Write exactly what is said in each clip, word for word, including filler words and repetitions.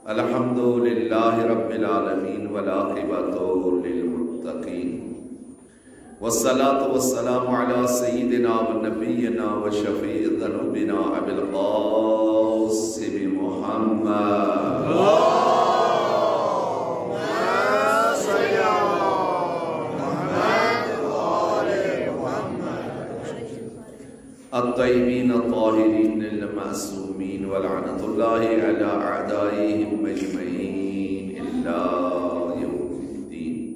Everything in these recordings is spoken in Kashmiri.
الحمد لله رب العالمين والعاقبة للمتقين، والصلاة والسلام على سيدنا ونبينا وشفيع ذنوبنا أبي القاسم محمد. الطيبين الطاهرين المعصومين، ولعنة الله على أعدائهم أجمعين إلى يوم الدين.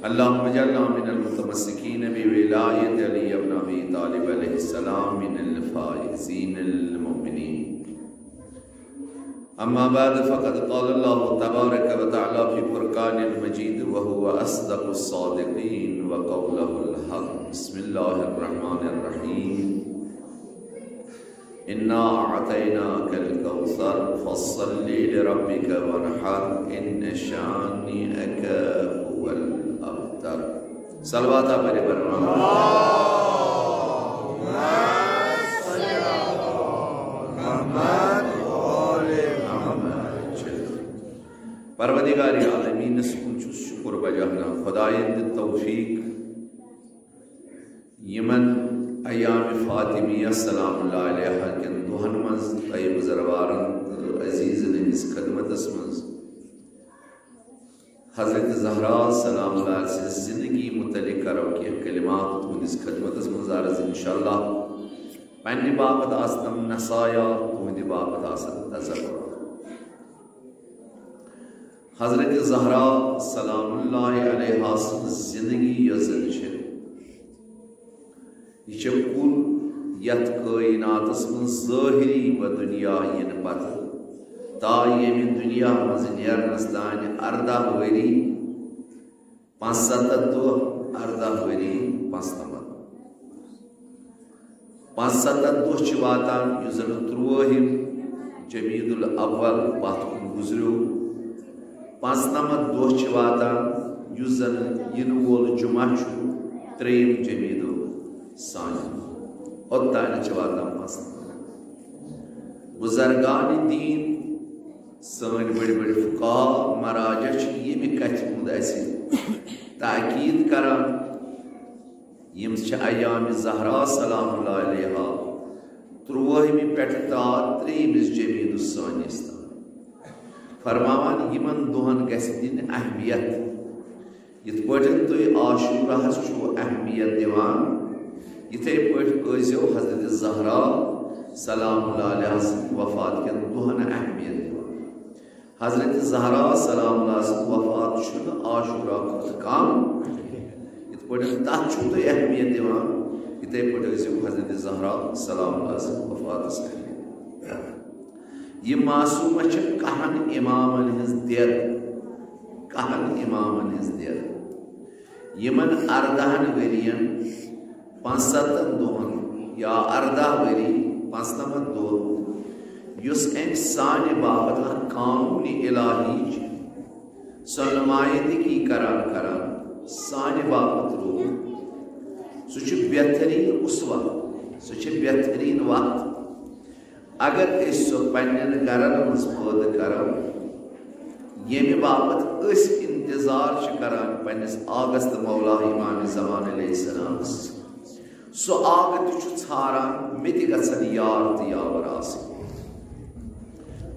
اللهم اجعلنا من المتمسكين بولاية علي بن أبي طالب عليه السلام من الفائزين المؤمنين. أما بعد، فقد قال الله تبارك وتعالى في فرقان المجيد وهو أصدق الصادقين وقوله الحق. بسم الله الرحمن الرحيم. إنا أعطيناك الكوثر فصل لربك وانحر إن شانئك هو الأبتر. صلوات پڑھے برما. پروردگار عالمینس کُن چھُس شُکُر بجا کران، خدایَن دیُت توفیق یِمن ایام فاطمیہ سلام اللہ علیہا کٮ۪ن دۄہن منٛز تۄہہِ بُزرگوارن تہٕ عزیزن ہٕنٛدِس خدمتس منٛز حضرت زہرا سلام اللہ سٕنٛز زندگی متعلق کرو کینٛہہ کلمات تُہنٛدِس خدمتس منٛز عرض انشاءاللہ۔ پننہِ باپتھ آسن تِم نصایح، تُہنٛدِ باپتھ آسن تذکرہ۔ حضرت زہرا سلام اللہ علیہا سٕنٛز زندگی یۄس زن چھِ، یہِ چھِ کُل یتھ کائناتس منٛز ظٲہری بدنیا یِنہٕ پتہٕ تا ییٚمہِ دُنیا منٛز نیرنس تانۍ ارداہ ؤری، پانٛژستتھ دۄہ، ارداہ ؤری، پانٛژنمتھ۔ پانٛژستتھ دۄہ چھِ واتان، یُس زن ترٛوٲہِم جمیٖد الاول پتھ کُن گُزریو۔ پانٛژنمتھ دۄہ چھِ واتان، یُس زن یِنہٕ وول جمعہ چھُ، ترٛیٚیِم جمیٖد الثانی۔ اوٚتانۍ چھِ واتان پانٛژنمتھ۔ بُزرگان دین، سٲنۍ بٔڑۍ بٔڑۍ فقہا، مراجع چھِ ییٚمہِ کتھِ ہُنٛد اسہِ تاکید کران، یِم چھِ ایام زہرا سلام اللہ علیہا ترٛوٲہمہِ پٮ۪ٹھٕ تا ترٛیٚیِمِس جمیٖد الثانیس تام فرماوان، یِمن دۄہن گژھِ دِنۍ اہمیت۔ یِتھ پٲٹھۍ تُہۍ عاشوراہس چھُو اہمیت دِوان، یِتھے پٲٹھۍ ٲسۍزیو حضرت زہرا سلام اللہ علیہا سٕنٛدِ وفات کٮ۪ن دۄہن اہمیت دِوان۔ حضرت زہرا سلام اللہ سٕنٛز وفات چھُنہٕ عاشورا کھۄتہٕ کم۔ یِتھ پٲٹھۍ تتھ چھُو تُہۍ اہمیت دِوان، یِتھے پٲٹھۍ ٲسۍزیو حضرت زہرا سلام اللہ سٕنٛز وفاتس اہمیت دِوان۔ یہِ معصومہ چھِ کہن امامن ہٕنٛز دٮ۪د، کہن امامن ہٕنٛز دٮ۪د، یِمن اردہن ؤرین پانٛژستتھ دۄہن یا ارداہ ؤری پانٛژنمتھ دۄہ، یُس أمۍ سانہِ باپتھ اکھ قانون الہی چھِ، سۄ نمائندگی کران کران سانہِ باپتھ روٗد۔ سُہ چھُ بہتریٖن اسوہ، سُہ چھِ بہتریٖن وتھ۔ اگر أسۍ سۄ پننٮ۪ن گرن منٛز پٲدٕ کرو، ییٚمہِ باپتھ أسۍ انتظار چھِ کران پننِس آغس تہٕ مولا امام زمان علیہ السلامس، سُہ آغہٕ تہِ چھُ ژھاران، مےٚ تہِ گژھن یار تہٕ یاور آسٕنۍ۔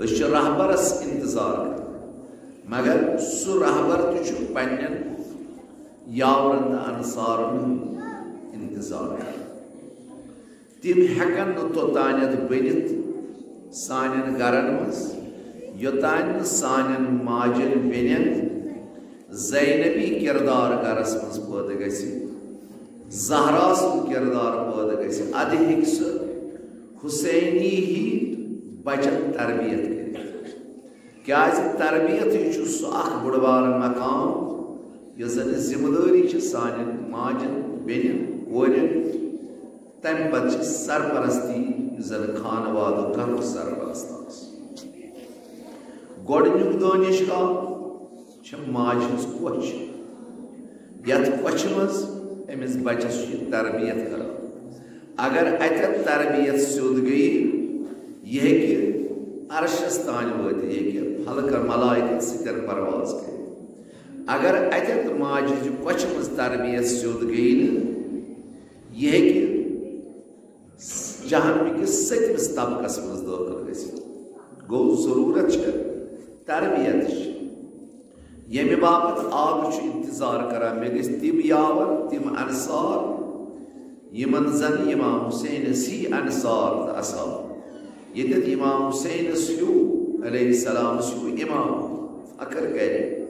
أسۍ چھِ رہبرس انتظار کران، مگر سُہ رہبر تہِ چھُ پننٮ۪ن یاورن تہٕ انصارن ہُنٛد انتظار کران۔ تِم ہٮ۪کن نہٕ توٚتانٮ۪تھ بٔنِتھ سانٮ۪ن گرن منٛز، یوٚتانۍ نہٕ سانٮ۪ن ماجن بیٚنٮ۪ن زینبی کردار گرس منٛز پٲدٕ گژھِ، زہرا سُنٛد کردار پٲدٕ گژھِ، ادٕ ہیٚکہِ سُہ حسینی ہی بچن تربیت کٔرِتھ۔ کیازِ تربیتٕے چھُ سُہ اکھ بوٚڑ بارٕ مقام، یۄس زن ذمہٕ دٲری چھِ سانٮ۪ن ماجن، بیٚنٮ۪ن، کورٮ۪ن۔ تمہِ پتہٕ چھِ سرپرستی، یُس زن خانوادُک گرُک سرپرست آسہِ۔ گۄڈٕنیُک دٲنِش گاہ چھِ ماجہِ ہٕنٛز کۄچھ۔ یتھ کۄچھِ منٛز أمِس بچس چھُ یہِ تربیت کران۔ اگر اتٮ۪تھ تربیت سیوٚد گٔیہِ، یہِ ہیٚکہِ عرشس تانۍ وٲتِتھ، یہِ ہیٚکہِ فلکن ملائکن سۭتۍ پرواز کٔرِتھ۔ اگر اتٮ۪تھ ماجہِ ہٕنٛزِ کۄچھِ منٛز تربیت سیوٚد گٔیہِ نہٕ، یہِ ہیٚکہِ جہنمہٕ کِس سٔتمِس طبقس منٛز دٲخل گٔژھِتھ۔ گوٚو، ضروٗرت چھِ تربیتٕچ، ییٚمہِ باپتھ آز چھُ انتظار کران۔ مےٚ گٔژھۍ تِم یاور، تِم انصار، یِمن زن امام حسینس ہی انصار تہٕ اصحاب۔ ییٚتٮ۪تھ امام حسینس ہیوٗ، علیہ السلامس ہیوٗ امام فخر کرِ،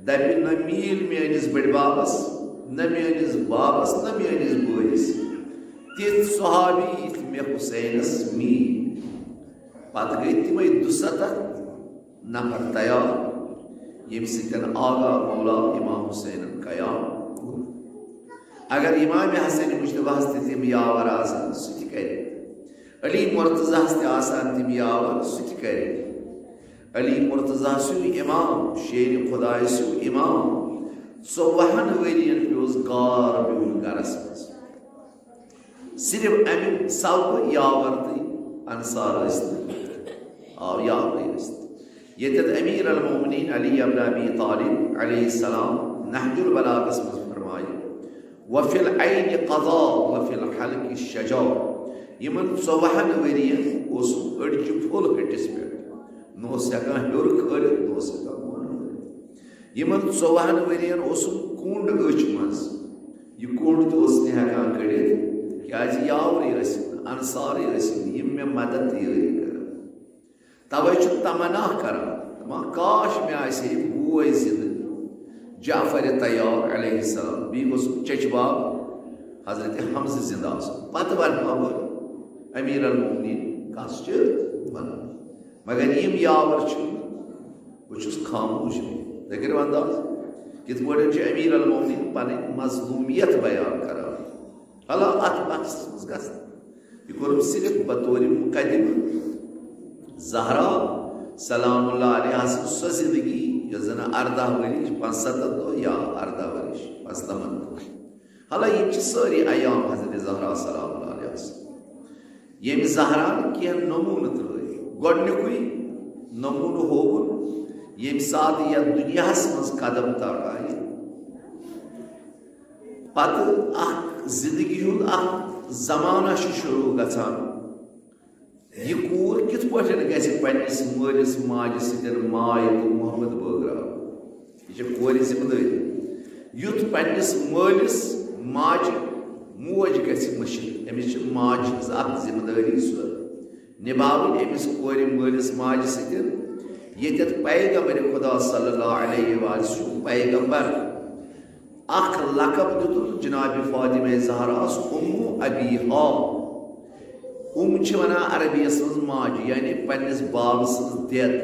دپہِ، نہ میٖل میٲنِس بٔڈۍ بابس، نہ میٲنِس بابس، نہ میٲنِس بٲیِس تِتھۍ صحابی، یِتھۍ مےٚ حسینس میٖلۍ۔ پتہٕ گٔے تِمے دُسَتتھ نفر تیار، ییٚمہِ سۭتۍ آغا مولا امام حسینن قیام کوٚر۔ اگر امام حسن مجتبیٰ ہس تہِ تِم یاور آسن، سُہ تہِ کرِ۔ علی مرتضیٰ ہس تہِ آسن تِم یاور، سُہ تہِ کرِ۔ علی مرتضیٰ سُے امام، شیر خدایہِ سُے امام، ژۄوُہن ؤرین پیوس گار بیوٚن گرس منٛز۔ صرف امہِ سببہٕ یاور تہٕ انصار ٲسۍ نہٕ، آو یاورٕے ٲسۍ نہٕ۔ ییٚتٮ۪تھ امیر المومنین علی ابن ابی طالب علیہ السلام نہج البلاغس منٛز فرمایہِ، وفی العین قضا وفی الحلق شجا۔ یِمن ژۄوُہن ؤرین اوسُم أڑجہِ پھوٚل ہٹِس پٮ۪ٹھ، نہ اوس ہٮ۪کان ہیوٚر کھٲلِتھ، نہ اوس ہٮ۪کان بۄن وٲلِتھ۔ یِمن ژۄوُہن ؤرین اوسُم کوٚنٛڈ أچھ منٛز، یہِ کوٚنٛڈ تہِ اوس نہٕ ہٮ۪کان کٔڑِتھ، کیازِ یاورٕے ٲسِم نہٕ، انصارٕے ٲسِم نہٕ، یِم مےٚ مدد تہٕ یٲری کرن۔ توے چھُ تمنا کران، دپان، کاش مےٚ آسہِ ہے بوے زندٕ جعفر طیار علیہ السلام، بیٚیہِ گوٚژھ چچہِ باب حضرت حمزہ زندٕ آسُن، پتہٕ ونہٕ ہا بہٕ امیر المومنین کس چھِ ونان۔ مگر یِم یاور چھِ، بہٕ چھُس خاموش۔ تُہۍ کٔرِو انداز، کِتھ پٲٹھۍ چھِ امیر المومنین پنٕنۍ مظلومیت بیان کران۔ حالا اتھ بحثس منٛز گژھِ، یہِ کوٚرُم صرف بطور مقدمہٕ۔ زہرا سلام اللہ علیہا سٕنٛز سۄ زندگی، یۄس زن ارداہ ؤرِش، پانٛژستتھ دۄہ یا ارداہ ؤرِش، پانٛژنمتھ دۄہ۔ حالا یِم چھِ سٲری ایام حضرت زہرا سلام اللہ علیہا سٕنٛدۍ۔ ییٚمہِ زہرا کینٛہہ نموٗنہٕ ترٲوۍ۔ گۄڈٕنیُکُے نموٗنہٕ ہووُن، ییٚمہِ ساتہٕ یتھ دُنیاہس منٛز قدم ترٛایہِ، پتہٕ اکھ زندگی ہُنٛد اکھ زمانہ چھُ شروع گژھان۔ یہِ کوٗر کِتھ پٲٹھۍ گژھِ پننِس مٲلِس ماجہِ سۭتۍ ماے تہٕ محبت بٲگراوٕنۍ؟ یہِ چھِ کورِ ذمہٕ دٲری۔ یُتھ پننِس مٲلِس ماجہِ موج گژھِ مٔشِتھ، أمِس چھِ ماجہِ ہٕنٛز اکھ ذمہٕ دٲری سۄ نباوٕنۍ، أمِس کورِ مٲلِس ماجہِ سۭتۍ۔ ییٚتٮ۪تھ پیغمبر خدا صلی اللہ علیہ وآلہ چھُ پیغمبر، اکھ لقب دیُتُن جناب فاطمہ زہراہس ام ابیہا۔ ام چھِ ونان عربیس منٛز ماجہِ، یعنی پننِس بابہٕ سٕنٛز دٮ۪د۔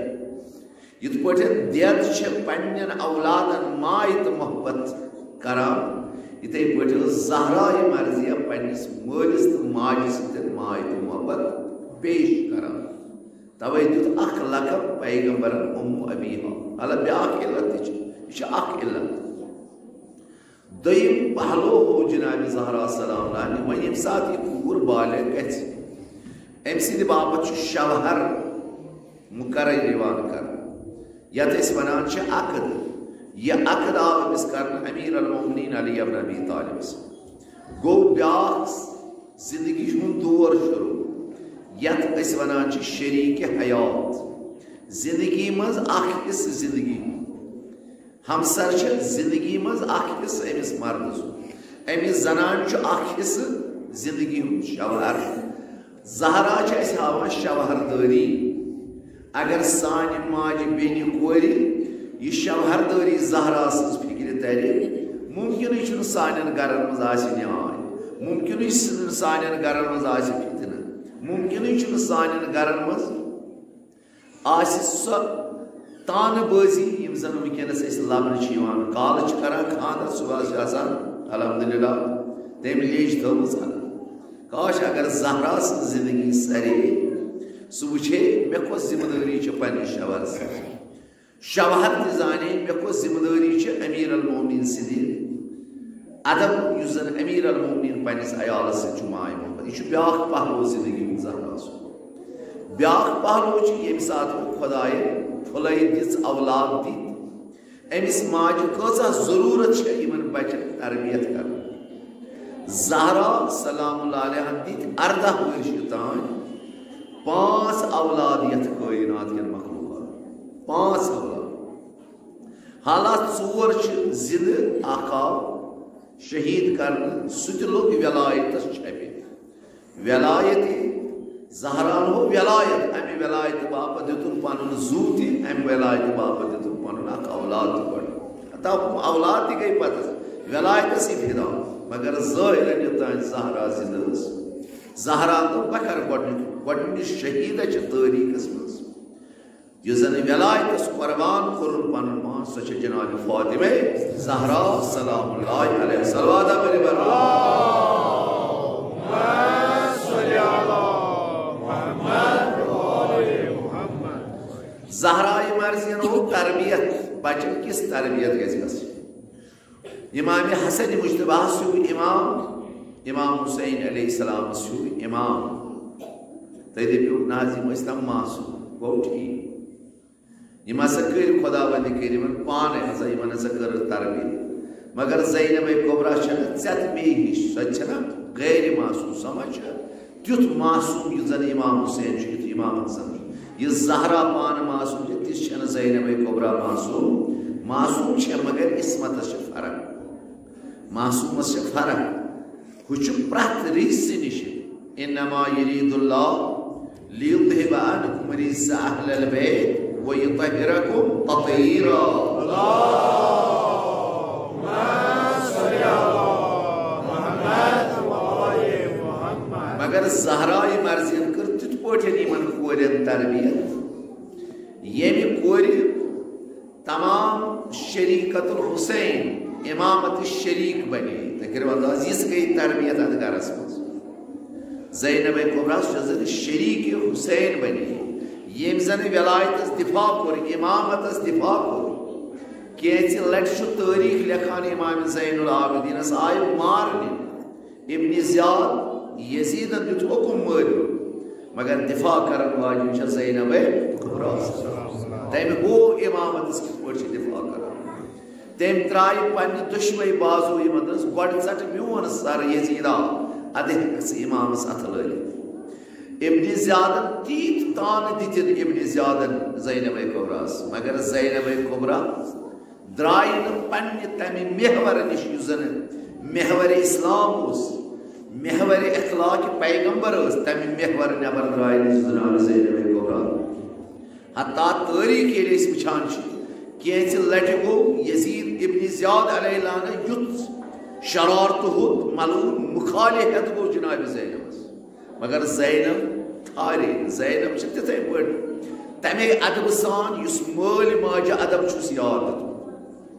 یِتھ پٲٹھۍ دٮ۪د چھِ پننٮ۪ن اولادن ماے تہٕ محبت کران، یِتھے پٲٹھۍ ٲس زہرا یہِ مرضیہ پننِس مٲلِس تہٕ ماجہِ سۭتۍ ماے تہٕ محبت پیش کران۔ توے دیُت اکھ لقب پیغمبرن ام ابیہا۔ حالانکہ بیاکھ علت تہِ چھِ، یہِ چھِ اکھ علت۔ دوٚیِم پہلو ہوو جناب زہرا سلام اللہ علیہا، وۄنۍ ییٚمہِ ساتہٕ یہِ کوٗر بالغ گژھِ، أمۍ سٕنٛدِ باپتھ چھُ شوہر مقرر یِوان کرنہٕ، یتھ أسۍ ونان چھِ عقد۔ یہِ عقد آو أمِس کرنہٕ امیر المومنین علی ابن ابی طالبس۔ گوٚو بیاکھ زندگی ہُنٛد دور شروع، یتھ أسۍ ونان چھِ شریک حیات۔ زندگی منٛز اکھ حصہٕ زندگی ہُنٛد۔ ہمسر چھِ زندگی منٛز اکھ حصہٕ أمِس مردٕ سُنٛد۔ أمِس زنانہِ چھُ اکھ حصہٕ زندگی ہُنٛد شوہر۔ زہرا چھِ اَسہِ ہاوان شوہردٲری۔ اگر سانہِ ماجہِ بیٚنہِ کورِ یہِ شوہردٲری زہرا سٕنٛز فِکرِ تَرِ، مُمکِنٕے چھُنہٕ سانٮ۪ن گرن منٛز آسہِ نیاے، مُمکِنٕے چھُنہٕ سانٮ۪ن گرن منٛز آسہِ فتنہٕ، مُمکِنٕے چھُنہٕ سانٮ۪ن گرن منٛز آسہِ سۄ تانہٕ بٲزی، یِم زن وٕنکیٚنس أسۍ لبنہٕ چھِ یِوان۔ کالہٕ چھِ کران خانٛدر، صُبحس چھِ آسان الحمدللہ تٔمۍ لیٚج تھٲومٕژ۔ کاش اگر زہرا سٕنٛز زندگی سرے، سُہ وٕچھے مےٚ کۄس ذمہٕ دٲری چھِ پننِس شوہرس۔ شوہر تہِ زانے مےٚ کۄس ذمہٕ دٲری چھِ امیر المومنین سٕنٛدِ ادب، یُس زن امیر المومنین پننِس عیالس سۭتۍ چھُ ماے محبت۔ یہِ چھُ بیاکھ پہلو زندگی ہُنٛد زہرا سُنٛد۔ بیاکھ پہلو چھُ، ییٚمہِ ساتہٕ خۄدایَن پھُلے دِژ، اولاد دِتۍ، أمِس ماجہِ کۭژاہ ضروٗرت چھےٚ یِمن بچن تربیت کرنٕچ۔ زہرا سلام اللہ علیہا دِتۍ ارداہ ؤرشہِ تام پانٛژھ اولاد یتھ کائنات کٮ۪ن مخلوقاتن۔ پانٛژھ اولاد۔ حالات ژور چھِ زِندٕ، اکھ آو شہید کرنہٕ، سُہ تہِ لوٚگ ولایتس چھپِتھ۔ ولایت زہرا ہو ولایت، امہِ ولایت باپتھ دیُتُن پنُن زُو تہِ، امہِ ولایت باپتھ دیُتُن پنُن اکھ اولاد تہِ گۄڈٕ۔ حتیٰ اولاد تہِ گٔے پتہٕ ولایتسٕے فدا، مگر ظٲہرن یوٚتام زہرا زِندٕ ٲس، زہرا دوٚپ، بہٕ کرٕ گۄڈٕنیُک، گۄڈٕنِچ شہیدہ چھِ تٲریٖخس منٛز۔ یُس زن ولایتس قربان کوٚرُن پنُن ماس، سۄ چھےٚ جناب فاطمہ زہرا سلام اللہ علیہا۔ صلوات پٔرِو بر۔ زہرا مرضی ہُنٛد تربیت، بچن کِژھ تربیت گژھِ گژھٕنۍ؟ امام حسن مجتبیٰ ہس ہیوٗ امام، امام حسین علیہ السلامس ہیوٗ امام۔ تُہۍ دٔپِو، نہ حظ، یِم ٲسۍ تم معصوم۔ گوٚو ٹھیٖک۔ یِم ہسا کٔرۍ خۄداوندِ کریٖمن پانے ہسا، یِمن ہسا کٔر تربیت۔ مگر زینب کبریٰ چھنہٕ ژےٚ تہٕ مے ہِش، سۄ تہِ چھنہٕ غیر معصوم، سۄ ما چھےٚ تیُتھ معصوم یُتھ زن امام حسین چھُ، یُتھ امام حسن چھُ۔ یہِ زہرا پانہٕ معصوم چھےٚ، تِژھ چھنہٕ زینب کبریٰ معصوم۔ معصوم چھےٚ، مگر عصمتس چھِ فرق۔ معصومس چھِ فرق۔ ہُہ چھُ پرٛٮ۪تھ رِجسہٕ نِش۔ انما یرید اللہ لیذهب عنکم رجس اہل البیت ویطہرکم تطہیرا۔ مگر زہرا مرضین کٔر تِتھ پٲٹھۍ یِمن کورٮ۪ن تربیت، ییٚمہِ کورِ تمام شریکت الحسین امامت شریک بنے۔ تُہۍ کٔرِو انداز، یِژھ گٔے تربیت اتھ گرس منٛز۔ زینب کبریٰ چھِ زن شریک حسین بنے، ییٚمۍ زن ولایتس دفاع کوٚر، امامتس دفاع کوٚر۔ کینٛژِ لٹہِ چھُ تٲریٖخ لیکھان، امام زین العابدینس آیہِ مارنہٕ۔ ابن زیاد، یزیدن دیُت حکم مٲرِو، مگر دفاع کرن واجیٚنۍ چھےٚ زینب کبریٰ۔ تٔمۍ ہوو امامتس کِتھ پٲٹھۍ چھِ دفاع کران۔ تٔمۍ ترٛایہِ پننہِ دۄشوے بازو یِمن دٔپنَس، گۄڈٕ ژٹہٕ میون سر یزیدا، ادٕ ہیٚککھ ژٕ امامس اتھٕ لٲگِتھ۔ ابن زیادن تیٖتۍ طعنہٕ دِتِن ابن زیادن زینب کبریٰ ہس، مگر زینب کبریٰ درٛایہِ نہٕ پننہِ تمہِ محور نِش یُس زن محور اسلام اوس، محور اخلاق پیغمبر ٲس، تمہِ محور نٮ۪بر درٛایہِ نہٕ جناب زینب کبریٰ۔ حتیٰ تٲریٖخ ییٚلہِ أسۍ وٕچھان چھِ، کینٛژِ لٹہِ گوٚو یزید ابن زیاد علیہ لعنہ یُتھ شرارتہٕ ہوٚت ملوٗن مخالحت گوٚو جناب زینبس۔ مگر زینب ٹھارے نہٕ۔ زینب چھِ تِتھے پٲٹھۍ تمے ادبہٕ سان یُس مٲلۍ ماجہِ ادب چھُس یاد۔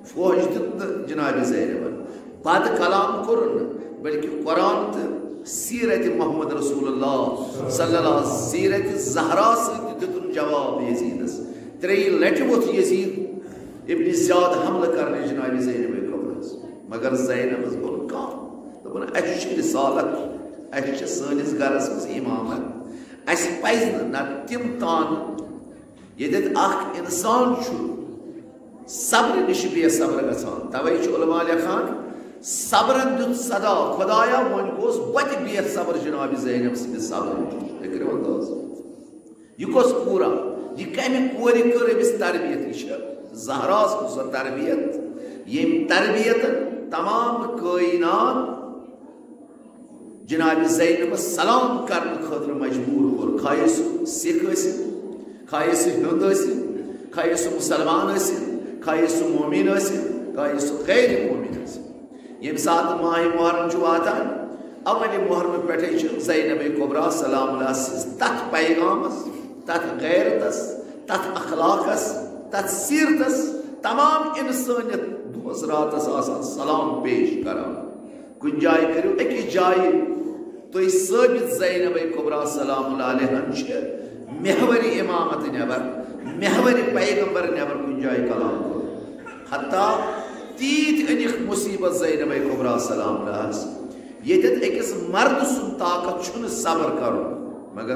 فوج دیُت نہٕ جناب زینبن بد کلام کوٚرُن نہٕ، بلکہ قرآن تہٕ سیرت محمد رسول اللہ صلی اللہ، سیرت زہرا سۭتۍ دیُتُن جواب یزیدس۔ ترٛیٚیہِ لٹہِ ووٚتھ یزید ابن زیاد حملہٕ کرنہِ جناب زینب کبریٰ ہس، مگر زینبس گوٚو نہٕ کانٛہہ۔ دوٚپُن، اسہِ چھِ رسالت، اسہِ چھِ سٲنِس گرس منٛز امامت، اسہِ پزِ نہٕ، نہ تِم طعنہٕ۔ ییٚتٮ۪تھ اکھ انسان چھُ صبرٕ نِش بے صبر گژھان، توے چھُ علماء لیکھان، صبرن دیُت صدا، خدایا، وۄنۍ گوس بہٕ تہِ بے صبر جناب زینب سٕنٛدِ صبرٕ نِش۔ تُہۍ کٔرِو انداز۔ یہِ کۄس کوٗرا؟ یہِ کمہِ کورِ کٔر أمِس تربیت؟ یہِ چھےٚ زہراہس کٔر سۄ تربیت، ییٚمۍ تربیتن تمام کائنات جناب زینبس سلام کرنہٕ خٲطرٕ مجبوٗر کوٚر۔ خواہے سُہ سِکھ ٲسِن، خواہے سُہ ہیوٚنٛد ٲسِن، خواہے سُہ مُسلمان ٲسِن، خواہے سُہ مومِن ٲسِن، خواہے سُہ غیر مومِن ٲسِن۔ ییٚمہِ ساتہٕ ماہِ محرم چھُ واتان، اولِ محرمہٕ پٮ۪ٹھَے چھِ زینب کبریٰ سلام اللہ سٕنٛز تَتھ پیغامَس، تَتھ غیرتَس، تَتھ اخلاقَس، تَتھ سیٖرتَس تمام اِنسٲنیت دۄہَس راتَس آسان سلام پیش کران۔ کُنہِ جایہِ کٔرِو أکِس جایہِ تُہۍ ثٲبت زینب کبریٰ سلام اللہ علیہن چھِ محور امامت نٮ۪بر، محور پیغمبر نٮ۪بر کُنہِ جایہِ کلام کوٚرمُت۔ حتیٰ تیٖتۍ أنِکھ مصیبت زینب کبریٰ سلام اللہس، ییٚتٮ۪تھ أکِس مردٕ سُنٛد طاقت چھُنہٕ صبر کرُن، مگر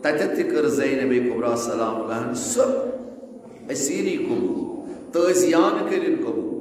تتٮ۪تھ تہِ کٔر زینب کبریٰ سلام اللہ علیہا سۄ اسیری قبول، تٲزیان کٔرِن قبول،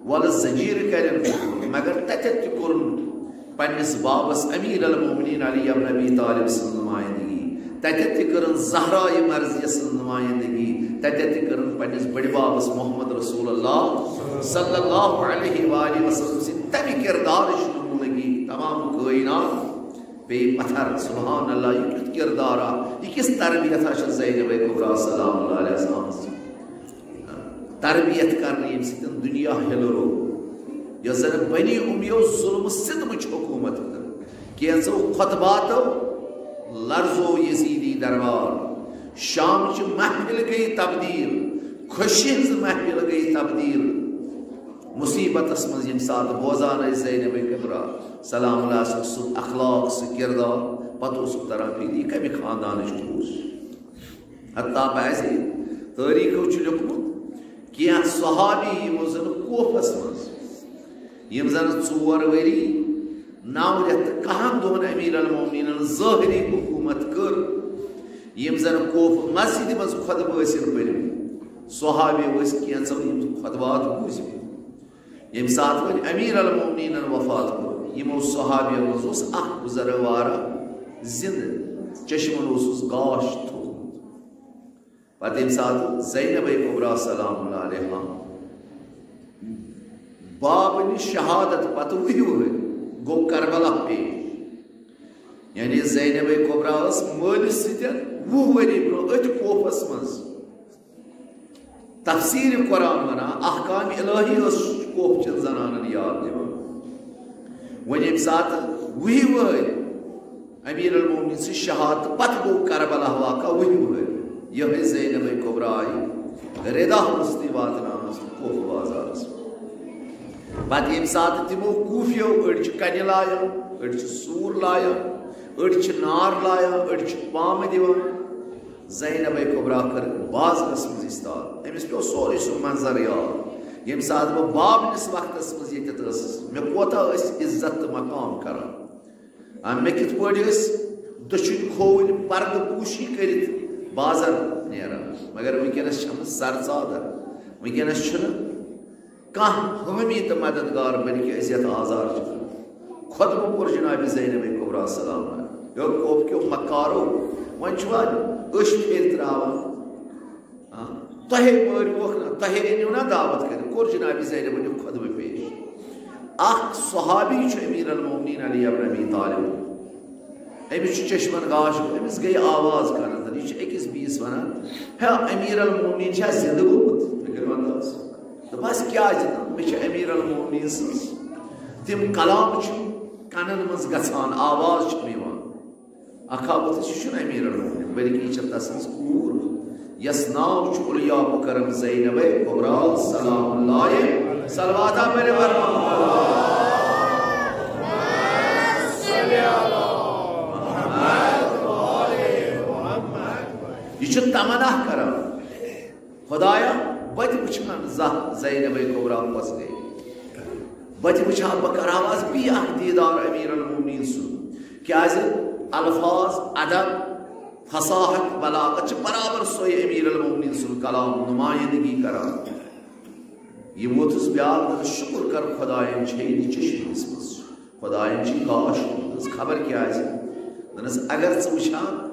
ولہٕ زنجیٖر کٔرِن قبول، مگر تتٮ۪تھ تہِ کوٚرُن پننِس بابس امیر المومنین علی ابن ابی طالب سٕنٛز نمائندگی، تتٮ۪تھ تہِ کٔرٕن زہرا مرضیہ سٕنٛز نمائندگی، تتٮ۪تھ تہِ کٔرٕن پننِس بٔڑِ بابس محمد رسول اللہ صلی اللہ علیہ وآلہ وسلم سٕنٛدِ تمہِ کردارٕچ نمونگی۔ تمام کائنات پیٚیہِ پتھر، سبحان اللہ، یہِ کیُتھ کردارا، یہِ کِژھ تربیتا چھِ زینب کبریٰ سلام اللہ علیہا ہٕنٛز۔ تربیت کرنہٕ، ییٚمہِ سۭتۍ دُنیا ہِلہٕ روو، یۄس زن بنی امیہ ظلم ستمٕچ حکومت کٔر۔ کینٛژو خطباتو لرزو یزیدی دربار، شامچہِ محفل گٔیہِ تبدیل، خوشی ہٕنٛز محفل گٔیہِ تبدیل۔ مصیبتس منٛز ییٚمہِ ساتہٕ بوزان ٲسۍ زینب کبریٰ سلام اللہ سُنٛد سُہ اخلاق، سُہ کردار، پتہٕ اوسُکھ تران فِکرِ، یہِ کمہِ خاندانٕچ کوٗر چھِ؟ حتیٰ بعضی تٲریٖخو چھُ لیوٚکھمُت، کینٛہہ صحابی، یِمو زن کوفس منٛز، یِم زن ژور ؤری، نو رٮ۪تھ تہٕ کہن دۄہن امیر المومنینن ظٲہری حکومت کٔر، یِم زن کوفہٕ مسجدِ منٛز خطبہٕ ٲسِن پٔرمٕتۍ، صحابی ٲسۍ کینٛژو یِم خطبات بوٗزمٕتۍ۔ ییٚمہِ ساتہٕ وۄنۍ امیر المومنینن وفات کوٚر، یِمو صحابیو منٛز اوس اکھ گُزرٕ وارٕ زِندٕ، چشمن اوسُس گاش تھوٚومُت۔ پتہٕ ییٚمہِ ساتہٕ زینب کبریٰ سلام اللہ علیہا بابنہِ شہادت پتہٕ وُہہِ وُہٕرۍ گوٚو کربلا پیش، یعنی زینب کبریٰ ٲس مٲلِس سۭتۍ وُہ ؤری برونٛہہ أتھۍ کوفس منٛز تفسیر قرآن ونان، احکام الہی ٲس کوفچن زنانن یاد دِوان۔ وۄنۍ ییٚمہِ ساتہٕ وُہہِ وُہٕرۍ امیر المومنین سٕنٛز شہادت پتہٕ گوٚو کربلا واقعہ وُہہِ وُہٕرۍ، یِہوٚے زینب کبریٰ آیہِ ردا وسطی واتناونس کوفہٕ بازارس۔ پتہٕ ییٚمہِ ساتہٕ تِمو کوفیو أڑۍ چھِ کنہِ لایان، أڑۍ چھِ سوٗر لایان، أڑۍ چھِ نار لایان، أڑۍ چھِ پامہٕ دِوان، زینب کبریٰ کٔر بازرس منٛز استاد۔ أمِس پیوٚو سورُے سُہ منظر یاد، ییٚمہِ ساتہٕ بہٕ بابنِس وقتس منٛز ییٚتٮ۪تھ ٲسٕس، مےٚ کوتاہ ٲسۍ عزت تہٕ مقام کران۔ آ، مےٚ کِتھ پٲٹھۍ ٲسۍ دٔچھِنۍ کھووٕرۍ پردٕ پوشی کٔرِتھ بازر نیران، مگر وٕنکیٚنس چھَم سر ژادر، وٕنکیٚنس چھُنہٕ کانٛہہ حٲمی تہٕ مددگار، بلکہِ اذیت آزار چھُ۔ خطبہٕ پوٚر جناب زینب کبریٰ سلام۔ یورٕ کوفہٕ کیو مکارو، وۄنۍ چھُوا أچھ پھیرِ تراوان؟ آ، تۄہے مٲرِوکھ نا، تۄہے أنِو نا دعوت کٔرِتھ۔ کوٚر جناب زینبن یہِ خطبہٕ پیش۔ اکھ صحابی چھُ امیر المومنین علی ابن ابی طالب۔ أمِس چھُ چشمن گاش گوٚمُت، أمِس گٔے آواز کانن تل۔ یہِ چھُ أکِس بیٚیِس وَنان، ہے، امیر المومنین چھا زِندٕ گوٚمُت؟ مےٚ کٔرِو انداز۔ دوٚپمَس، کیٛازِ نہٕ؟ مےٚ چھِ امیر المومنین سٕنٛز تِم کلام چھِ کانن منٛز گژھان، آواز چھِ مےٚ یِوان۔ اکھ ہا ووٚتھُس، یہِ چھُنہٕ امیر المومنین، بلکہِ یہِ چھےٚ تسٕنٛز کوٗر، یَس ناو چھُ اولیا مکرم زینب کبریٰ سلام اللہ۔ صلواتہ پٔرِو ورما۔ یہِ چھُ تمنا کران، خدایا، بہٕ تہِ وٕچھِ ہن زانٛہہ زینب کبریٰ کۄس گٔے۔ بہٕ تہِ وٕچھِ ہا، بہٕ کرٕ ہا آز بیٚیہِ اکھ دیٖدار امیر المومنین سُنٛد۔ کیازِ الفاظ، ادب، فصاحت، بلاغت چھِ برابر سۄے امیر المومنین سُنٛد کلام نمائندگی کران۔ یہِ ووتُس بیٛاکھ، دوٚپُس، شُکُر کر خۄدایَن چھے نہٕ چشمَس منٛز۔ خۄدایَن چھِ گاش تُلمٕژ، خبر کیٛازِ۔ دوٚپنَس، اگر ژٕ وٕچھان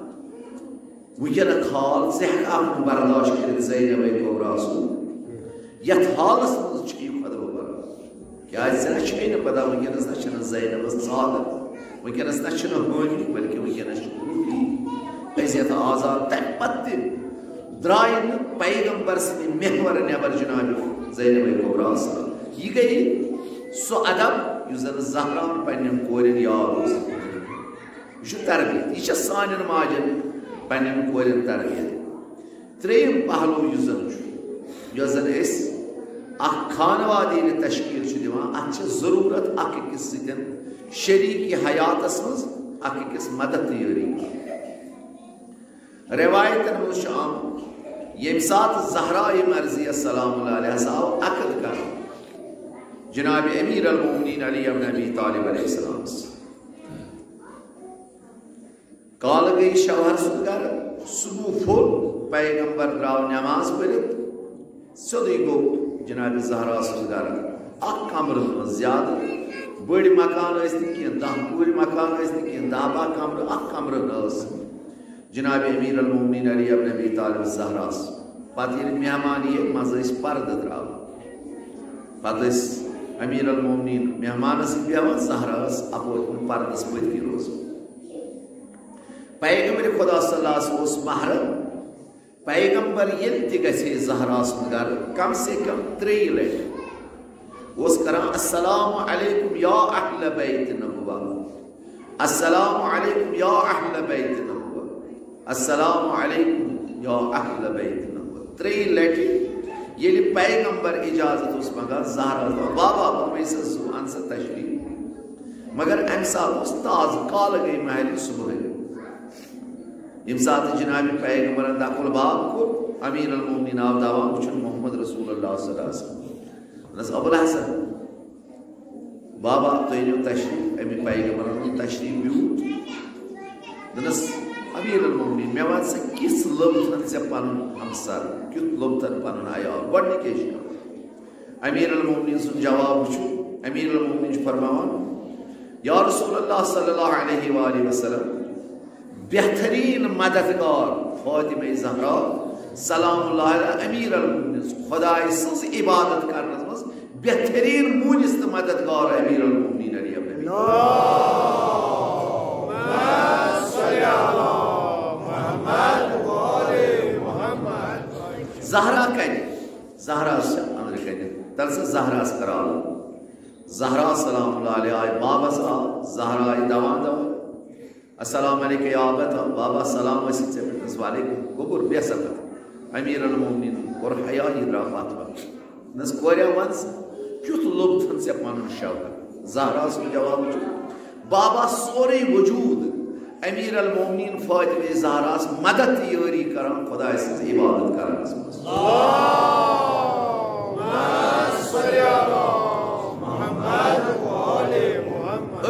وٕنکیٚنُک حال، ژٕ ہٮ۪کہٕ ہاکھ نہٕ برداشت کٔرِتھ زینب کبریٰ سُنٛد۔ یَتھ حالَس منٛز چھُ یہِ خۄطبہٕ پَران۔ کیٛازِ ژےٚ نہ چھُے نہٕ پَتہ وٕنکیٚنَس نہ چھِنہٕ زینبَس ژادر، وٕنکیٚنَس نہ چھِنہٕ حٲمی، بلکہِ وٕنکیٚنَس چھُ روٗدی، اذیت آزار۔ تَمہِ پَتہٕ تہِ درٛاے نہٕ پیغمبر سٕنٛدِ محور نٮ۪بر جناب زینب کبریٰ سا۔ یہِ گٔیے سُہ ادب یُس زن زہران پننٮ۪ن کورٮ۪ن یاد اوس۔ یہِ چھُ تربیت، یہِ چھےٚ سانٮ۪ن ماجن پننٮ۪ن کورٮ۪ن تربیت۔ ترٛیٚیِم پہلو یُس زن چھُ، یۄس زن أسۍ اکھ خانوادٕ ییٚلہِ تشکیل چھِ دِوان، اتھ چھِ ضروٗرت اکھ أکِس سۭتۍ شریٖک حیاتس منٛز اکھ أکِس مدد تہٕ یٲری۔ روایتن منٛز چھُ آمُت، ییٚمہِ ساتہٕ زہرا مرضیہ سلام اللہ علیہا آو عقد کرنہٕ جناب امیر المومنین علی ابن ابی طالب علیہ السلام سۭتۍ۔ کالہٕ گٔے شوہر سُنٛد گرٕ، صُبح پھوٚل، پیغمبر درٛاو نماز پٔرِتھ، سیوٚدُے گوٚو جناب زہرا سُنٛد گرٕ۔ اکھ کمرٕ نہٕ زیادٕ، بٔڑۍ مکان ٲسۍ نہٕ کینٛہہ، دَہ پوٗرۍ مکان ٲسۍ نہٕ کینٛہہ، دَہ باہ کمرٕ، اکھ کمرٕ نہٕ ٲس۔ جناب امیر المومنین علی ابن ابی طالب زہراہس۔ پتہٕ ییٚلہِ مہمان یِیہِ، منٛزٕ ٲسۍ پردٕ ترٛاوان۔ پتہٕ ٲسۍ امیر المومنین مہمانس سۭتۍ بیٚہوان، زہرا ٲس اپور کُن پردس پٔتۍ کِنۍ روزان۔ پیغمبر خدا صلی اللہ علیہ وسلم اوس محرم۔ پیغمبر ییٚلہِ تہِ گژھِ ہے زہرا سُنٛد گرٕ، کم سے کم ترٛیٚیہِ لٹہِ اوس کران، "السلام علیکم یا اہل بیت نبوہ، السلام علیکم یا اہل بیت نبوہ، السلام علیکم یا اہل بیت نبوہ۔" ترٛیٚیہِ لٹہِ ییٚلہِ پیغمبر اجازت اوس منٛگان، زہرا ٲس دپان، "بابا، بہٕ وَنَے سا زُو، اَن سا تشریف۔" مگر امہِ ساتہٕ اوس تازٕ، کالہٕ گٔے محلہِ صبحٲے۔ ییٚمہِ ساتہٕ جناب پیغمبرن دخل باب کوٚر، امیر المومنین آو دپان، "وٕچھُن محمد رسول اللہ صلی اللہ علیہ وسلم۔" دوٚپنس، "ابو الحسن، بابا، تُہۍ أنِو تشریف۔" أمۍ پیغمبرن اوٚن تشریف بیوٗٹھ۔ دوٚپنس، "امیر المومنین، مےٚ وَن سا، کِژھ لوٚبتھن ژےٚ پنُن ہمسر، کیُتھ لوٚبتھن پنُن عیال؟" گۄڈٕنِکے چھُ امیر المومنین سُنٛد جواب وٕچھِو۔ امیر المومنین چھُ فرماوان، یا رسول اللہ صلی اللہ علیہ وآلہ وسلم، بہترین مددگار فاطمہ زہرا سلام اللہ علیہ، امیر المومنین، خدائے سٕنٛز عبادت کرنس منٛز بہترین مونس تہٕ مددگار امیر المومنین علی ابن ابی طالب۔ زہرا کتہِ؟ زہرا چھِ أنٛدرٕ کنہِ۔ تَلہٕ سا زہراہَس کَران۔ زہرا سلام اللہ علیہ آیہِ بابَس آو۔ زہرا آیہِ دوان دوان، "السلام علیکم یا ابت۔" بابا، سلام ٲسِتھ ژےٚ پٮ۪ٹھ۔ دوٚپنَس، "وعلیکم۔" گوٚبُر، بیٚہہ سا پَتہٕ۔ امیر المومنین کوٚر حیا، یہِ درٛاو پَتھ پَتھ۔ دوٚپنَس، "کوریا، وَن سا، کیُتھ لوٚبتھن ژےٚ پَنُن شوہر؟" زہرا سُنٛد جواب چھُ، بابا، سورُے وجود امیر المومنین فاطمہ زہراہَس مدد تہٕ یٲری کران خدائے سٕنٛز عبادت کرنس منٛز۔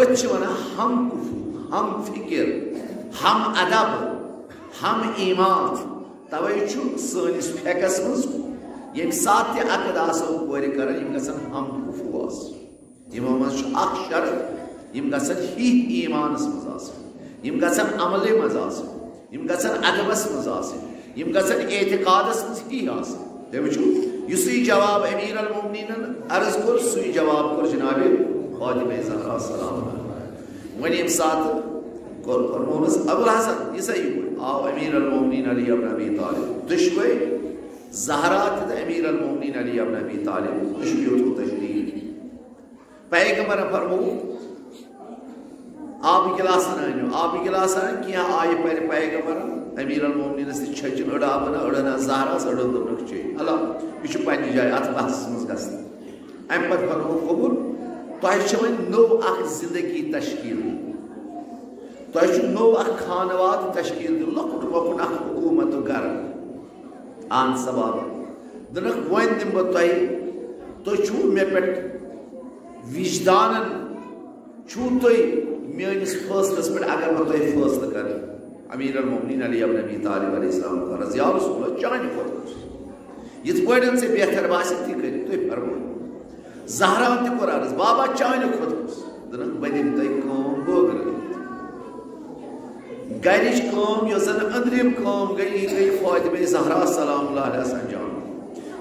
أتھۍ چھِ وَنان ہم کفو، ہم فکر، ہم ادب، ہم ایمان۔ توے چھُ سٲنِس فقہس منٛز ییٚمہِ ساتہٕ تہِ عقد آسو کورِ کران، یِم گژھن ہم کفو آسٕنۍ۔ یِمو منٛز چھُ اکھ شرط، یِم گژھن ہی ایمانس منٛز آسٕنۍ، یِم گژھن عملہِ منٛز آسٕنۍ، یِم گژھن ادبس منٛز آسٕنۍ، یِم گژھن اعتقادس منٛز ہی آسٕنۍ۔ تُہۍ وٕچھِو، یُسُے جواب امیر المومنینن عرض کوٚر، سُے جواب کوٚر جناب فاطمہ زہرا سلام علیہا۔ وۄنۍ ییٚمہِ ساتہٕ کوٚر، فرموونَس، "ابو الحسن، یہِ سا یہِ گوٚو۔" آو امیر المومنین علی ابن ابی طالب، دُشوے زہرا تہِ تہٕ امیر المومنین علی ابن ابی طالب، دُشویو تھوٚو تشریف۔ پیغمبرن فرموو، "آبہٕ گِلاسہٕ أنِو، آبہٕ گِلاسہٕ اَن۔" کینٛہہ آیہِ پرِ پیغمبرن، امیر المومنینس تہِ چھٔچِن، أڑ آبہٕ نہ، أڑ نہ زہرس، أڑ دوٚپنکھ، "چے، اللہ، یہِ چھُ پننہِ جایہِ، اتھ بحثس منٛز گژھِ نہٕ۔" امہِ پتہٕ فرموو، "قبول، تۄہہِ چھِ وۄنۍ نوٚو اکھ زندگی تشکیل دِنۍ۔ تۄہہِ چھُ نوٚو اکھ خانوادٕ تشکیل دیُن، لۄکُٹ مۄکُٹ اکھ حکومت تہٕ گرٕ۔ اہن سا بابا، دوٚپنکھ، وۄنۍ دِمہٕ بہٕ تۄہہِ، تُہۍ چھُو مےٚ پٮ۪ٹھ وجدانن، چھُو تُہۍ میٲنِس فٲصلس پٮ۪ٹھ، اگر بہٕ تۄہہِ فٲصلہٕ کرٕ؟" امیر المومنین علی ابن ابی طالب علیہ السلام فرض، "یا رسول اللہ، چانہِ کھۄتہٕ کُس؟ یِتھ پٲٹھۍ ژےٚ بہتر باسہِ، تہِ کٔرِو تُہۍ فرمٲیِو۔" زہرا تہِ کوٚر عرض، "بابا، چانہِ کھۄتہٕ کُس؟" دوٚپنکھ، "بہٕ دِمہٕ تۄہہِ کٲم بٲگرٲوِتھ۔" گرِچ کٲم، یۄس زن أنٛدرِم کٲم گٔے، یہِ گٔے فاطمہ زہرا سلام اللہ علیہا انجام۔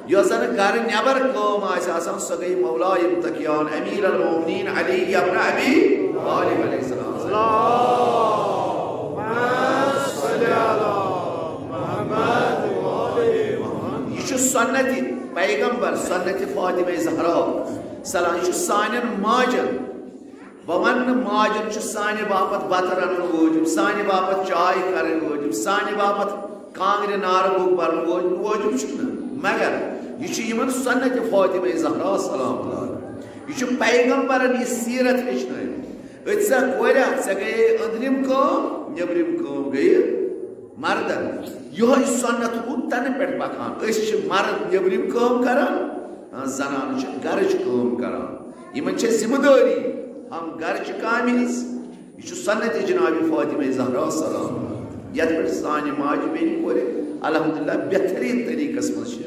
یۄس زن گرٕ نٮ۪بر کٲم آسہِ آسان، سۄ گٔے مولائے متقیان امیر المومنین علی ابن ابی طالب علیہ السلام۔ یہِ چھُ سنت پیغمبر، سنت فاطمہ زہرا سلام۔ یہِ چھُ سانٮ۪ن ماجن، بہٕ ونہٕ نہٕ ماجن چھُ سانہِ باپتھ بتہٕ رنُن وٲجِب، سانہِ باپتھ چاے کرٕنۍ وٲجِب، سانہِ باپتھ کانٛگرِ نارٕ گوٚب برُن وٲجِب، وٲجِب چھُنہٕ، مگر یہِ چھُ یِمن سنت فاطمہ زہرا سلام اللہ۔ یہِ چھُ پیغمبرن یہِ سیرت ہیٚچھنٲومٕژ۔ أتھۍ سا کوریا، ژےٚ گٔیے أنٛدرِم کٲم، نیٚبرِم کٲم گٔیہِ مردن۔ یِہوٚے سنت روٗد تنہٕ پٮ۪ٹھ پکان۔ أسۍ چھِ مرد نیٚبرِم کٲم کران، زنانہٕ چھِ گرٕچ کٲم کران۔ یِمن چھےٚ ذمہٕ دٲری ہم گرٕچہِ کامہِ ہٕنٛز، یہِ چھُ سنت جناب فاطمہ زہرا سلام، یتھ پٮ۪ٹھ سانہِ ماجہِ بیٚنہِ کورِ الحمدللہ بہترین طریقس منٛز چھِ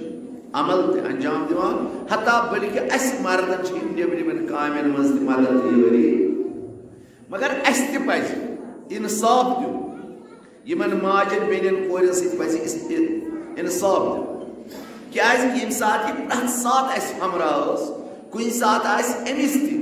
عمل تہِ انجام دِوان، حتیٰ بلکہِ اسہِ مردن چھِ یِم نیٚبرِمٮ۪ن کامٮ۪ن منٛز تہِ مدد یٲری۔ مگر اسہِ تہِ پزِ انصاف دیُن، یِمن ماجن بیٚنٮ۪ن کورٮ۪ن سۭتۍ پزِ اس-، انصاف دیُن۔ کیازِ ییٚمہِ ساتہٕ یہِ پرٛٮ۪تھ ساتہٕ اسہِ ہمراہ ٲس، کُنہِ ساتہٕ آسہِ أمِس تہِ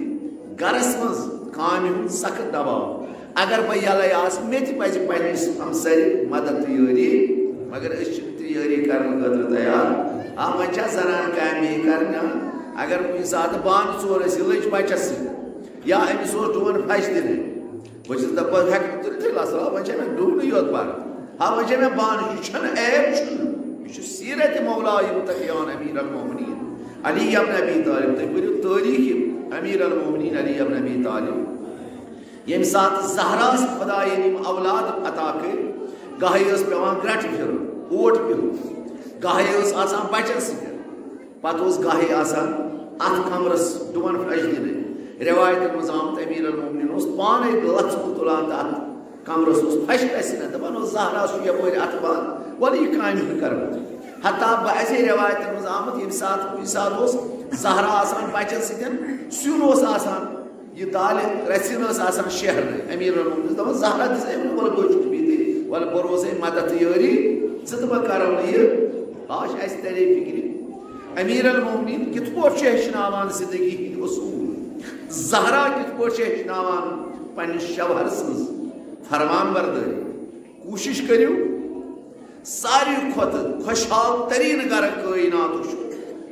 گرس منٛز کامہِ ہُنٛد سخت دباو۔ اگر بہٕ یلے آسہٕ، مےٚ تہِ پزِ پننِس ہمسایہِ مدد تہٕ یٲری، مگر أسۍ چھِنہٕ تہِ یٲری کرنہٕ خٲطرٕ تیار۔ آ، وۄنۍ چھا زنان کامہِ یی کرنہِ؟ آ، اگر کُنہِ ساتہٕ بانہٕ ژور ٲسۍ، یہِ لٔج بچس سۭتۍ، یا أمِس اوس ڈوٗن پھش دِنٕے، بہٕ چھُس دَپان، بہٕ ہٮ۪کہٕ نہٕ تُلتھٕے لَژھ، ہا، وۄنۍ چھےٚ مےٚ ڈُونٕے یوت بَرُن۔ ہا، وۄنۍ چھےٚ مےٚ بانہٕ، یہِ چھُنہٕ عیب، چھُنہٕ۔ یہِ چھُ سیرت مولا متقیان امیر المومنین علی ابن ابی طالب۔ تُہۍ پٔرِو تٲریٖخ امیر المومنین علی ابن ابی طالب۔ ییٚمہِ ساتہٕ زہراہَس خۄدایَن یِم اولاد عطا کٔرۍ، گاہے ٲس پٮ۪وان گرٛٹہٕ پھِرُن، اوٹ پِہُن، گاہے ٲس آسان بَچَن سۭتۍ۔ پتہٕ اوس گاہے آسان اتھ کمرس ڈُون پھش دِنہٕ۔ روایتن منٛز آمُت، امیر المومنین اوس پانے لژھ کُل تُلان تہٕ اتھ کمرس اوس پھش گژھِ نہ، دپان اوس، زہرا چھُ یپٲرۍ اتھٕ بنٛد، وَلہٕ یہِ کامہِ ہُنٛد کرٕ بہٕ۔ حتیٰ بعضے روایتن منٛز آمُت، ییٚمہِ ساتہٕ کُنہِ ساتہٕ اوس زہرا آسان بچن سۭتۍ، سیُن اوس آسان، یہِ دالہِ رژھِ ٲس آسان شیہرنٕے۔ امیر المومنین دپان، زہرا دِژ أمۍ، وَلہٕ بہٕ چھُس بِہتٕے، وَلہٕ بہٕ روزے مدد یٲری، ژٕ تہٕ بہٕ کرو نہٕ یہِ۔ آز چھِ اَسہِ ترے فِکرِ۔ امیر المومنین کِتھ پٲٹھۍ چھُ ہیٚچھناوان زندگی ہٕنٛدۍ اصوٗل؟ زہرا کِتھ پٲٹھۍ چھِ ہیٚچھناوان پننِس شوہر سٕنٛز فرمان بردٲری؟ کوٗشِش کٔرِو، ساروی کھۄتہٕ خۄشحال تریٖن گرٕ کٲیناتُک چھُ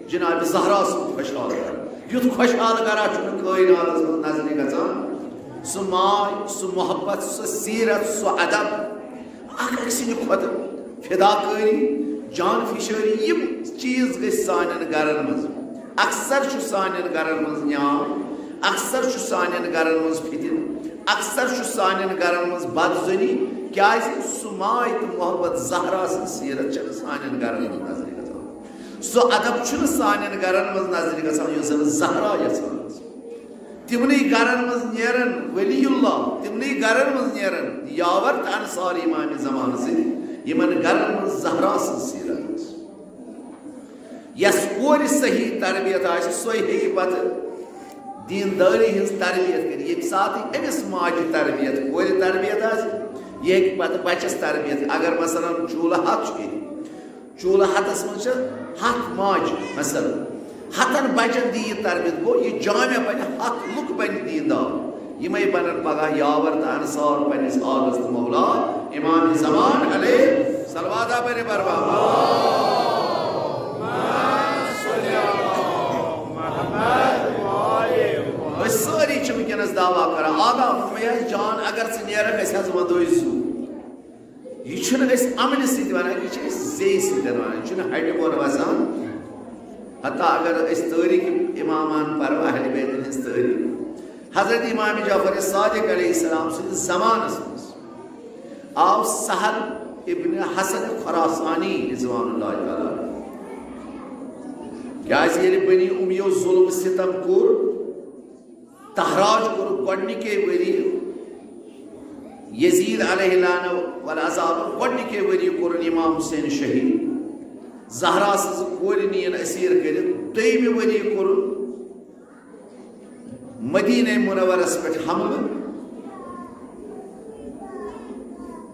جناب زہرا سُنٛد خۄشحال گرٕ۔ یُتھ خۄشحال گرا چھُنہٕ کٲیناتس منٛز نظرِ گژھان۔ سُہ ماے، سُہ محبت، سُہ سیرت، سُہ ادب، اکھ أکۍ سٕنٛدِ کھۄتہٕ فداکٲری، جان فشٲری، یِم چیٖز گٔژھۍ سانٮ۪ن گرن منٛز۔ اکثر چھُ سانٮ۪ن گرن منٛز نیام، اکثر چھُ سانٮ۪ن گرن منٛز فتنہٕ، اکثر چھُ سانٮ۪ن گرن منٛز بدزنی۔ کیازِ؟ سُہ ماے تہٕ محبت، زہرا سٕنٛز سیرت چھنہٕ سانٮ۪ن گرن منٛز نظرِ گژھان۔ سُہ ادب چھُنہٕ سانٮ۪ن گرن منٛز نظرِ گژھان، یُس زن زہرا یژھان ٲس۔ تِمنٕے گرن منٛز نیرن ولی اللہ، تِمنٕے گرن منٛز نیرن یاور تہٕ انصار امام زمانہٕ سٕنٛدۍ، یِمن گرن منٛز زہرا سٕنٛز سیرت ٲس۔ یس کورِ صحیح تربیت آسہِ، سۄے ہیٚکہِ پتہٕ دیندٲری ہٕنٛز تربیت کٔرِتھ۔ ییٚمہِ ساتہٕ أمِس ماجہِ تربیت، کورِ تربیت آسہِ، یہِ ہیٚکہِ پتہٕ بچس تربیت۔ اگر مثلاً چوٗلہٕ ہتھ چھُ ییٚتہِ، چوٗلہٕ ہتس منٛز چھِ ہتھ ماجہِ، مثلاً ہتن بچن دی یہِ تربیت، گوٚو یہِ جامع بنہِ، ہتھ لُکھ بنہِ دیندار۔ یِمے بنن پگاہ یاور تہٕ انصار پننِس آغس تہٕ مولا امام زمان علیہ صلوات۔ أسۍ سٲری چھِ وٕنکیٚنس دعویٰ کران، آغا، ووٚنمَے حظ جان، اگر ژٕ نیرکھ، أسۍ حظ ودوے زُو۔ یہِ چھِنہٕ أسۍ عملہِ سۭتۍ ونان، یہِ چھِ أسۍ زیٚیہِ سۭتۍ ونان، یہِ چھُنہٕ ہٹہِ بۄن وسان۔ حتیٰ اگر أسۍ تٲریٖخ امامان پرو، اہل بیتن ہٕنٛز تٲریٖخ، حضرت امام جعفر صادق علیہ السلام سٕنٛدِس زمانس منٛز آو سہل ابن حسن خراسانی رضوان اللہ تعالیٰ عنہ۔ کیازِ ییٚلہِ بنی امیو ظلم ستم کوٚر، تحراج کوٚر گۄڈنِکے ؤری، یزید علیہ لعنہ والعذاب، گۄڈنِکے ؤری کوٚرُن امام حسین شہید۔ زہرا سٕنٛز کورِ نِیَن اسیر کٔرِتھ۔ دوٚیمہِ ؤری کوٚرُن مدینہ منورس پٮ۪ٹھ حملہٕ۔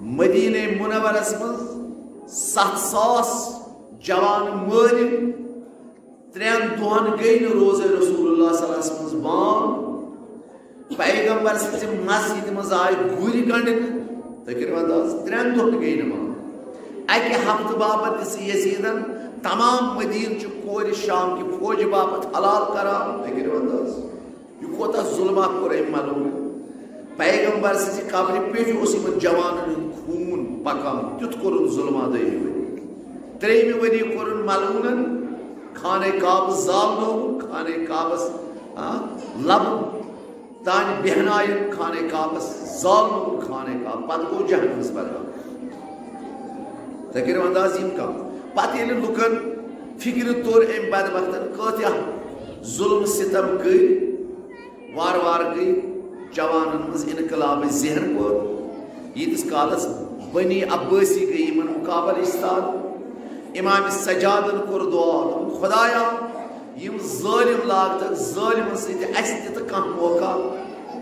مدینہ منورس منٛز ستھ ساس جوان مٲرِکھ۔ ترٛٮ۪ن دۄہن گٔے نہٕ روزے رسول اللہ صلی اللہ علیہ وسلم منٛز بانگ۔ پیغمبر سٕنٛزِ مسجدِ منٛز آیہِ گُرۍ گنڈنہٕ۔ تُہۍ کٔرِو انداز، ترٛٮ۪ن دۄہن گٔے نہٕ بانگ۔ اکہِ ہفتہٕ باپتھ دِژ یزیدن تمام مدینہٕ چہِ کورِ شام کہِ فوجہِ باپتھ حلال قرار۔ تُہۍ کٔرِو انداز، یہِ کوتاہ ظلمہ کوٚر أمۍ ملعوٗن۔ پیغمبر سٕنٛزِ قبرِ پیٚٹھۍ اوس یِمن جوانن ہُنٛد خوٗن پکان، تیُتھ کوٚرُن ظلمہ دوٚیمہِ ؤری۔ ترٛیٚیمہِ ؤری کوٚرُن ملعوٗنن خانہ کعبہٕ زالنووُن، خانہ کعبس، آ، لبہٕ تانۍ بیہنایَن خانہ کعبس، زالنووُن خانہ کعبہٕ، پتہٕ گوٚو جہنمس برابر۔ تُہۍ کٔرِو انداز یِم کم۔ پتہٕ ییٚلہِ لُکن فکرِ توٚر أمۍ بدبختن کۭتیاہ ظلم ستم کٔرۍ، وارٕ وارٕ گٔے جوانن منٛز انقلاب ذہن کوٚر، ییٖتِس کالس بنی عباسی گٔے یِمن مقابل ایستاد۔ امام سجادن کوٚر دعا، دوٚپُن، خدایا، یِم ظٲلم لاگتکھ ظٲلمن سۭتۍ اَسہِ تہِ تہٕ کانٛہہ موقع،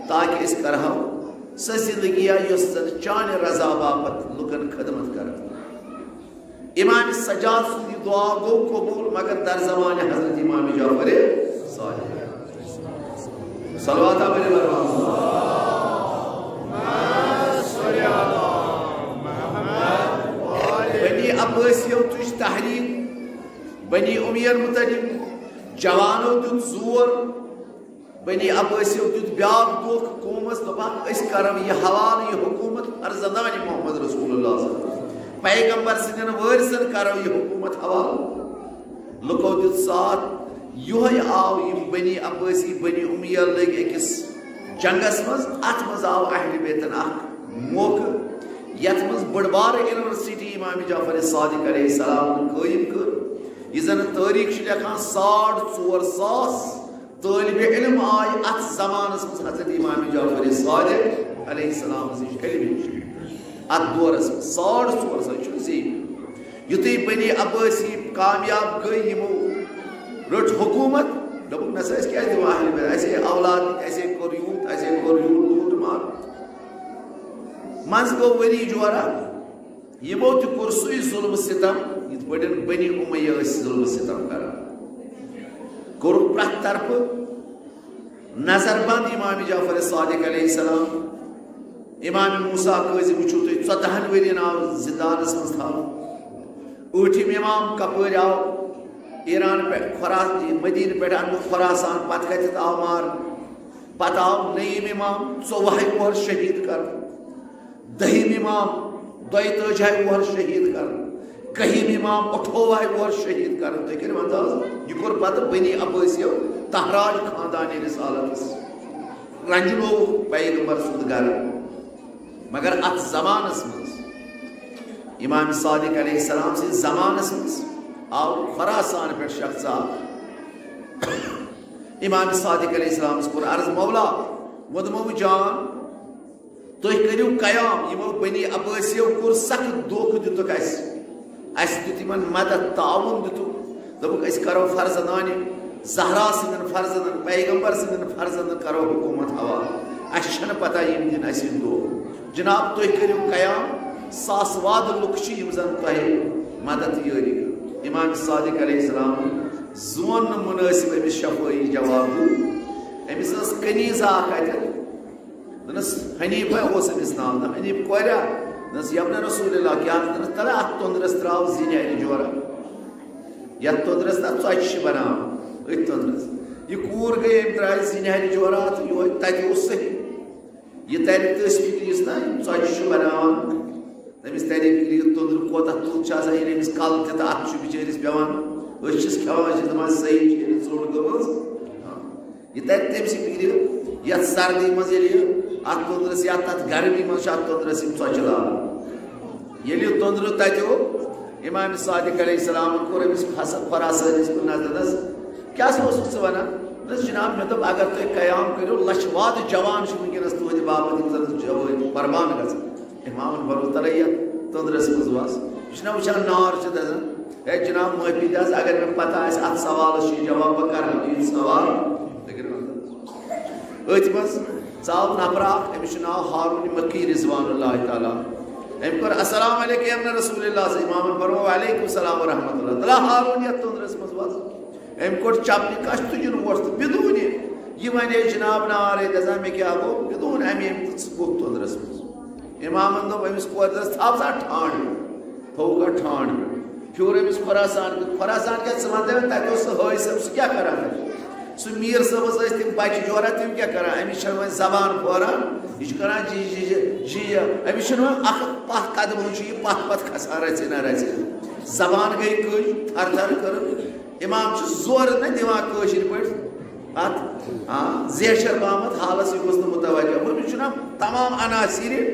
تاکہِ أسۍ کرہو سۄ زندگی، یۄس زن چانہِ رضا باپتھ لُکن خدمت کرن۔ امام سجاد سُنٛد یہِ دعا گوٚو قبول، مگر در زمانہِ حضرت امام جعفر صادق۔ صلوات علی محمد۔ بنی عباسیو تُج تحریک، بنی امیہ متعلق جوانو دیُت زور۔ بنی عباسیو دیُت بیاکھ دھوکہ قومس، دوٚپکھ، أسۍ کرو یہِ حوالہٕ، یہِ حکومت فرزندانِ محمد رسول اللہ صلی اللہ علیہ وسلم۔ پیغمبر سٕنٛدٮ۪ن وٲرثن کرو یہِ حکومت حوالہٕ۔ لُکو دیُت ساتھ۔ یِہوٚے آو، یِم بنی عباسی، بنی امیہ لٔگۍ أکِس جنگس منٛز۔ اتھ منٛز آو اہل بیتن اکھ موقعہٕ، یتھ منٛز بٔڑ بارٕ یونیورسٹی امام جعفر صادق علیہ السلام قٲیِم کٔر، یہِ زن تٲریخ چھُ لیکھان ساڑ ژور ساس طٲلبِ علم آے اتھ زمانس منٛز حضرت امام جعفر صادق علیہ السلام نِش علم ہیٚچھنہِ۔ اتھ دورس منٛز ساڑ ژور ساس چھُ زیٖٹھ۔ یُتھُے بنی عباسی کامیاب گٔے، یِمو رٔٹ حکومت، دوٚپُکھ، "نہ سا، أسۍ کیٛازِ دِمو اہل بیت؟ اَسے اولاد دِتۍ، اَسے کوٚر یوٗت، اَسے کوٚر یوٗت لوٗٹ مار۔" منٛزٕ گوٚو ؤری جورا، یِمو تہِ کوٚر سُے ظلم ستم، یِتھ پٲٹھۍ بنی امیہ ٲسۍ ظلم ستم کران۔ کوٚرُکھ پرٛٮ۪تھ طرفہٕ نظر بند امام جعفر صادق علیہ السلام۔ امام موسیٰ کٲضی وٕچھِو تُہۍ، ژۄدہن ؤرین آو زندانس منٛز تھاونہٕ۔ ٲٹھِم امام کپٲرۍ آو؟ ایران پٮ۪ٹھ، خورا-، مدینہٕ پٮ۪ٹھ اننہٕ خراسان، پتہٕ کتٮ۪تھ آو مارنہٕ؟ پتہٕ آو نٔیِم امام ژوٚوُہے وُہر شہید کرنہٕ۔ دٔہِم امام دۄیہِ تٲجی وُہر شہید کرنہٕ۔ کٔہِم امام اَٹھووُہ وُہر شہید کرنہٕ۔ تُہۍ کٔرِو انداز، یہِ کوٚر پتہٕ بنی عباسیو تحراج خاندانِ رسالتس۔ رنجنووُکھ پیغمبر سُنٛد گرٕ۔ مگر اتھ زمانس منٛز، امام صادق علیہ السلام سٕنٛدِ زمانس منٛز، آو خراسان پٮ۪ٹھ شخص اکھ۔ امام صادق علیہ السلامس کوٚر عرض، "مولا، وۄدمو جان، تُہۍ کٔرِو قیام، یِمو بنی عباسیو کوٚر سخت دھوکہٕ دیُتُکھ اَسہِ۔ اَسہِ دیُت یِمن مدد، تعاوُن دیُتُکھ۔ دوٚپُکھ، أسۍ کرو فرزندانِ زہرا سٕنٛدٮ۪ن فرزندن، پیغمبر سٕنٛدٮ۪ن فرزندن کرو حکومت حوالہٕ۔ اَسہِ چھَنہٕ پتہ یِم دِن اَسہِ یِم دھوکہٕ۔ جناب، تُہۍ کٔرِو قیام، ساس وادٕ لُکھ چھِ یِم زن تۄہہِ مدد یٲری کرن۔" امام صادق علیہ السلام زون نہٕ منٲسب أمِس شفٲعی جواب دیُن۔ أمِس ٲس کنیز اکھ اَتٮ۪تھ، دوٚپنس، حنیفہ اوس أمِس ناو، دوٚپُن، "حنیف کوریا؟" دوٚپنس، "یَبنہ رسول اللہ، کیٛاہ؟" دوٚپنس، "تَلہ اَتھ توٚنٛدرَس ترٛاو زِنہِ ہَرِ جورا۔ یَتھ توٚنٛدرَس تَتھ ژۄچہِ چھِ بَناوان، أتھۍ توٚنٛدرَس۔ یہِ کوٗر گٔے، أمۍ ترٛایہِ زِنہِ ہَرِ جورا تہٕ یِہوٚے تَتہِ اوس صحیح۔ یہِ تَرِ تٔسۍ فِکرِ یُس نا یِم ژۄچہِ چھِ بَناوان، تٔمِس تَرِ فِکرِ یہِ توٚنٛدرٕ کوٗتاہ توٚت چھُ آسان، ییٚلہِ أمِس کَلہٕ تہِ تہٕ اَتھٕ چھُ بِچٲرِس پٮ۪وان۔ أسۍ چھِس کھٮ۪وان، أسۍ چھِ دَپان، صحیح چھِ، ییٚلہِ ژوٚٹ گٔمٕژ۔ یہِ تَرِ تٔمۍ سٕے فِکرِ، یَتھ سردی منٛز ییٚلہِ یہِ اَتھ توٚنٛدرَس یا تَتھ گرمی منٛز چھِ اَتھ توٚنٛدرَس یِم ژۄچہِ لاگان۔ ییٚلہِ یہِ توٚنٛدرٕ تَتہِ اوٚن، امام صادق علیہ السلامن کوٚر أمِس خس-، خراسٲنِس کُن نظر، دوٚپنَس، "کیٛاہ سا اوسُکھ ژٕ وَنان؟" دوٚپنَس، "جناب، مےٚ دوٚپ، اگر تُہۍ قیام کٔرِو، لَچھِ وادٕ جوان چھِ وٕنکیٚنَس تُہٕنٛدِ باپتھ، یِم زَن جوٲنۍ قۄربان گژھن۔" امامن فرموو، "تَلے یَتھ توٚنٛدرَس منٛز وَس۔ یہِ چھُنہ وٕچھان نار چھُ دَزان۔ ہے جناب، معٲفی دِ حظ، اگر مےٚ پتہ آسہِ اَتھ سوالَس چھُ یہِ جواب، بہٕ کَرٕ نہٕ یہِ سوال۔" أتھۍ منٛز ژاو نفر اکھ، أمِس چھُ ناو ہارون مکی رضوان اللہ تعالیٰ۔ أمۍ کوٚر، "السلام علیکم یا ابن رسول اللہ"، امامن فرموو، "وعلیکم السلام ورحمۃ اللہ"۔ تلا ہارون یَتھ توٚنٛدرَس منٛز وَس۔ أمۍ کوٚڑ چپنہِ کَچھ تُجُن ووٚٹھ تہٕ بدوٗنہِ یہِ وَنے، "جناب نارے دَزان، مےٚ کیٛاہ گوٚو؟" بدوٗن اَمہِ أمۍ تہٕ ژٕ گوٚو توٚنٛدرَس منٛز۔ امامن دوٚپ أمِس کورِ، "دَس تھاو سا ٹھانٛڈ۔" تھوٚوُکھ اَتھ ٹھانٛڈ۔ پھیوٗر أمِس خۄراسان کیُتھ۔ خۄراسان کیٛاہ ژٕ وَن تہٕ مےٚ، تَتہِ اوس سُہ حٲج صٲب، سُہ کیٛاہ کَران تَتہِ؟ سُہ میٖر صٲبَس ٲسۍ تِم بَچہِ جورا، تِم کیٛاہ کَران؟ أمِس چھَنہٕ وۄنۍ زبان پھوران، یہِ چھُ کَران جی، جی، جی، جی، أمِس چھُنہٕ وۄنۍ اَکھ پَتھ قدمٕے چھُ یہِ پَتھ پَتھ کھَسان، رَژھِ نا رَژھِ۔ زبان گٔے کٔج، تھَر تھَر کٔرٕن۔ امام چھُ زورٕ نہ دِوان کٲشِر پٲٹھۍ اَتھ، آ، زیچھر بامَتھ حالَس، یہِ گوٚژھ نہٕ متوجہ۔ وۄنۍ چھُنہ تمام عناصرِ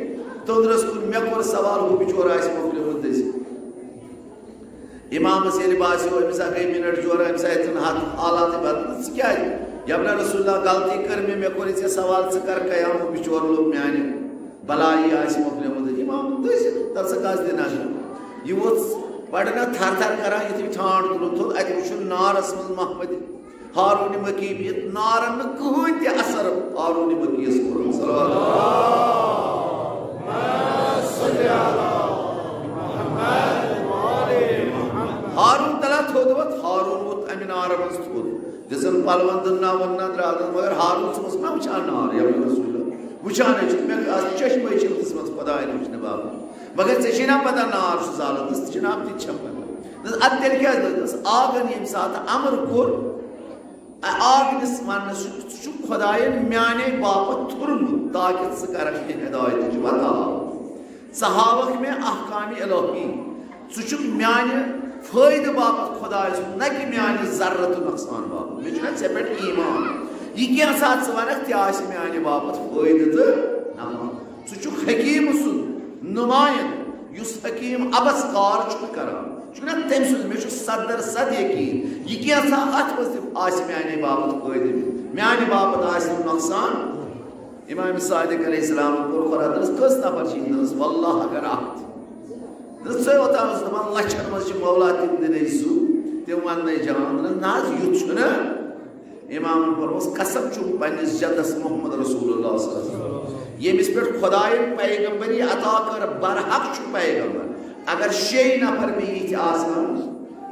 توٚنٛدرَس کُن، مےٚ کوٚر سوال، ہُہ بِچور آسہِ مۄکلیومُت دٔزِتھ۔ امامس ییٚلہِ باسیو، أمِس ہا گٔے مِنٹ جورا، أمِس آیہِ ژھٕن ہتھ حالاتٕے بدل۔ ژٕ کیٛازِ؟ یابنہ رسول اللہ، غلطی کٔر مےٚ، مےٚ کوٚر ژےٚ سوال، ژٕ کر قیام، بِچور لوٚگ میانہِ بلایی آسہِ مۄکلیومُت۔ امام دوٚپ، دٔسۍ، دَپ ژٕ کَس دِنَس؟ یہِ ووٚژھ بَڑٕ نہ تھر تھر کران، یُتھُے ٹھانٛڈ تُلُن تھوٚد، اَتہِ وٕچھُن نارَس منٛز محمد ہارون مکی بِہِتھ، نارَن نہٕ کٕہٕنۍ تہِ اثر ہارون مکیَس کوٚرمُت۔ صلوات۔ ہارون تَلان تھوٚد ووٚتھ، ہارون ووٚتھ اَمہِ نارٕ منٛز تھوٚد۔ دِژٕن پلون دُنناوُن نظرا، دوٚپُن، مگر ہارون، ژٕ اوسُکھ نا وٕچھان نار، یا رسول اللہ؟ وٕچھان ہے چھُس، مےٚ ٲس چشمے چھِ دِژمٕژ خۄدایَن وٕچھنہٕ باپتھ۔ مگر ژےٚ چھے نا پتہ نار چھُ زالان؟ دوٚپُس، ژٕ چھے نا تہِ چھَم پتہ۔ دوٚپُس، اَدٕ تیٚلہِ کیٛازِ لٔج؟ دوٚپُس، آگن ییٚمہِ ساتہٕ اَمر کوٚر، آگنِس وَننَس چھُ، ژٕ چھُکھ خۄدایَن میٛانے باپتھ تھوٚرمُت، تاکہِ ژٕ کَرَکھ مےٚ ہدایتٕچ وَتھ۔ ژٕ ہاوَکھ مےٚ احکامِ الہی۔ ژٕ چھُکھ میانہِ فٲیدٕ باپتھ خۄداے سُنٛد، نہ کہِ میانہِ ضررٕ تہٕ نۄقصان باپتھ۔ مےٚ چھُنہ ژےٚ پٮ۪ٹھ ایمان۔ یہِ کینٛژھا ژٕ وَنکھ، تہِ آسہِ میانہِ باپتھ فٲیدٕ تہٕ نفع۔ ژٕ چھُکھ حکیٖم سُنٛد نُمایَنٛدٕ، یُس حکیٖم عبس کار چھُنہٕ کران۔ چھُنہ تٔمۍ سُنٛد، مےٚ چھُ صد در صد یقیٖن، یہِ کینٛژھا اَتھ منٛز تہِ آسہِ میانہِ باپتھ فٲیدٕ، میانہِ باپتھ آسہِ نہٕ نۄقصان۔ امام صادق علیہ السلام کوٚر خۄدا، دوٚپنَس، کٔژ نفر چھِ یِم؟ دوٚپنَس، واللہ اگر اکھ تہِ۔ دوٚپنَس، ژٕ اوتام اوسُکھ دَپان، لَچھَن منٛز چھِ مولا تِم دِنَے زُو، تِم وَننَے جان۔ دوٚپنَس، نہ حظ، یُتھ چھُنہٕ۔ امامَن فرمووُس، قسم چھُم پنٛنِس جدَس محمد رسول اللہ صلی اللہ علیہ وسلم، ییٚمِس پٮ۪ٹھ خۄدایَن پیغمبری عطا کٔر، برحق چھُ پیغمبر۔ اگر شیٚے نفر مےٚ یِتھۍ آسہٕ ہن،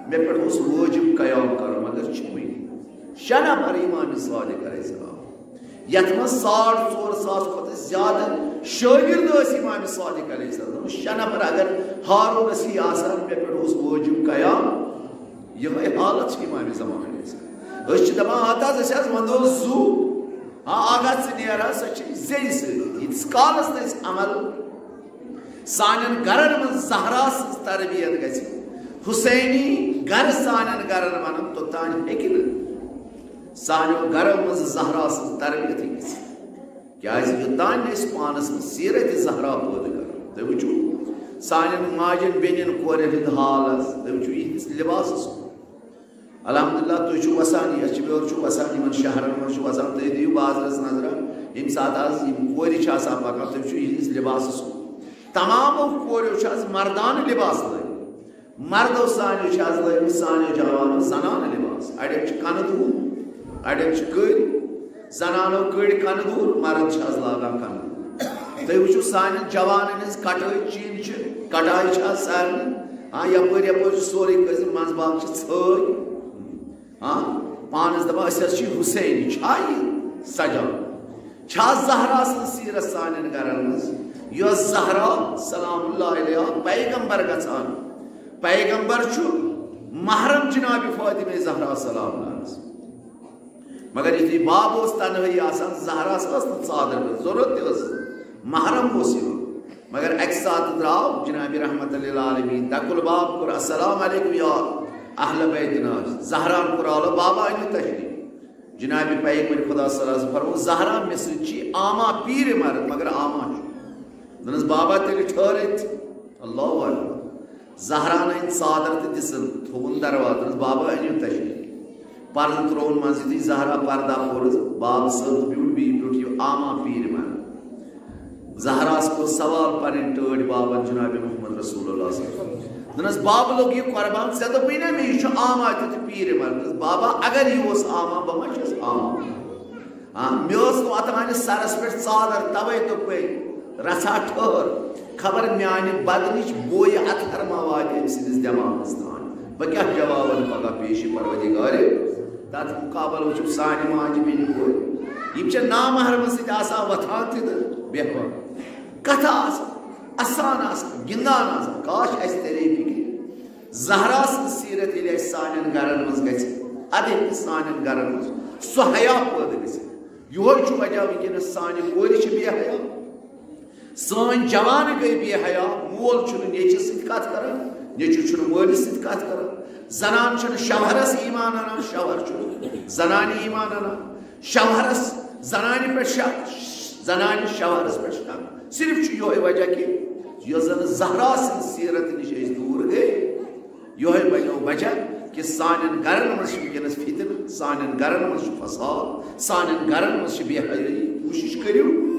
مےٚ پٮ۪ٹھ اوس وٲجِب قیام کَرُن، مگر چھِمٕے شےٚ نفر امام صادق علیہ السلام۔ یتھ منٛز ساڑ ژور ساس کھۄتہٕ زیادٕ شٲگرد ٲسۍ امام صادق علیہ السلام۔ دوٚپُن، شےٚ نفر اگر ہارونس ہی آسہٕ ہن، مےٚ پٮ۪ٹھ اوس وٲجِب قیام۔ یِہوٚے حالت چھِ امام زمان علیہ السلام۔ أسۍ چھِ دپان، ہتہٕ حظ، أسۍ حظ ونو زُو۔ ہاں، اکھ ہتھ ژٕ نیر حظ، سۄ چھِ زیٚیہِ سۭتۍ۔ ییٖتِس کالس نہٕ أسۍ عمل سانٮ۪ن گرن منٛز زہرا سٕنٛز تربیت گژھِ، حسینی گرٕ سانٮ۪ن گرن بنن، توٚتام ہیٚکہِ نہٕ سانیو گرو منٛز زہرا سٕنٛز تربیتٕے گٔژھِتھ۔ کیازِ یوٚتام نہٕ أسۍ پانس منٛز سیرت زہرا پٲدٕ کرو، تُہۍ وٕچھِو سانٮ۪ن ماجٮ۪ن بیٚنٮ۪ن کورٮ۪ن ہُنٛد حال حظ، تُہۍ وٕچھِو یِہنٛدِس لباسس کُن۔ الحمدللہ، تُہۍ چھِو وسان، یہِ اَسہِ چھِ، یورٕ چھُ وسان یِمن شہرن منٛز چھُ وسان، تُہۍ دِیِو بازرس نظرہ، ییٚمہِ ساتہٕ آز یِم کورِ چھِ آسان پکان، تُہۍ وٕچھِو یِہنٛدِس لباسس کُن۔ تمامو کوریو چھِ آز مردانہٕ لباس لٲگِتھ۔ مردو سانیو چھِ آز لٲگمٕتۍ سانیو جوانو زنانہٕ لباس۔ اڑٮ۪ن چھِ کنہٕ دوٗر، اڑٮ۪ن چھِ کٔرۍ، زنانو کٔڑۍ کنہٕ دوٗر، مرد چھِ آز لاگان کنہٕ دوٗر۔ تُہۍ وٕچھِو سانٮ۪ن جوانن ہٕنٛز کٹٲے چیٖن چھِ، کٹاے چھِ آز سارنٕے۔ ہاں، یپٲرۍ یپٲرۍ چھُ سورُے کٔرِتھ، منٛزباگ چھِ ژھٲے۔ ہاں، پانس دپان، أسۍ حظ چھِ حسینی، چھا یہِ سجان؟ چھا زہرا سٕنٛز سیرت سانٮ۪ن گرن منٛز؟ یۄس زہرا سلام اللہ علیہا پیغمبر گژھان، پیغمبر چھُ محرم جناب فاطمہ زہرا سلام اللہ علیہا۔ مگر یُتھُے باب اوس تنہٲیی آسان، زہراہس ٲس نہٕ ژادر، ضرورت تہِ ٲس، محرم اوس یِوان۔ مگر اکہِ ساتہٕ درٛاو جناب رحمت للعالمین، دکل باب کوٚر، السلام علیکم یا اہل بیت ناز۔ زہران کوٚر آلو، بابا أنِو تشریف۔ جناب پیغمبر خدا صلی اللہ علیہ وسلم فرموو، زہرا مےٚ سۭتۍ چھی آما پیٖرِ مرد، مگر آما چھُ۔ دوٚپنس، بابا تیٚلہِ ٹھٔہرِتھ۔ اللہ اکبر۔ زہران أنۍ ژادر تہٕ دِژٕن، تھوٚوُن دروازٕ، دوٚپنس، بابا أنِو تشریف۔ پردٕ ترٛووُن منٛزٕ، یُتھُے زہرا پردہ کھولُس، بابہٕ سٕنٛز بیوٗٹھ بیٚیہِ بیوٗٹھ یہِ آما پیٖرِ مرد۔ زہراہس کوٚر سوال پنٕنۍ ٹٲٹھۍ بابن جناب محمد رسول اللہ صلی اللہ علیہ وسلم۔ دوٚپنس، بابہٕ لوٚگ یہِ قربان، ژےٚ دوٚپُے نا مےٚ یہِ چھُ آما تہِ تہٕ پیٖرِ مرد۔ دوٚپنس، بابا اگر یہِ اوس آما، بہٕ ما چھُس آما؟ آ، مےٚ ٲس نہٕ واتان سرس پٮ۪ٹھ ژادر، توے دوٚپُے، رژھا ٹھٔہر، خبر میانہِ بدنٕچ بویہِ اطہر ما واتہِ أمۍ سٕنٛدِس دٮ۪ماغس تام۔ بہٕ کیٛاہ جواب ونہٕ پگاہ پیش پروردگارِ؟ تتھ مقابلہٕ وٕچھِو سانہِ ماجہِ بیٚنہِ کورِ۔ یِم چھِ نامحرمس سۭتۍ آسان وۄتھان تہِ تہٕ بیٚہوان۔ کتھٕ آسان، اسان آسان، گِنٛدان آسان۔ کاش اسہِ ترے فکرِ۔ زہرا سٕنٛز سیرت ییٚلہِ اسہِ سانٮ۪ن گرن منٛز گژھِ، ادٕ ہیٚکہِ سانٮ۪ن گرن منٛز سُہ حیا پٲدٕ گٔژھِتھ۔ یِہوٚے چھُ وجہ وٕنکیٚنس سانہِ کورِ چھِ بے حیا۔ سٲنۍ جوان گٔے بے حیا، مول چھُنہٕ نیٚچوِس سۭتۍ کتھ کران، نیٚچوٗ چھُنہٕ مٲلِس سۭتۍ کتھ کران، زنان چھَنہٕ شوہرس ایمان انان، شوہر چھُنہٕ زنانہِ ایمان انان، شوہرس زنانہِ پٮ۪ٹھ شک، زنانہِ شوہرس پٮ۪ٹھ شک۔ صرف چھُ یِہوٚے وجہ کہِ یۄس زن زہرا سٕنٛز سیرت نِش أسۍ دوٗر گٔے، یہوے بنیو وجہ کہ سانٮ۪ن گرن منٛز چھُ وٕنکیٚنس فتنہٕ، سانٮ۪ن گرن منٛز چھُ فساد، سانٮ۪ن گرن منٛز چھِ بے حیٲیی۔ کوٗشِش کٔرِو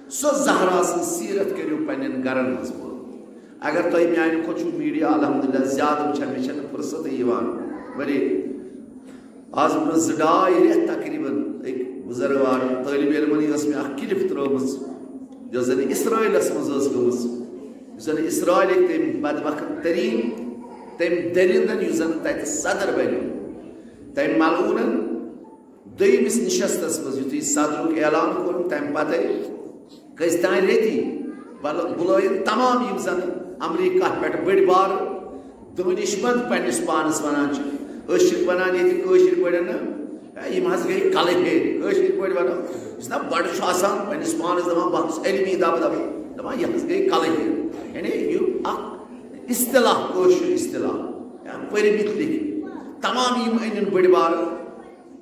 سۄ زہرا سٕنٛز سیرت کٔرِو پننٮ۪ن گرن منٛز پٲدٕ۔ اگر تۄہہِ میانہِ کھۄتہٕ چھُو میڈیا الحمدللہ زیادٕ وٕچھان، مےٚ چھَنہٕ فرصتٕے یِوان۔ ؤری از برونٛہہ زٕ ڈاے رٮ۪تھ تقریباً أکۍ بُزرگوار طٲلبِ علمن ٲس مےٚ اکھ clip ترٲومٕژ، یۄس زن اسرائیلس منٛز ٲس گٔمٕژ، یُس زن اسرائیلٕکۍ تٔمۍ بدبخت تریٖن، تٔمۍ دٔرِندن، یُس زن تتہِ صدر بنیو، تٔمۍ ملعوٗنن دوٚیمِس نشستس منٛز یُتھُے صدرُک اعلان کوٚرُن، تمہِ پتے کٔژِ تام ریٚتی بل-، بُلٲیِن تمام یِم زن امریکہ پٮ۪ٹھ بٔڑۍ بارٕ دٲنِش مند پننِس پانس ونان چھِ۔ أسۍ چھِکھ ونان ییٚتہِ کٲشِر پٲٹھۍ نہٕ، "ہے، یِم حظ گٔے کلہٕ ہیٚرِ"۔ کٲشِر پٲٹھۍ ونو، یُس نہ بڑٕ چھُ آسان پننِس پانس دپان، "بہٕ حظ چھُس علمی دبہٕ دبہٕ"، دپان، "یہِ حظ گٔے کلہٕ ہیٚرِ"۔ یعنی یہِ اکھ اصطلاح، کٲشُر اصطلاح، یا پٔرمٕتۍ لیکھمٕتۍ۔ تمام یِم أنِن بٔڑۍ بارٕ،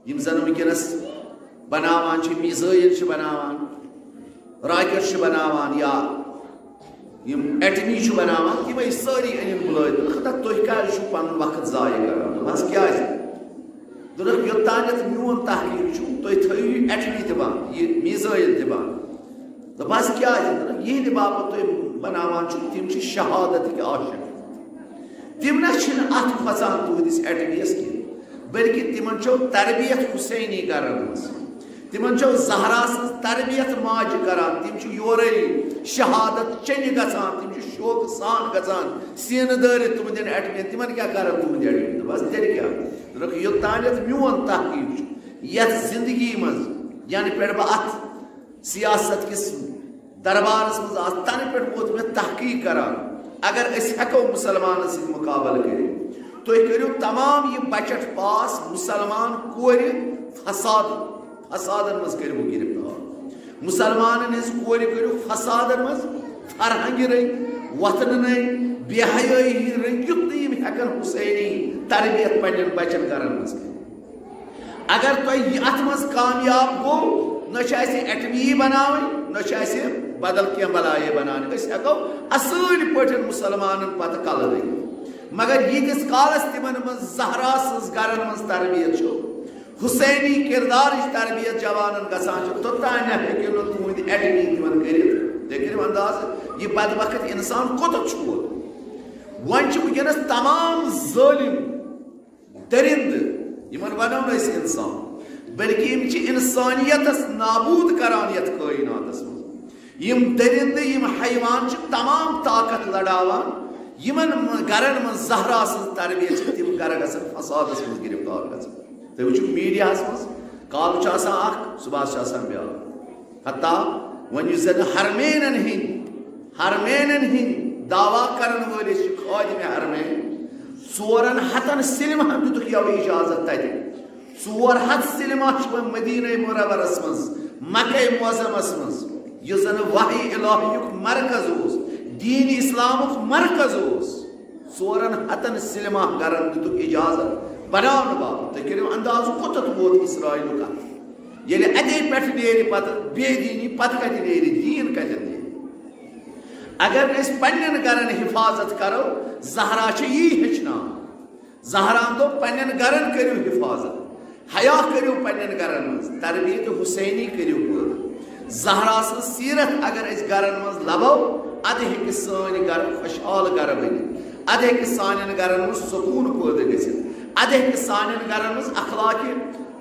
یِم زن وٕنکیٚنس بناوان چھِ، میزائل چھِ بناوان، راکٹ چھِ بناوان، یا یِم ایٹمی چھِ بناوان، یِمے سٲری أنِن بُلٲوِتھ۔ دوٚپُکھ، "ہتا تُہۍ کیازِ چھِو پنُن وقت ضایع کران؟" دوٚپہَس، "کیازِ؟" دوٚپُکھ، "یوٚتانٮ۪تھ میون تحقیق چھُ، تُہۍ تھٲیِو یہِ ایٹمی تہِ بنٛد، یہِ میزائل تہِ بنٛد۔" دوٚپہَس، "کیازِ؟" دوٚپُکھ، "یِہِنٛدِ باپتھ تُہۍ بناوان چھِو، تِم چھِ شہادتٕکۍ عاشق۔ تِم نہ چھِنہٕ اَتھ کھۄژان تُہٕنٛدِس ایٹمیَس کینٛہہ، بلکہِ تِمن چھو تربیت حسینی کران منٛز۔ تِمن چھو زہرا سٕنٛز تربیت ماجہِ کران۔ تِم چھِ یورے شہادت چیٚنہِ گژھان، تِم چھِ شوقہٕ سان گژھان سینہٕ دٲرِتھ تُہنٛدٮ۪ن ایٹمین۔ تِمن کیٛاہ کرن تُہنٛدۍ ایٹمین؟" تہٕ بس تیٚلہِ کیٛاہ؟ دوٚپُکھ، "یوٚتانٮ۪تھ میون تحقیق چھُ، یتھ زندگی منٛز، یعنی پٮ۪ٹھ بہٕ اتھ سیاست کِس دربارس منٛز آس، تنہٕ پٮ۪ٹھ ووت مےٚ تحقیق کران، اگر أسۍ ہٮ۪کو مُسلمانن سۭتۍ مُقابلہٕ کٔرِتھ، تُہۍ کٔرِو تمام یہِ بجٹ پاس، مُسلمان کورِ فساد، فسادن منٛز کٔرِو گرفتار، مُسلمانن ہٕنٛز کورِ کٔرِو فسادن منٛز، فرہنگہِ رٔنگۍ، وطنہٕ رٔنگۍ، بے حیٲیی ہٕنٛدۍ رٔنگۍ، یُتھ نہٕ یِم ہٮ۪کن حسینی تربیت پننٮ۪ن بچن گرن منٛز کٔرِتھ۔ اگر تۄہہِ یہِ اتھ منٛز کامیاب گوٚو، نہ چھِ اسہِ ایٹمی بناوٕنۍ، نہ چھِ اسہِ بدل کینٛہہ بلایہِ بناونہِ۔ أسۍ ہٮ۪کو اصٕل پٲٹھۍ مُسلمانن پتہٕ کلہٕ دِتھ۔ مگر ییٖتِس کالس تِمن منٛز زہرا سٕنٛز گرن منٛز تربیت چھُ، حسینی کردارٕچ تربیت جوانن گژھان چھِ، توٚتام نہ ہیٚکِو نہٕ تُہنٛدۍ ایٹمی تِمن کٔرِتھ۔ تُہۍ کٔرِو اندازٕ، یہِ بدبخت انسان کوٚتتھ چھُ ووتمُت۔ وۄنۍ چھِ وٕنکیٚنس تمام ظٲلم درندٕ، یِمن ونو نہٕ أسۍ انسان، بلکہِ یِم چھِ انسانیتس نابود کران یتھ کائناتس منٛز۔ یِم درندٕ، یِم حیوان چھِ تمام طاقت لڑاوان، یِمن م-، گرن منٛز زہرا سٕنٛز تربیت چھِ، تِم گرٕ گژھن فسادس منٛز گرفتار گژھن۔ تُہۍ وٕچھِو میڈیاہس منٛز، کالہٕ چھُ آسان اکھ، صبحس چھُ آسان بیٛاکھ۔ حتیٰ وۄنۍ یُس زن حرمینن ہٕنٛدۍ، حرمینن ہٕنٛدۍ دعویٰ کرن وٲلۍ چھِ خادم حرمین، ژورن ہتن سینماہن دِتُکھ یوٕ اجازت تتہِ۔ ژور ہتھ سینما چھِ وۄنۍ مدینہ منورس منٛز، مکہ معظمس منٛز، یُس زن وحی الہیُک مرکز اوس، دین اسلامُک مرکز اوس۔ ژورن ہتن سینما گرن دِتُکھ اجازت بناونہٕ باپتھ۔ تُہۍ کٔرِو اندازٕ کوٚتتھ ووت اسرائیلُک اتھ۔ ییٚلہِ اتے پٮ۪ٹھ نیرِ پتہٕ بے دینی، پتہٕ کتہِ نیرِ دین، کتٮ۪ن نیرِ؟ اگر نہٕ أسۍ پننٮ۪ن گرن حفاظت کرو، زہرا چھِ یی ہیٚچھناوان۔ زہرا دوٚپ، پننٮ۪ن گرن کٔرِو حفاظت، حیا کٔرِو پننٮ۪ن گرن منٛز، تربیت حسینی کٔرِو پٲدٕ۔ زہرا سٕنٛز سیرت اگر أسۍ گرن منٛز لبو، ادٕ ہیٚکہِ سٲنۍ گرٕ خۄشحال گرٕ بٔنِتھ، ادٕ ہیٚکہِ سانٮ۪ن گرن منٛز سکوٗن پٲدٕ گٔژھِتھ، ادٕ ہیٚکہِ سانٮ۪ن گرن منٛز اخلاقِ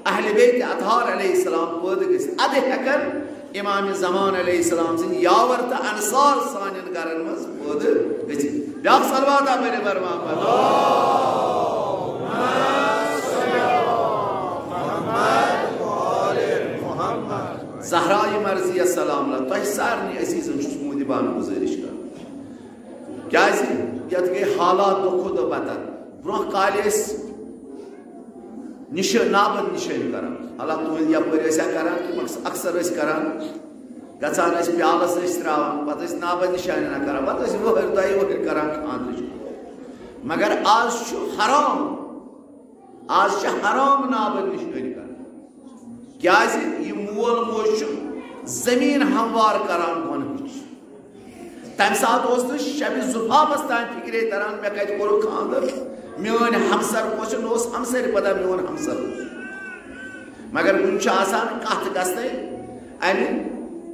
اہل بیت اطہار علیہ السلام پٲدٕ گٔژھِتھ، ادٕ ہیٚکن امام زمان علیہ السلام سٕنٛدۍ یاور تہٕ انصار سانٮ۪ن گرن منٛز پٲدٕ گٔژھِتھ۔ بیٛاکھ صلوات آ بٔرِو بر محمد۔ زہرا مرضیہ سلام اللہ، تۄہہِ سارنٕے عزیزن چھُس مودبانہٕ گُزٲرِش کران۔ کیازِ یتھ گٔے حالات دۄہ کھۄتہٕ دۄہ بدتر۔ برونٛہہ کالہِ ٲسۍ نِش-، نابد نِشٲنۍ کران۔ حالانکہ تُہنٛد یپٲرۍ ٲسۍ ہا کران، تِم اکث-، اکثر ٲسۍ کران، گژھان ٲسۍ پیالس ٲسۍ تراوان، پتہٕ ٲسۍ نابد نِشٲنۍ انان کران، پتہٕ ٲسۍ وٕہٕرۍ دۄیہِ وٕہٕرۍ کران خانٛدرٕچ۔ مگر آز چھُ حرام، آز چھِ حرام نابد نِشٲنۍ کران۔ کیازِ یہِ مول موج چھُ زمین ہموار کران گۄنہٕچ۔ تمہِ ساتہٕ اوس نہٕ شبِ زفافس تام فکرے تران مےٚ کتہِ کوٚرُکھ خانٛدر، میٲنۍ ہمسر کۄس چھِ، نہ اوس ہمسرِ پتہ میون ہمسر کُس چھُ۔ مگر وُنہِ چھُ آسان کتھ گژھنَے، امہِ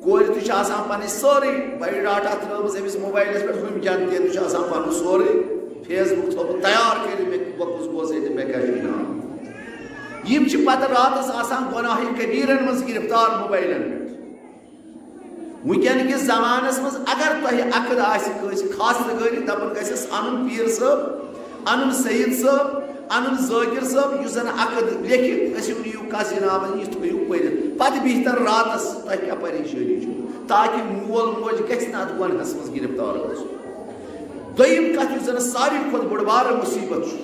کورِ تہِ چھِ آسان پنٕنۍ سٲرٕے بایوڈاٹا ترٲومٕژ أمِس موبایلس پٮ۪ٹھ، ہُمہِ جنتین تہِ چھُ آسان پنُن سورُے فیس بُک تھوٚومُت تیار کٔرِتھ، مےٚ بہٕ کُس گوس ییٚتہِ، مےٚ کیٛاہ چھُ انعام۔ یِم چھِ پتہٕ راتس آسان گۄناہہِ کبیرن منٛز گرفتار موبایلن پٮ۪ٹھ۔ وٕنکیٚن کِس زمانس منٛز اگر تۄہہِ عقد آسہِ کٲنٛسہِ خاص تہٕ غٲری، دپان گژھٮ۪س انُن پیٖر صٲب، انُن سید صٲب، انُن ذٲکر صٲب، یُس زن عقد لیکھِ، گٔژھِو نِیِو کس جنابس نِش، تھٲیِو پٔرِتھ، پتہٕ بِہتن راتس، تۄہہِ کیٛاہ پریشٲنی چھو؟ تاکہِ مول موج گژھِ نہٕ اتھ گۄنہس منٛز گرفتار گژھُن۔ دوٚیِم کتھ، یُس زن ساروی کھۄتہٕ بٔڑ بارٕ مُصیبت چھُ،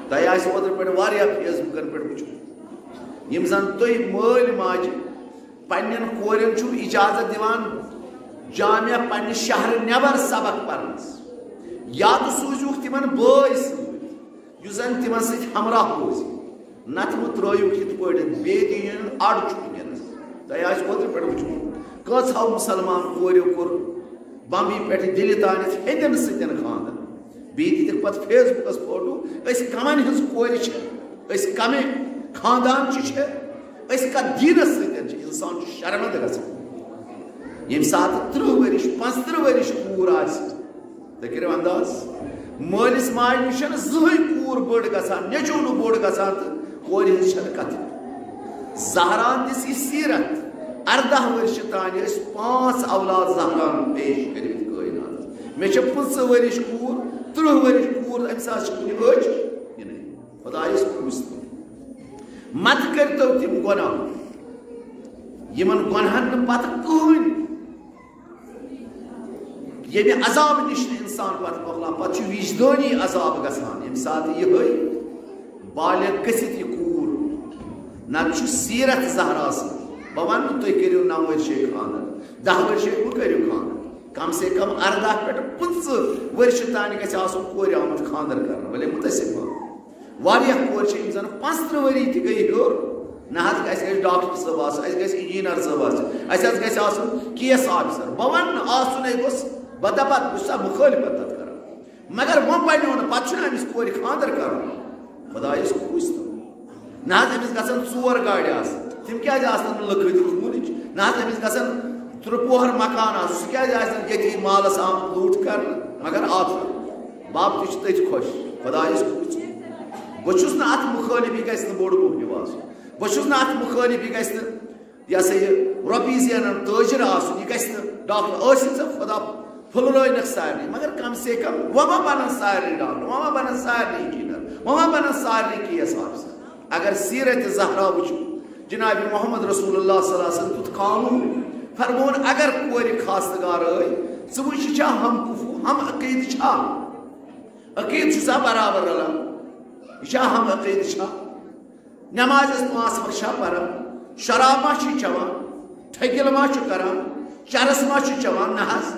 تۄہہِ آسہِ اوترٕ پٮ۪ٹھ واریاہ فیس بُکن پٮ۪ٹھ وٕچھمُت، یِم زن تُہۍ مٲلۍ ماجہِ پننٮ۪ن کورٮ۪ن چھُو اجازت دِوان جامعہ پننہِ شہرٕ نٮ۪بر سبق پرنس، یا تہٕ سوٗزِوُکھ تِمن بٲے سۭتۍ یُس زن تِمن سۭتۍ ہمراہ روزِ، نتہٕ مہٕ ترٲیِوُکھ یِتھ پٲٹھۍ، بیٚیہِ دِیِو نہٕ اڑ چھُ وٕنکیٚنس۔ تۄہہِ آسہِ اوترٕ پٮ۪ٹھ وٕچھمُت، کٲژہو مُسلمان کورٮ۪و کوٚر بمبی پٮ۪ٹھ دِلہِ تانٮ۪تھ ہیٚندٮ۪ن سۭتۍ خانٛدر، بیٚیہِ دِتِکھ پتہٕ فیس بُکس فوٹو، أسۍ کمن ہٕنٛز کورِ چھِ، أسۍ کمہِ خاندان چہِ چھِ، أسۍ کتھ دیٖنس سۭتۍ چھِ۔ انسان چھُ شرمندٕ گژھان۔ ییٚمہِ ساتہٕ ترٕٛہ ؤرِش، پانٛژترٕٛہ ؤرِش کوٗر آسہِ، تُہۍ کٔرِو انداز، مٲلِس ماجہِ نِش چھَنہٕ زٕہٕے کوٗر بٔڑ گژھان، نیٚچوٗ نہٕ بوٚڑ گژھان تہٕ کورِ ہٕنٛز چھَنہٕ کتھٕے۔ زہران دِژ یہِ سیٖرت، ارداہ ؤرِش تانۍ ٲسۍ پانٛژھ اولاد زہران پیش کٔرمٕتۍ کٲیناتس۔ مےٚ چھےٚ پٕنٛژٕہ ؤرِش کوٗر، ترٕٛہ ؤرِش کوٗر، أمِس حظ چھِ کُنہِ أچھ یِنٕے۔ خۄدایَس کُس تہِ۔ مت کٔرۍتو تِم گۄناہ، یِمن گۄناہن نہٕ پتہٕ کٕہٕنۍ، ییٚمہِ عذابہٕ نِش نہٕ انسان پتہٕ مۄکلان، پتہٕ چھُ وجدٲنی عذاب گژھان۔ ییٚمہِ ساتہٕ یِہوٚے بالغ گٔژھِتھ یہِ کوٗر، نتہٕ چھُ سیرت زہرا سۭتۍ۔ بہٕ ونہٕ نہٕ تُہۍ کٔرِو نو ؤرشے خانٛدر، دہ ؤرشے مہٕ کٔرِو خانٛدر، کم سے کم ارداہ پٮ۪ٹھ پٕنٛژٕہ ؤرشہِ تانۍ گژھِ آسُن کورِ آمُت خانٛدر کرنہٕ۔ ؤلے مُتٲثر گوٚو۔ واریاہ کورِ چھِ یِم زَن پانٛژترٕٛہ ؤری تہِ گٔے ہیوٚر، نہ حظ، اَسہِ گژھِ ڈاکٹر صٲب آسُن، اَسہِ گژھِ انجینئر صٲب آسُن، اَسہِ حظ گژھِ آسُن کے ایس آفیسر۔ بہٕ وَنہٕ نہٕ آسُنے گوٚژھ، بہٕ دَپہٕ، بہٕ چھُسا مُخٲلفت تَتھ کران؟ مگر وۄنۍ بَنیو نہٕ، پَتہٕ چھُنہٕ أمِس کورِ خانٛدر کرُن؟ خۄدایَس کُس تہٕ۔ نہ حظ، أمِس گژھن ژور گاڑِ آسٕنۍ، تِم کیٛازِ آسَن نہٕ لٔکرِ تہٕ خوٗنٕچ؟ نہ حظ، أمِس گژھن ترٛےٚ پوہر مکان آسُن، سُہ کیٛازِ آسہِ نہٕ یتیٖم مالَس آمُت لوٗٹھ کرنہٕ؟ مگر آسُن، بب تہِ چھُ تٔتھۍ خۄش، خۄدایَس کُس۔ بہٕ چھُس نہٕ اَتھ مُخٲلِف، یہِ گژھِ نہٕ بوٚڑ مُخلِف آسُن۔ بہٕ چھُس نہٕ اَتھ مُخٲلِف، یہِ گژھِ نہٕ، یہِ ہسا یہِ رۄپیہِ زینان تٲجِر آسُن، یہِ گژھِ نہٕ ڈاکٹر ٲسِتھ ژےٚ خۄدا پھُلرٲونَکھ سارنٕے، مگر کم سے کم وۄنۍ ما بنن سارنٕے ڈاکٹر، وۄنۍ ما بنن سارنٕے انجینئر، وۄنۍ ما بنن سارنٕے کے ایس آفیسر۔ اگر سیرت زہرا وٕچھو، جناب محمد رسول اللہ صلی اللہ علیہ وسلم تیُتھ قانون فرمون، اگر کورِ خاصتگار ٲے، ژٕ وٕچھ، یہِ چھا ہم کفو، ہم عقیدٕ چھا؟ عقیدٕ چھُ سا برابر رلان؟ یہِ چھا ہم عقیدٕ چھا؟ نمازس پانٛژھ وقت چھا پران؟ شراب ما چھُ چٮ۪وان؟ ٹھٔکِل ما چھُ کران؟ چرس ما چھُ چٮ۪وان؟ نہ حظ۔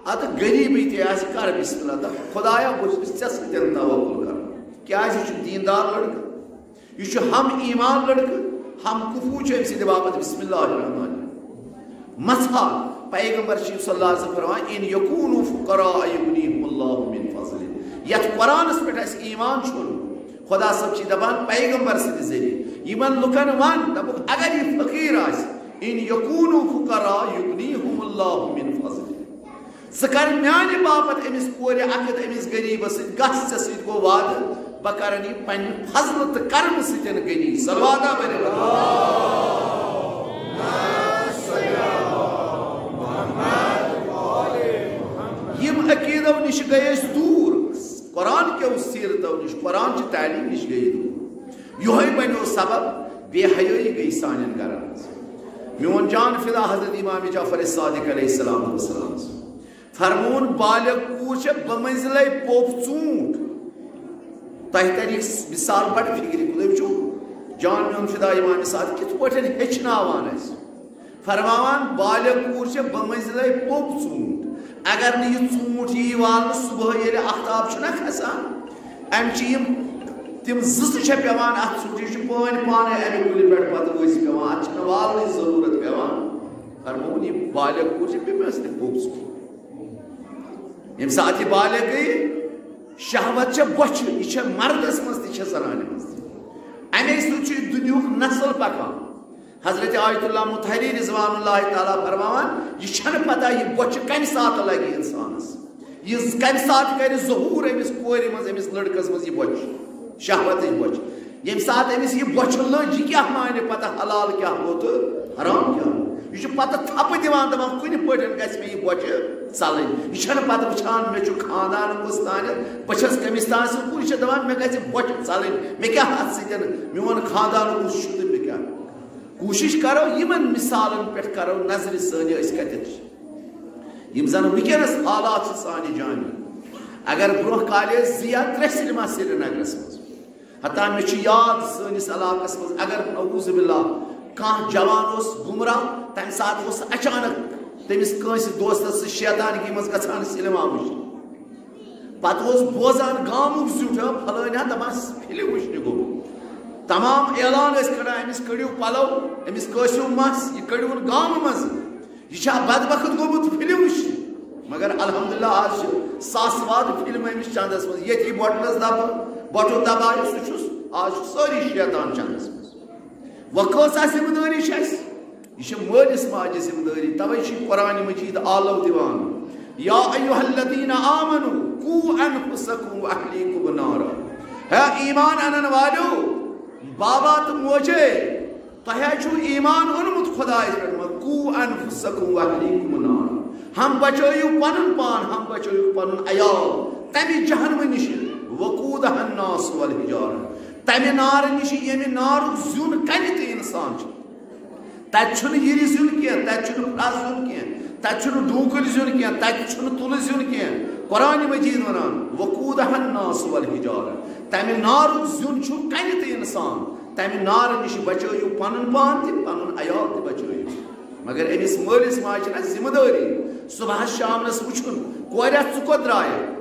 ادٕ غریبٕے تہِ آسہِ، کر بسم اللہ، دپ، خدایا، بہٕ چھُس ژےٚ سۭتۍ توکل کران۔ کیازِ، یہِ چھُ دیندار لڑکہٕ، یہِ چھُ ہم ایمان لڑکہٕ، ہم کفو چھُ أمۍ سٕنٛدِ باپتھ۔ بسم اللہ الرحمن الرحیم۔ مثال، پیغمبر چھِ صلی اللہ علیہ وسلم فرماوان، "ان یکونوا فقراء یغنیہم اللہ من فضلہ۔" یتھ قرآنس پٮ۪ٹھ اَسہِ ایمان چھُ، خدا صٲب چھِ دپان پیغمبر سٕنٛدِ ذٔریعہٕ یِمن لُکن ون، دپُکھ، اگر یہِ فقیٖر آسہِ، "ان یکونوا فقراء یغنیہم اللہ من فضلہ۔" ژٕ کر میانہِ باپتھ أمِس کورِ عقد، أمِس غریٖبس سۭتۍ، گژھ، ژےٚ سۭتۍ گوٚو وعدٕ، بہٕ کرن یہِ پننہِ فضلہٕ تہٕ کرمہٕ سۭتۍ غنی۔ صلوات پٔرِو۔ یِم عقیدو نِش گٔے أسۍ دوٗر، قرآن کیو سیرتو نِش، قرآن چہِ تعلیٖم نِش گٔے دوٗر۔ یِہوٚے بنیو سبب بے حیٲیی گٔے سانٮ۪ن گرن منٛز۔ میون جان فدا حضرت امام جعفر صادق علیہ السلام والسلام۔ فرمون، بالغ کوٗر چھےٚ بمنزلے پوٚپ ژوٗنٛٹھ۔ تۄہہِ ترِ یہِ مثال بڑٕ فکرِ کُن۔ تُہۍ وٕچھِو، جان میون فدا امام صادق کِتھ پٲٹھۍ ہیٚچھناوان اَسہِ۔ فرماوان، بالغ کوٗر چھےٚ بمنزلے پوٚپ ژوٗنٛٹھ۔ اگر نہٕ یہِ ژوٗنٛٹھ یی والنہٕ صبحٲے ییٚلہِ آفتاب چھُنہ کھسان، أمۍ چھِ یِم، تِم زٕ زٕ چھےٚ پٮ۪وان اَتھ ژوٗنٛٹھِس، یہِ چھُ پٲنۍ پانَے اَمہِ کُلہِ پٮ۪ٹھ پتہٕ ؤسۍ پٮ۪وان، اَتھ چھِنہٕ والنٕچ ضروٗرت پٮ۪وان۔ فرمووُن، یہِ بالغ کوٗر چھِ بمنزلے پوٚپ ژوٗنٛٹھ۔ ییٚمہِ ساتہٕ یہِ بالغ گٔیہِ، شہوت چھےٚ بۄچھِ، یہِ چھےٚ مردس منٛز تہِ، چھےٚ زنانہِ منٛز تہِ۔ اَمے سۭتۍ چھُ یہِ دُنیاہُک نسل پکان۔ حضرت آیت اللہ مطہری رضوان اللہ تعالیٰ فرماوان، یہِ چھَنہٕ پتہ یہِ بۄچھِ کَمہِ ساتہٕ لگہِ اِنسانس، یہِ کَمہِ ساتہٕ کرِ ظہوٗر أمِس کورِ منٛز، أمِس لڑکس منٛز یہِ بۄچھِ، شہوتٕچ بۄچھِ۔ ییٚمہِ ساتہٕ أمِس یہِ بۄچھِ لٔج، یہِ کیٛاہ مانہِ پتہٕ حلال کیٛاہ گوٚو تہٕ حرام کیٛاہ گوٚو؟ یہِ چھُ پتہٕ تھپہٕ دِوان، دَپان، کُنہِ پٲٹھۍ گژھِ مےٚ یہِ بۄچھِ ژَلٕنۍ۔ یہِ چھَنہٕ پتہٕ وٕچھان، مےٚ چھُ خاندان کُس تانٮ۪تھ، بہٕ چھَس کٔمِس تانۍ سۭتۍ، کُنہِ چھِ دَپان، مےٚ گژھِ بۄچھِ ژَلٕنۍ، مےٚ کیٛاہ اَتھ سۭتۍ، میون خاندان کُس چھُ تہٕ مےٚ کیٛاہ۔ کوٗشِش کَرو یِمَن مِثالَن پٮ۪ٹھ، کَرو نظرِ سٲنہِ أسۍ کَتٮ۪تھ چھِ۔ یِم زَن وٕنکیٚنَس حالات چھِ سانہِ جامہِ۔ اگر برونٛہہ کالہِ ٲسۍ زٕ یا ترٛےٚ سینما سرینگرَس منٛز، حتیٰ مےٚ چھُ یاد سٲنِس علاقس منٛز، اگر نعوذ باللہ کانٛہہ جوان اوس گمراہ، تمہِ ساتہٕ اوس اچانک تٔمِس کٲنٛسہِ دوستس سۭتۍ شیطانگی منٛز گژھان سینما وٕچھنہِ۔ پتہٕ اوس بوزان گامُک زیُٹھ، ہا، فلٲنۍ ہا دپان، فلم وٕچھنہِ گوٚو۔ تمام اعلان ٲسۍ کران، أمِس کٔڑِو پلو، أمِس کٲسِو مس، یہِ کٔڑِوُن گامہٕ منٛزٕ۔ یہِ چھا بدبخت گوٚمُت فلم وٕچھنہِ؟ مگر الحمدللہ آز چھِ ساسہٕ واد فلم أمِس چندس منٛز۔ ییٚتہِ یہِ بۄٹنس دبہٕ، بۄٹُن دبایہِ، سُہ چھُس، آز چھُ سٲری شیطان چندس منٛز۔ وۄنۍ کۭژاہ ذمہٕ دٲری چھِ اَسہِ؟ یہِ چھِ مٲلِس ماجہِ ذمہٕ دٲری۔ توے چھِ قرآن مجید آلو دِوان، یا ایھا الذین آمنوا قوا انفسکم و اہلیکم نارا۔ ہے ایمان انن والیو، بابا تہٕ موجے، تۄہہِ حظ چھُو ایمان اوٚنمُت خۄدایَس پٮ۪ٹھ، مگر قوا انفسکم و اہلیکم نارا۔ ہم بچٲیِو پنُن پان، ہم بچٲیِو پنُن عیال تمہِ جہنمہٕ نِش۔ وقودہا الناس والحجارہ۔ تمہِ نارٕ نِش، ییٚمہِ نارُک زیُن کنہِ تہِ انسان چھُ۔ تتہِ چھُنہٕ یِرِ زیُن کینٛہہ، تتہِ چھُنہٕ پھرٛس زیُن کینٛہہ، تتہِ چھُنہٕ ڈوٗنکٔلۍ زیُن کینٛہہ، تتہِ چھُنہٕ تُلہٕ زیُن کینٛہہ۔ قرآن مجید ونان، وقودہا الناس والحجارہ۔ تمہِ نارُک زیُن چھُ کنہِ تہِ انسان۔ تمہِ نارٕ نِش بچٲیِو پنُن پان تہِ، پنُن عیال تہِ بچٲیِو۔ مگر أمِس مٲلِس ماجہِ چھِ نہ ذمہٕ دٲری صبحس شامنس وٕچھُن، کورِ، ژٕ کوٚت درٛایَکھ؟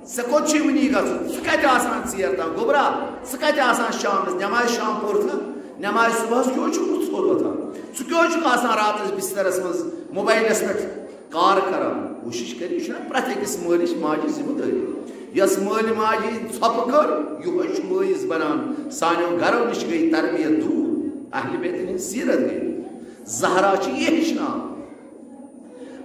ژےٚ کوٚت چھُے وٕنی گژھُن؟ ژٕ کتہِ آسان ژیر تام؟ گوٚبرا، ژٕ کتہِ آسان شامنس؟ نماز شام پوٚرتھٕ، نماز صبحس کیٛاہ چھُکھ نہٕ ژٕ کوٚت وۄتھان؟ ژٕ کیٛاہ چھُکھ آسان راتس بسترس منٛز موبایلس پٮ۪ٹھ کار کران؟ کوٗشِش کٔرِو، یہِ چھُنہ پرٛٮ۪تھ أکِس مٲلِس ماجہِ ذمہٕ دٲری۔ یۄس مٲلۍ ماجہِ ژھۄپہٕ کٔر، یِہوٚے چھُ مٲیِس بنان۔ سانیو گرو نِش گٔے تربیت دوٗر، اہلِ بیتن ہٕنٛز سیٖرت گٔے۔ زہرا چھِ یہِ ہیٚچھناوان۔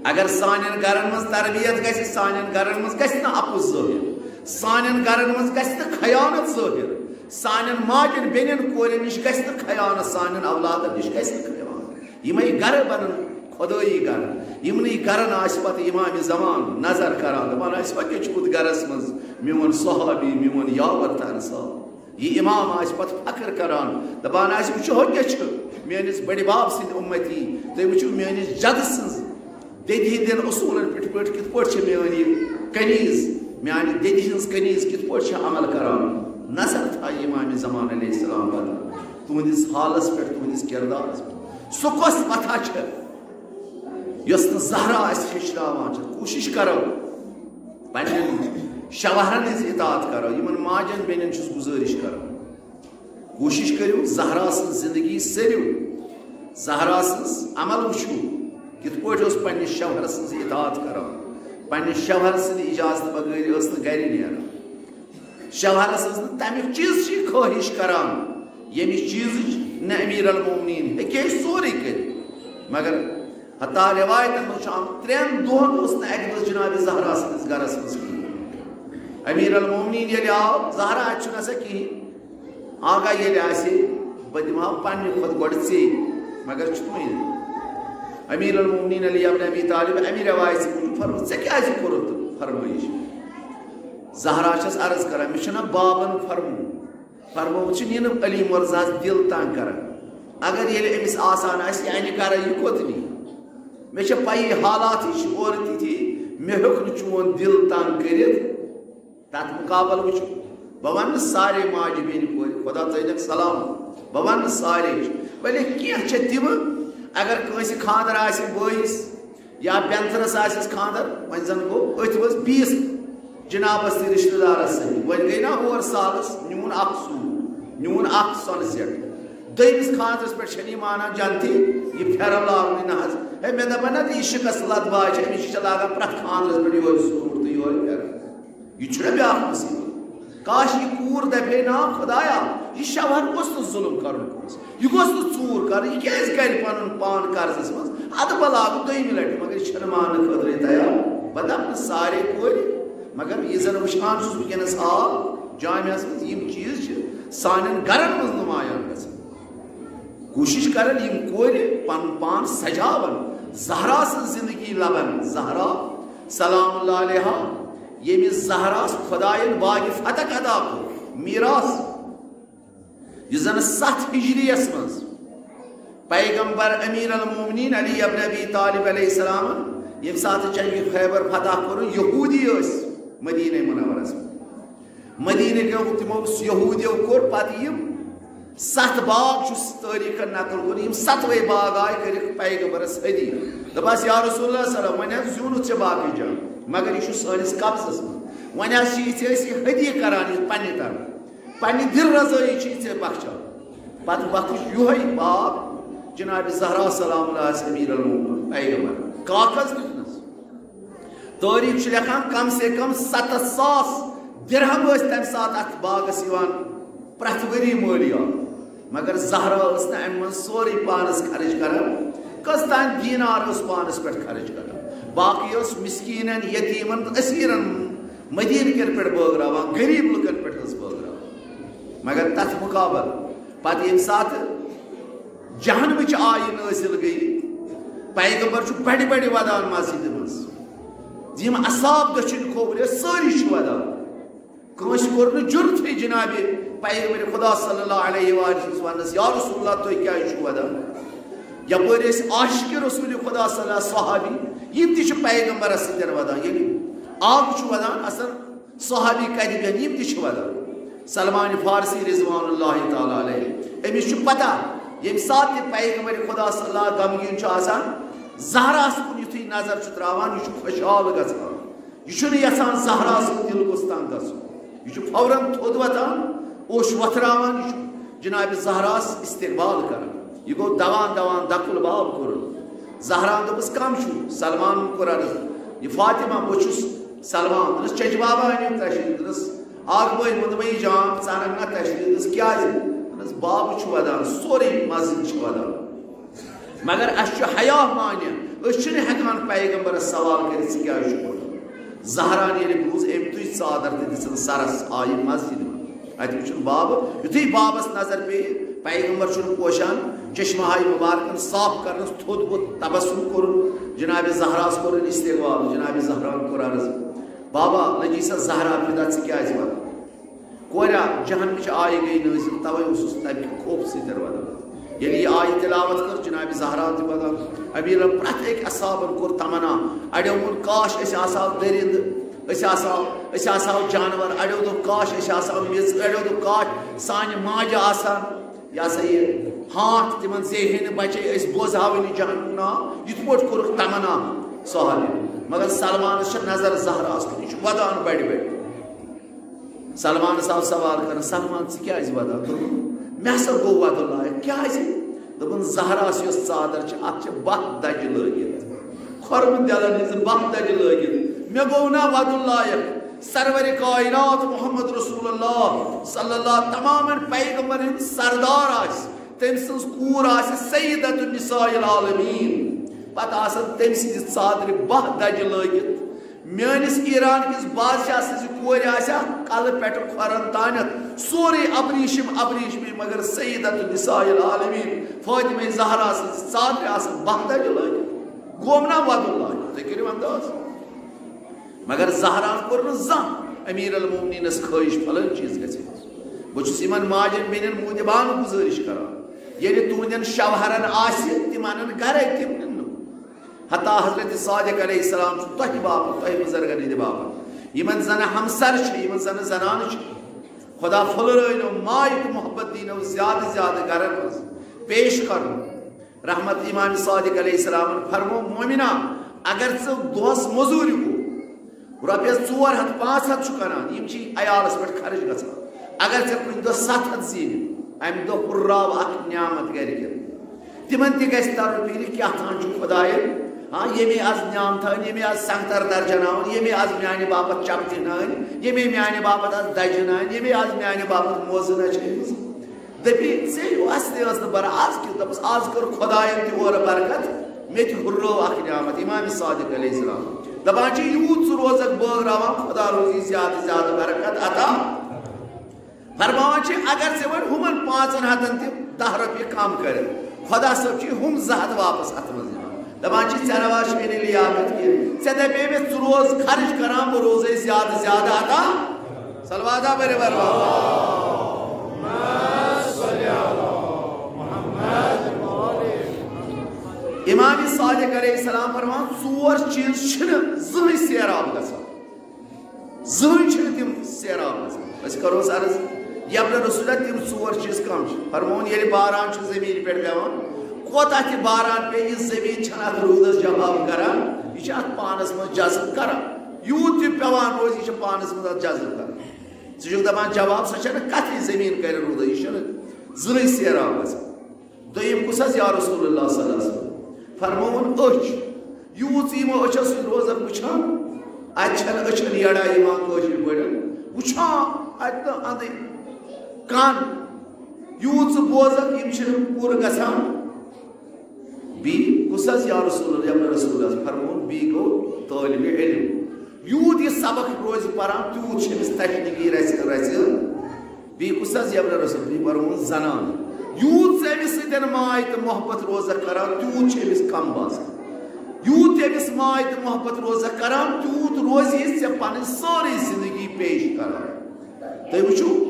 اگر سانٮ۪ن گرن منٛز تربیت گژھِ، سانٮ۪ن گرن منٛز گژھِ نہٕ اپُز ظٲہِر، سانٮ۪ن گرن منٛز گژھِ نہٕ خیانت ظٲہِر، سانٮ۪ن ماجٮ۪ن، بیٚنٮ۪ن، کورٮ۪ن نِش گژھِ نہٕ خیانت، سانٮ۪ن اولادن نِش گژھِ نہٕ خیانت۔ یِمے گرٕ بنن خۄدٲیی گرٕ۔ یِمنٕے گرن آسہِ پتہٕ امام زمان نظر کران، دپان آسہِ، ہۄ کیٛاہ چھُ ہُتھ گرس منٛز میون صحابی، میون یاور تہٕ انصار۔ یہِ امام آسہِ پتہٕ فخر کران، دپان آسہِ، وٕچھِو، ہۄ کیٛاہ چھُ میٲنِس بٔڈِ بب سٕنٛدۍ اُمتی، تُہۍ وٕچھِو میٲنِس جدٕ سٕنٛز دٮ۪دِ ہٕنٛدٮ۪ن اصوٗلن پٮ۪ٹھ، پٲٹھۍ کِتھ پٲٹھۍ چھِ میٲنۍ یہِ کنیز، میانہِ دٮ۪دِ ہٕنٛز کنیز کِتھ پٲٹھۍ چھِ عمل کران۔ نظر تھایہِ امام زمان علیہ السلام پتہٕ تُہنٛدِس حالس پٮ۪ٹھ، تُہنٛدِس کردارس پٮ۪ٹھ۔ سُہ کۄس وتھا چھےٚ یۄس نہٕ زہرا اسہِ ہیٚچھناوان چھِ؟ کوٗشِش کرو پننٮ۪ن شوہرن ہٕنٛز اطاعت کرو، یِمن ماجن بیٚنٮ۪ن چھُس گُزٲرِش کران، کوٗشِش کٔرِو زہرا سٕنٛز زندگی سٔرِو، زہرا سٕنٛز عمل وٕچھِو، کِتھ پٲٹھۍ اوس پننِس شوہر سٕنٛز اطاعت کران، پننِس شوہر سٕنٛدِ اجازتہٕ بغٲر ٲس نہٕ گرِ نیران۔ شوہرس ٲس نہٕ تمیُک چیٖز چی خٲہِش کران، ییٚمِچ چیٖزٕچ نہٕ امیر المومنین ہیٚکہِ ہے سورُے کٔرِتھ۔ مگر حتیٰ روایتن منٛز چھُ آمُت، ترٛٮ۪ن دۄہن اوس نہٕ اکہِ دۄہ جناب زہرا سٕنٛدِس گرس منٛز کِہیٖنۍ۔ امیر المومنین ییٚلہِ آو، زہرا، اتہِ چھُنہٕ سا کِہیٖنۍ۔ آگاہ ییٚلہِ آسہِ، بہٕ دِمہٕ ہا پننہِ کھۄتہٕ گۄڈٕ ژے، مگر چھُ وۄنۍ۔ امیر المومنین علی ابن ابی طالب، امی روایژِ موٗجوٗب فرموو، ژےٚ کیٛازِ کوٚرُتھ فرمٲیش؟ زہرا چھَس عرض کران، مےٚ چھُنہ بابن فرموو، فرمومُت چھُ، یہِ نہٕ علی مرزاہس دِل تنگ کران۔ اگر ییٚلہِ أمِس آسان آسہِ، یہِ انہِ گرے، یہِ کوٚت نِیہِ؟ مےٚ چھےٚ پَیی، حالات یہِ چھِ اورٕ تِتھی، مےٚ ہیوٚک نہٕ چون دِل تنگ کٔرِتھ۔ تَتھ مُقابل وٕچھِو، بہٕ وَنہٕ نہٕ سارے ماجہِ بیٚنہِ کورِ، خۄدا ژٲنِکھ سلام، بہٕ وَنہٕ نہٕ سارے چھِ، بلے کینٛہہ چھےٚ تِمہٕ، اگر کٲنٛسہِ خانٛدر آسہِ بٲیِس یا بیٚنتھٕرس آسٮ۪س خانٛدر، وۄنۍ زَن گوٚو أتھۍ منٛز بیٚیِس جنابس تہِ رشتہٕ دارس سۭتۍ، وۄنۍ گٔے نا ہور سالس نیوٗن اکھ سوٗٹ، نیوٗن اکھ سۄنہٕ سیٹ۔ دوٚیمِس خانٛدرس پٮ۪ٹھ چھَنہٕ یہِ مانان جنتی، یہِ پھٮ۪رن لاگنُے نہ حظ۔ ہے، مےٚ دَپان نہ، یہِ شِکس لد باے چھےٚ، أمِس چھِ لاگان پرٛٮ۪تھ خانٛدرس پٮ۪ٹھ یِہوٚے سوٗٹ تہٕ یِہوٚے یہِ چھُنہ بیٛاکھ مُصیٖبت؟ کاش، یہِ کوٗر دَپہِ ہے، نا خۄدایا، یہِ شوہر گوٚژھ نہٕ ظُلُم کَرُن کٲنٛسہِ، یہِ گوٚژھ نہٕ ژوٗر کَرُن، یہِ کیٛازِ کَرِ پَنُن پان قرضَس منٛز؟ اَدٕ بہٕ لاگہٕ دوٚیمہِ لَٹہِ، مگر یہِ چھَنہٕ ماننہٕ خٲطرَے تیار۔ بہٕ دَپہٕ نہٕ سارے کورِ، مگر یہِ زَن وٕچھان چھُس وٕنکیٚنَس حال جامعس منٛز، یِم چیٖز چھِ سانٮ۪ن گَرَن منٛز نُمایاں گژھان۔ کوٗشِش کَرَن یِم کورِ پَنُن پان سجاوَن، زہرا سٕنٛز زِندگی لَبَن۔ زہرا سلام اللہ علیہا، ییٚمِس زہراہَس خۄدایَن باغِ فتح عطا کوٚر، میٖراث، یُس زَن ستھ ہِجریَس منٛز پیغمبر امیر المومنین علی ابن ابی طالب علیہ السلامن ییٚمہِ ساتہٕ جنگِ خیبر فتح کوٚرُن، یہوٗدی ٲسۍ مدینہ منورس منٛز۔ مدینہ کیو تِمو یہوٗدیو کوٚر پتہٕ یِم ستھ باغ، چھُس تٲریٖخن نقل کوٚر، یِم ستوے باغ آے کٔرِکھ پیغمبرس ہدیہ۔ دوٚپہَس، یا رسول اللہ صلی اللہ علیہ وسلم، وۄنۍ حظ زیوٗنُتھ ژےٚ باقٕے جان، مگر یہِ چھُ سٲنِس قبضس منٛز۔ وۄنۍ حظ چھِ یہِ ژےٚ أسۍ یہِ ہدیہ کران، یہِ پننہِ طرفہٕ۔ پننہِ دِل رضٲیی چھِ ژےٚ بخشان۔ پتہٕ بخش یُہے باغ جناب زہرا سلام اللہ علیہَس، امیر المومنین پیغمبر۔ کاغذ دیُتنس۔ تٲریٖخ چھِ لیکھان، کم سے کم ستتھ ساس درہم ٲسۍ تمہِ ساتہٕ اتھ باغس یِوان پرٛٮ۪تھ ؤری مٲلیات۔ مگر زہرا ٲس نہٕ امہِ منٛز سورُے پانس خرٕچ کران، کٔژ تام دینار ٲس پانس پٮ۪ٹھ خرٕچ کران۔ باقٕے ٲس مسکیٖنن، یتیٖمن تہٕ اسیٖرن، مدیٖنہٕ کٮ۪ن پٮ۪ٹھ بٲگراوان، غریٖب لُکن پٮ۪ٹھ ٲس بٲگراوان۔ مگر تتھ مقابل پتہٕ ییٚمہِ ساتہٕ جہنمٕچ آیہِ نٲزِل گٔیہِ، پیغمبر چھُ بڑِ بڑِ ودان مسجدِ منٛز۔ یِم اصحاب دٔچھِنۍ کھوورِ ٲسۍ، سٲری چھِ ودان۔ کٲنٛسہِ کوٚر نہٕ جُرتھٕے جناب پیغمبر خدا صلی اللہ علیہ وآلہ وسلم وننس، یا رسول اللہ، تُہۍ کیٛازِ چھِو ودان؟ یپٲرۍ ٲسۍ عاشقِ رسول خدا صلی اللہ علیہ صحابی، یِم تہِ چھِ پیغمبرس سۭتۍ ودان۔ ییٚلہِ آب چھُ ودان، اصل صحابی کتہِ بیٚہن، یِم تہِ چھِ ودان۔ سلمان فارسی رضوان اللہ تعالیٰ علیہ، أمِس چھُ پتہ، ییٚمہِ ساتہٕ تہِ پیغمبر خدا صلی اللہ غمگیٖن چھُ آسان، زہراہس کُن یُتھُے نظر چھُ تراوان، یہِ چھُ خۄشحال گژھان۔ یہِ چھُنہٕ یژھان زہرا سُنٛد دِل گوٚژھ تنگ گژھُن۔ یہِ چھُ فوراً تھوٚد وۄتھان، اوٚش وۄتھراوان، یہِ چھُ جناب زہراہس استقبال کران۔ یہِ گوٚو دوان دوان دکل باب کوٚرُن۔ زہرا دوٚپُس، کم چھُ؟ سلمان کوٚر عرض، یہِ فاطمہ، بہٕ چھُس سلمان۔ دوٚپنس، چچہِ بابا أنِو تشریٖف۔ دوٚپنس، اکھ بٲے ووٚن دوٚپُن، یہِ جان، ژٕ انکھ نا تشریٖف؟ دوٚپنس، کیازِ؟ دوٚپنس، بابہٕ چھُ ودان، سورُے مسجد چھُ ودان۔ مگر اَسہِ چھُ حیا مانع، أسۍ چھِنہٕ ہٮ۪کان پیغمبرس سوال کٔرِتھ، ژٕ کیٛازِ چھُکھ وَنان؟ زہرا ییٚلہِ بوٗز، أمۍ تُج ژادر تہٕ دِژٕن سرس، آیہِ مسجدِ منٛز۔ اَتہِ وٕچھُن بابہٕ، یُتھُے بابس نظر پیٚیہِ، پیغمبر چھُنہٕ پوشان، چشمہٕ ہاے مُبارکن صاف کرنس تھوٚد ووٚتھ، تبسم کوٚرُن، جناب زہراہس کوٚرُن استقبال، جناب زہراہن کوٚر عرض، بابا، لٔجی سا زہرا فدا، ژٕ کیٛازِ وَنان؟ کوریا، جہنمٕچ آیہِ گٔے نٲزِل، توے اوسُس تَمہِ کہِ خوفہٕ سۭتۍ ودان۔ ییٚلہِ یہِ آیہِ تلاوت کٔر، جناب زہرا تہِ ودان۔ امیر پرٛٮ۪تھ أکۍ اصحابن کوٚر تمنا، اڑیو ووٚن، کاش أسۍ آسہو دٔرِنٛدٕ، أسۍ آسہو، أسۍ آسہو جانور، اڑیو دوٚپ، کاش أسۍ آسہو میٚژ، اڑیو دوٚپ، کاش سانہِ ماجہِ آسہٕ ہن، یہِ ہسا یہِ، ہاتھ تِمن زیہے نہٕ بچے، أسۍ بوزہاوٕے نہٕ جہنمُک ناو۔ یِتھ پٲٹھۍ کوٚرُکھ تمنا صحابی۔ مگر سلمانس چھِ نظر زہراہس کُن، یہِ چھُ ودان بڑِ بڑِ۔ سلمانس آو سوال کرنہٕ، سلمان، ژٕ کیٛازِ ودان؟ دوٚپُن، مےٚ ہسا گوٚو ودُن لایق۔ کیٛازِ؟ دوٚپُن، زہراہس یۄس ژادر چھِ، اتھ چھِ باہ دجہِ لٲگِتھ، کھۄرمہٕ دٮ۪لن ہٕنٛزٕ باہ دجہِ لٲگِتھ۔ مےٚ گوٚو نا ودُن لایق؟ سرور کائنات محمد رسول اللہ صلی اللہ، تمامن پیغمبرن ہُنٛد سردار آسہِ، تٔمۍ سٕنٛز کوٗر آسہِ سیدۃ النساء العالمین، پتہٕ آسن تٔمۍ سٕنٛزِ ژادرِ باہ دجہِ لٲگِتھ۔ میٲنِس ایران کِس بادشاہ سٕنٛزِ کورِ آسہِ ہا کلہٕ پٮ۪ٹھٕ کھۄرن تانٮ۪تھ سورُے ابریشم ابریشمٕے، مگر سیدۃ النساء العالمین فاطمہ زہرا سٕنٛز ژادرِ آسن باہ دجہِ لٲگِتھ۔ گوم نا ودُن لایق؟ تُہۍ کٔرِو انداز۔ مگر زہرا کوٚر نہٕ زانٛہہ امیر المومنینس خٲہِش فلٲنۍ چیٖز گژھِ۔ بہٕ چھُس یِمن ماجن بیٚنٮ۪ن موٗجوٗبانہٕ گُزٲرِش کران، ییٚلہِ تُہنٛدٮ۪ن شوہرن آسہِ، تِم انن گرے، تِم نِن نہٕ۔ حتیٰ حضرت صادق علیہ السلام چھُ تۄہہِ باپتھ، تۄہہِ بُزرگن ہٕنٛدِ باپتھ، یِمن زن ہمسر چھِ، یِمن زن زنانہٕ چھِ، خدا پھُلرٲوِنو، ماے تہٕ محبت دیٖنو زیادٕ زیادٕ گرن منٛز پیش کرُن۔ رحمت امام صادق علیہ السلامن فرمو، مومنا، اگر ژٕ دۄہس مٔزوٗرِ گوٚو، رۄپیس ژور ہتھ پانٛژھ ہتھ چھُ کران، یِم چھِ عیالس پٮ۪ٹھ خرٕچ گژھان۔ اگر ژےٚ کُنہِ دۄہ ستھ ہتھ زیٖنِتھ، امہِ دۄہ ہُرراو اکھ نعمت گرِکٮ۪ن۔ تِمن تہِ گژھِ ترُن فِکرِ، کیٛاہ تام چھُ خۄدایَن ہاں، ییٚمے از نیام تھٲوٕنۍ، ییٚمے از سنگتر درجناوٕنۍ، ییٚمے از میانہِ باپتھ چپٹہِ نٲوٕنۍ، ییٚمے میانہِ باپتھ از دجہِ نٲوٕنۍ، ییٚمے از میانہِ باپتھ موزٕ نہ چھٔلمٕژ۔ دٔپی، ژےٚ یہِ اصلی ٲس نہٕ بران، از کیُتھ؟ دوٚپُس، از کٔر خۄداین تہِ اورٕ برکت، مےٚ تہِ ہُررٲو اکھ نعمت۔ امام صادق علیہ السلام دپان چھِ، یوٗت ژٕ روزکھ بٲگراوان، خۄدا روزی زیادٕ زیادٕ برکت عطا۔ فرماوان چھِ، اگر ژےٚ وۄنۍ ہُمن پانٛژن ہتن تہِ دَہ رۄپیہِ کم کٔرِتھ، خۄدا صٲب چھِ ہُم زٕ ہتھ واپس اتھ منٛز نِوان۔ دپان چھِ، ژےٚ نہ وَ چھِ مےٚ نہٕ لیاقت کینٛہہ۔ ژےٚ دپے مےٚ، ژٕ روز خرٕچ کران، بہٕ روزے زیادٕ زیادٕ عطا۔ صلوات بٔرِو بر بابا۔ امام صادق علیہ السلام فرماوان، ژور چیٖز چھِنہٕ زٕہٕنۍ سیراب گژھان۔ زٕہٕنۍ چھِنہٕ تِم سیراب گژھان۔ أسۍ کرو عرض، یمن رسول تِم ژور چیٖز کم چھِ؟ فرمووُن، ییٚلہِ باران چھُ زٔمیٖنہِ پٮ۪ٹھ پٮ۪وان، کوتاہ تہِ باران پیٚیہِ، یہِ زٔمیٖن چھَنہٕ اتھ روٗدس جواب کران، یہِ چھِ اتھ پانس منٛز جذب کران۔ یوٗت تہِ پٮ۪وان روزِ، یہِ چھِ پانس منٛز اتھ جذب کران۔ ژٕ چھُکھ دپان جواب، سۄ چھَنہٕ کتھٕے، زٔمیٖن کرِ روٗدس، یہِ چھُنہٕ زٕہٕنۍ سیراب گژھان۔ دوٚیِم کُس حظ یا رسول اللہ صلی اللہ علیہ وسلم؟ فرمووُن أچھ۔ یوٗت ژٕ یِمو أچھو سۭتۍ روزکھ وٕچھان، اَتہِ چھَنہٕ أچھَن یَڑا یِوان کٲشِر پٲٹھۍ۔ وٕچھان اَتہِ تہٕ اَندٕے۔ کَن، یوٗت ژٕ بوزکھ، یِم چھِنہٕ پوٗرٕ گژھان۔ بیٚیہِ کُس حظ یا رسول اللہ، یا رسول اللہ؟ فرمووُن، بیٚیہِ گوٚو طٲلبِ علم۔ یوٗت یہِ سبق روزِ پران، تیوٗت چھِ أمِس تشنگی رژھِ رژھِ۔ بیٚیہِ کُس حظ یَمن رسول؟ بیٚیہِ فرمووُن زنان۔ یوٗت ژٕ أمِس سۭتۍ ماے تہٕ محبت روزکھ کران، تیوٗت چھِ أمِس کم باسان۔ یوٗت تہِ أمِس ماے تہٕ محبت روزکھ کران، تیوٗت روزِ ژےٚ پنٕنۍ سٲرٕے زندگی پیش کران۔ تُہۍ وٕچھِو،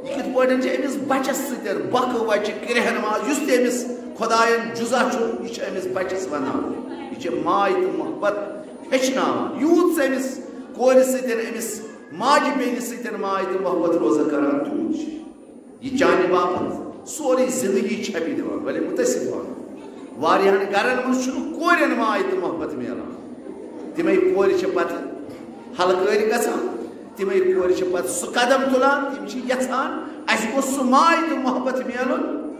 یہِ کِتھ پٲٹھۍ چھِ أمِس بچس سۭتۍ بۄکہٕ وچہِ کرٛیٚہن منٛز، یُس تہِ أمِس خۄداین جُزا چھُ، یہِ چھِ أمِس بچس ونان۔ یہِ چھِ ماے تہٕ محبت ہیٚچھناوان۔ یوٗت ژٕ أمِس کورِ سۭتۍ، أمِس ماجہِ بیٚنہِ سۭتۍ ماے تہٕ محبت روزکھ کران، تیوٗت چھِ یہِ چانہِ باپتھ سورُے زندگی چھپہِ دِوان۔ بلے مُتٲسف وَنُن، واریاہن گرن منٛز چھُنہٕ کورٮ۪ن ماے تہٕ محبت میلان۔ تِمے کورِ چھِ پتہٕ ہلکٲرۍ گژھان، تِمے کورِ چھِ پتہٕ سُہ قدم تُلان، تِم چھِ یژھان، اسہِ گوٚژھ سُہ ماے تہٕ محبت میلُن،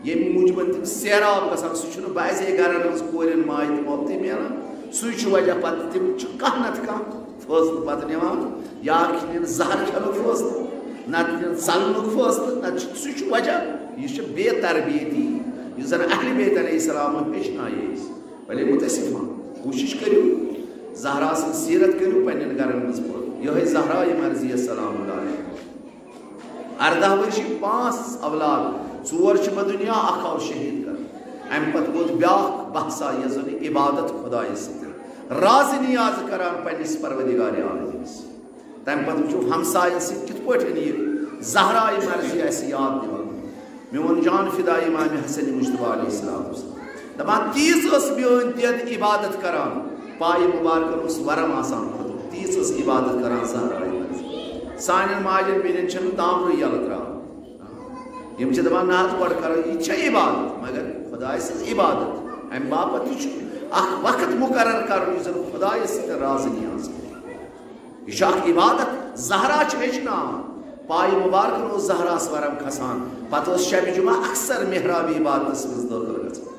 ییٚمہِ موٗجوٗب تِم سیراب گژھان۔ سُہ چھُنہٕ بعضے گرن منٛز کورٮ۪ن ماے تہٕ محبتٕے میلان۔ سُے چھُ وجہ پتہٕ تِم چھِ کانٛہہ نتہٕ کانٛہہ فٲصلہٕ پتہٕ نِوان، یا چھِ نِن زہر کھٮ۪نُک فٲصلہٕ، نتہٕ نِن ژلنُک فٲصلہٕ، نتہٕ چھُ، سُہ چھُ وجہ، یہِ چھِ بے تربیتی، یُس زن اہل بیت علیہ السلام ہیٚچھنایے أسۍ۔ بلے مُتٲسف وَنُن، کوٗشِش کٔرِو، زہرا سٕنٛز سیٖرت کٔرِو پننٮ۪ن گرن منٛز پٲدٕ۔ یِہوٚے زہرا یہِ مرضی سلام اللہ علیہ۔ ارداہ ؤرۍ چھِ پانٛژھ اولاد، ژور چھِ بدُنیا، اکھ آو شہیٖد کرنہٕ۔ امہِ پتہٕ ووت بیٛاکھ بحثا، یۄس زن عبادت خۄدایس سۭتۍ، راز نیاز کران پننِس پروردگار عالمس۔ تمہِ پتہٕ وٕچھو ہمساین سۭتۍ کِتھ پٲٹھۍ یہِ زہرا یہِ مرضی اسہِ یاد دِوان۔ میون جان فدا امام حسن مجتبیٰ علیہ السلام اوس دپان، تیٖژ ٲس میٲنۍ دید عبادت کران، پایہِ مبارکن اوس ورم آسان کھوٚتمُت، تیٖژ ٲس عبادت کران زہرا یہِ مرضی۔ سانٮ۪ن ماجٮ۪ن بیٚنٮ۪ن چھِنہٕ تامرٕے یَلہٕ ترٛاوان۔ یِم چھِ دَپان، نہ حظ، گۄڈٕ کَرو، یہِ چھےٚ عبادت، مگر خۄداے سٕنٛز عبادت۔ اَمہِ باپتھ تہِ چھُ اَکھ وقت مُقرر کَرُن، یُس زَن خۄدایَس سۭتۍ راز نیاز کَرِ۔ یہِ چھُ اَکھ عبادت۔ زہرا چھِ ہیٚچھناوان۔ پایہِ مُبارکَن اوس زہراہَس وَرَم کھسان۔ پَتہٕ اوس شبِ جمعہ اکثر محرابِ عبادتَس منٛز دٲخل گژھان۔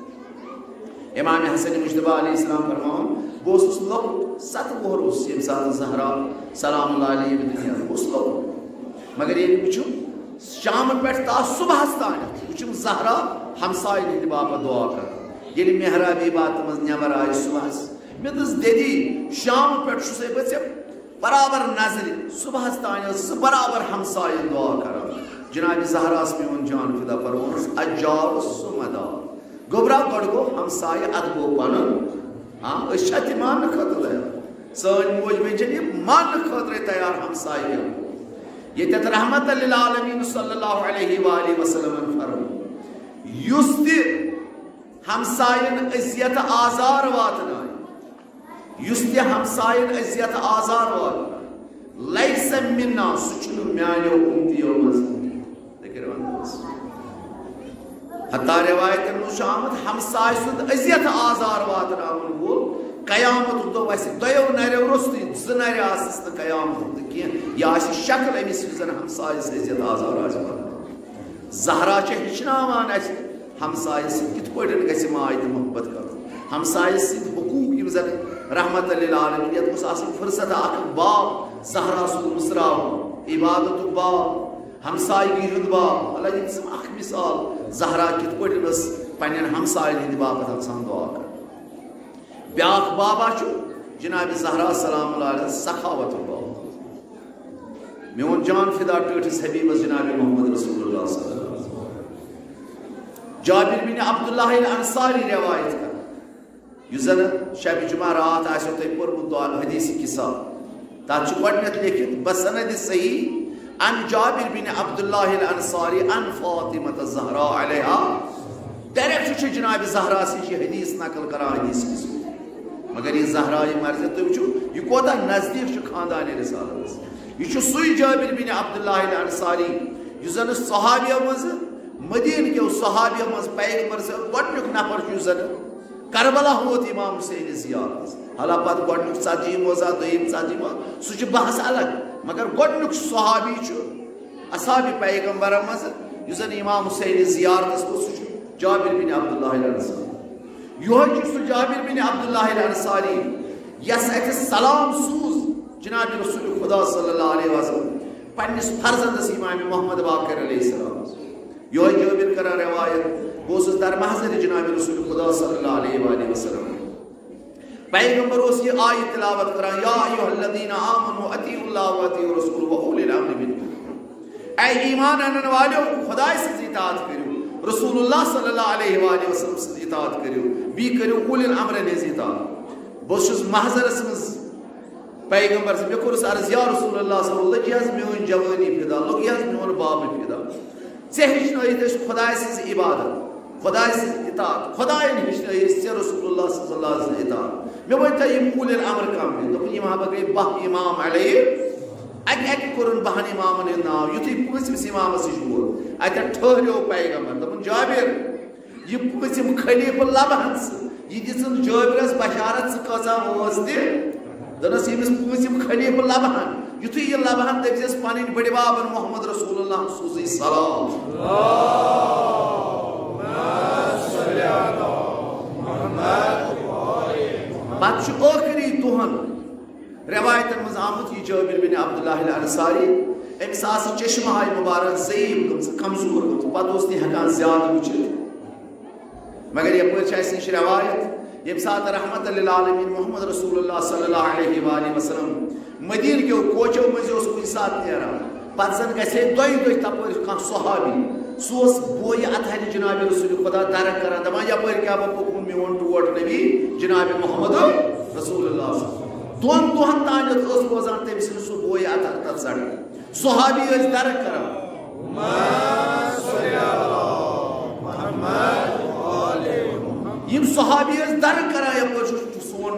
امام حسن مجتبیٰ علیہ السلام فرماوان، بہٕ اوسُس لۄکُٹ، ستہٕ وُہُر اوسُس، ییٚمہِ ساتہٕ زہرا سلام اللہ علیہ ییٚمہِ دُنیا، بہٕ اوسُس لۄکُٹ۔ مگر ییٚلہِ وٕچھُم، شامہٕ پٮ۪ٹھ تا صُبحَس تانٮ۪تھ وٕچھُم زہرا ہمساین ہٕنٛدِ باپتھ دُعا کران۔ ییٚلہِ محرابِ عبادتہٕ منٛز نٮ۪بر آیہِ صُبحَس، مےٚ دوٚپُس، دٮ۪دی، شامہٕ پٮ۪ٹھ چھُسَے بہٕ ژےٚ برابر نظرِ، صُبحَس تانۍ ٲسٕس بہٕ برابر ہمساین دُعا کران۔ جناب زہراہَس میون جان فدا، فرمووُس، اجار سُہ مدار۔ گوٚبرا، گۄڈٕ گوٚو ہمسایہِ، اَدٕ گوٚو پَنُن۔ ہاں، أسۍ چھا تہِ ماننہٕ خٲطرٕ تیار؟ سٲنۍ موج بیٚنہِ چھےٚ یہِ ماننہٕ خٲطرَے تیار، ہمسایہِ کیٛاہ گوٚو؟ ییٚتٮ۪تھ رحمت للعالمین صلی اللہ علیہ وآلہ وسلمن فرموو، یُس تہِ ہمساین اذیت آزار واتنایہِ، یُس تہِ ہمساین اذیت آزار واتنایہِ، لیس منا، سُہ چھُنہٕ میانیو اُمتیو منٛز کینٛہہ۔ تُہۍ کٔرِو انداز۔ حتیٰ روایتن منٛز چھُ آمُت، ہمسایہِ سُنٛد اذیت آزار واتناوَن وول قیامتُک دۄہ وَسہِ دۄیو نریو روٚستُے، زٕ نرِ آسَس نہٕ قیامتُک دۄہ کینٛہہ، یہِ آسہِ شکل أمِس، یُس زَن ہمسایَس اذیت آزار آسہِ واتناوان۔ زہرا چھےٚ ہیٚچھناوان اَسہِ ہمسایَس سۭتۍ کِتھ پٲٹھۍ گژھِ ماے تہٕ محبت کَرُن، ہمسایَس سۭتۍ حقوٗق یِم رحمت للعالمین، یتھ گوٚژھ آسٕنۍ فرصت اکھ باب زہرا سُنٛد مُژراوُن، عبادتُک باب، ہمسایگی ہُنٛد باب۔ اللہ، یہِ دِژٕم اکھ مثال، زہرا کِتھ پٲٹھۍ ٲس پننٮ۪ن ہمساین ہٕنٛدِ باپتھ آسان دعا کران۔ بیاکھ بابا چھُ جناب زہرا سلام اللہ علیہ سخاوتُک باب۔ میون جان فدا ٹٲٹھِس حبیبس جناب محمد رسول اللہ صلی اللہ علیہ وسلم۔ جابر بن عبداللہ الانصاری روایت کران، یُس زن شب جمعہ راتھ آسیو تۄہہِ پوٚرمُت دعا حدیث قصہ، تتھ چھُ گۄڈٕنیتھ لیکھِتھ بسند صحیح عن جابر بن عبداللہ الانصاری عن فاطمہ الزہرا علیہا۔ ڈائریکٹ چھُ جناب زہرا سٕنٛز یہِ حدیث نقل کران حدیث قصہ۔ مگر یہِ زہرا یہِ مرضی تُہۍ وٕچھِو، یہِ کوتاہ نزدیٖک چھُ خاندان رسالتس۔ یہِ چھُ سُے جابر بن عبداللہ الانصاری یُس زن صحابیو منٛز، مدینہ کیو صحابیو منٛز پیغمبر سٕنٛد گۄڈٕنیُک نفر چھُ، یُس زن کربلا ووت امام حسین زیارتس۔ حالانکہ پتہٕ گۄڈٕنیُک ژتجی موزہ، دوٚیِم ژتجی موزہ، سُہ چھُ بحث الگ۔ مگر گۄڈٕنیُک صحابی چھُ اصحاب پیغمبر منٛز یُس زن امام حسین زیارتس ووت، سُہ چھُ جابر بن عبداللہ الانصاری۔ یِہوٚے چھُ سُہ جابر بن عبداللہ الانصاری یس اتہِ سلام سوٗز جناب رسول خدا صلی اللہ علیہ وسلم پننِس فرزندس امام محمد باقر علیہ السلام۔ یِہوٚے جابر کران روایت، بہٕ اوسُس در محضر جناب رسول خدا صلی اللہ علیہ وآلہ وسلم۔ پیغمبر اوس یہِ آیت تلاوت کران، یا ایھا الذین آمنوا اطیعوا اللہ و اطیعوا الرسول و اولی الامر منکم۔ اے ایمان انن والو، خدائے سٕنٛز اطاعت کٔرِو، رسول اللہ صلی اللہ علیہ وآلہ وسلم سٕنٛز اطاعت کٔرِو، بیٚیہِ کٔرِو اولی الامرن ہٕنٛز اطاعت۔ بہٕ اوسُس محضرس منٛز پیغمبر سٕنٛز، مےٚ کوٚرُس عرض، یا رسول اللہ صلی اللہ، لٔگۍ حظ میٲنۍ جوٲنی فدا، لوٚگ حظ میون باب فدا۔ ژےٚ ہیٚچھنٲیِتھ أسۍ خداے سٕنٛز عبادت، خداے سٕنٛز اطاعت، خدایَن ہیٚچھنٲیِتھ ژےٚ رسول اللہ صلی اللہ علیہ وسلم سٕنٛز اطاعت۔ مےٚ ؤنۍ تو یِم اولی الامر کم گٔے؟ دوٚپُن، یِم ہا بہٕ گٔے باہ امام علیہ۔ اَکہِ اَکہِ کوٚرُن باہن امامن ہُنٛد ناو، یُتھُے پٲنٛژمِس امامس نِش ووت، اَتٮ۪تھ ٹھٔہریو پیغمبر، دوٚپُن، جابر، یہِ پٲنٛژِم خلیفہٕ لبہٕ ہن ژٕ، یہِ دِژٕن جٲبرس بشارت، ژٕ کۭژاہ وٲژ تہِ۔ دوٚپنس، ییٚمِس پٲنٛژِم خلیفہٕ لبہٕ ہن، یُتھُے یہِ لبہٕ ہن، دٔپۍ زٮ۪س پنٕنۍ بٔڈِ بابن محمد رسول اللہ سوزٕے سلام۔ پتہٕ چھُ ٲخری دۄہن روایتن منٛز آمُت، یہِ جابر بن عبداللہ الانصاری، أمِس آسہٕ چشمہٕ ہاے مبارک ضعیف گٔمژٕ، کمزور گٔمژٕ، پتہٕ اوس نہٕ ہٮ۪کان زیادٕ وٕچھِتھ۔ مگر یپٲرۍ چھِ اَسہِ نِش روایت، ییٚمہِ ساتہٕ رحمت للعالمین محمد رسول اللہ صلی اللہ علیہ وآلہ وسلم مدینہ کیو کوچو مٔنٛزۍ اوس کُنہِ ساتہٕ نیران، پتہٕ زن گژھِ ہے دۄیہِ دۄہہِ تپٲرۍ کانٛہہ صحابی، سُہ اوس بویہِ اطہرِ جناب رسول خدا درک کران، دپان، یپٲرۍ کیٛاہ بہٕ پوٚکُم میون ٹوٹھ نبی جناب محمد رسول اللہ۔ دۄن دۄہن تانٮ۪تھ ٲس روزان تٔمۍ سٕنٛز سُہ بویہِ اطہر تتھ سڑکہِ۔ صحابی ٲسۍ درک کران۔ یِم صحابی ٲسۍ درک کران، یپٲرۍ چھُ سون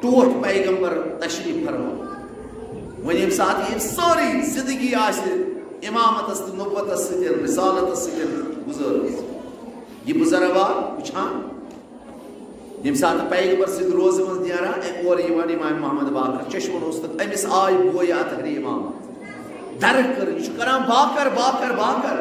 ٹوٹھ پیغمبر تشریف فرما۔ وۄنۍ ییٚمہِ ساتہٕ یہِ سٲرٕے زندگی آسہِ امامتس تہٕ نبوتس سۭتۍ، رسالتس سۭتۍ گُزٲرمٕژ، یہِ بُزرگوار وٕچھان، ییٚمہِ ساتہٕ پیغمبر سٕنٛدِ روزٕ منٛز نیران، اے، اورٕ یِوان امام محمد باقر چشمن اوس تہٕ أمِس آے بویہِ اطہرِ امامت۔ درک کٔر، یہِ چھُ کران، باقر، باقر، باقر۔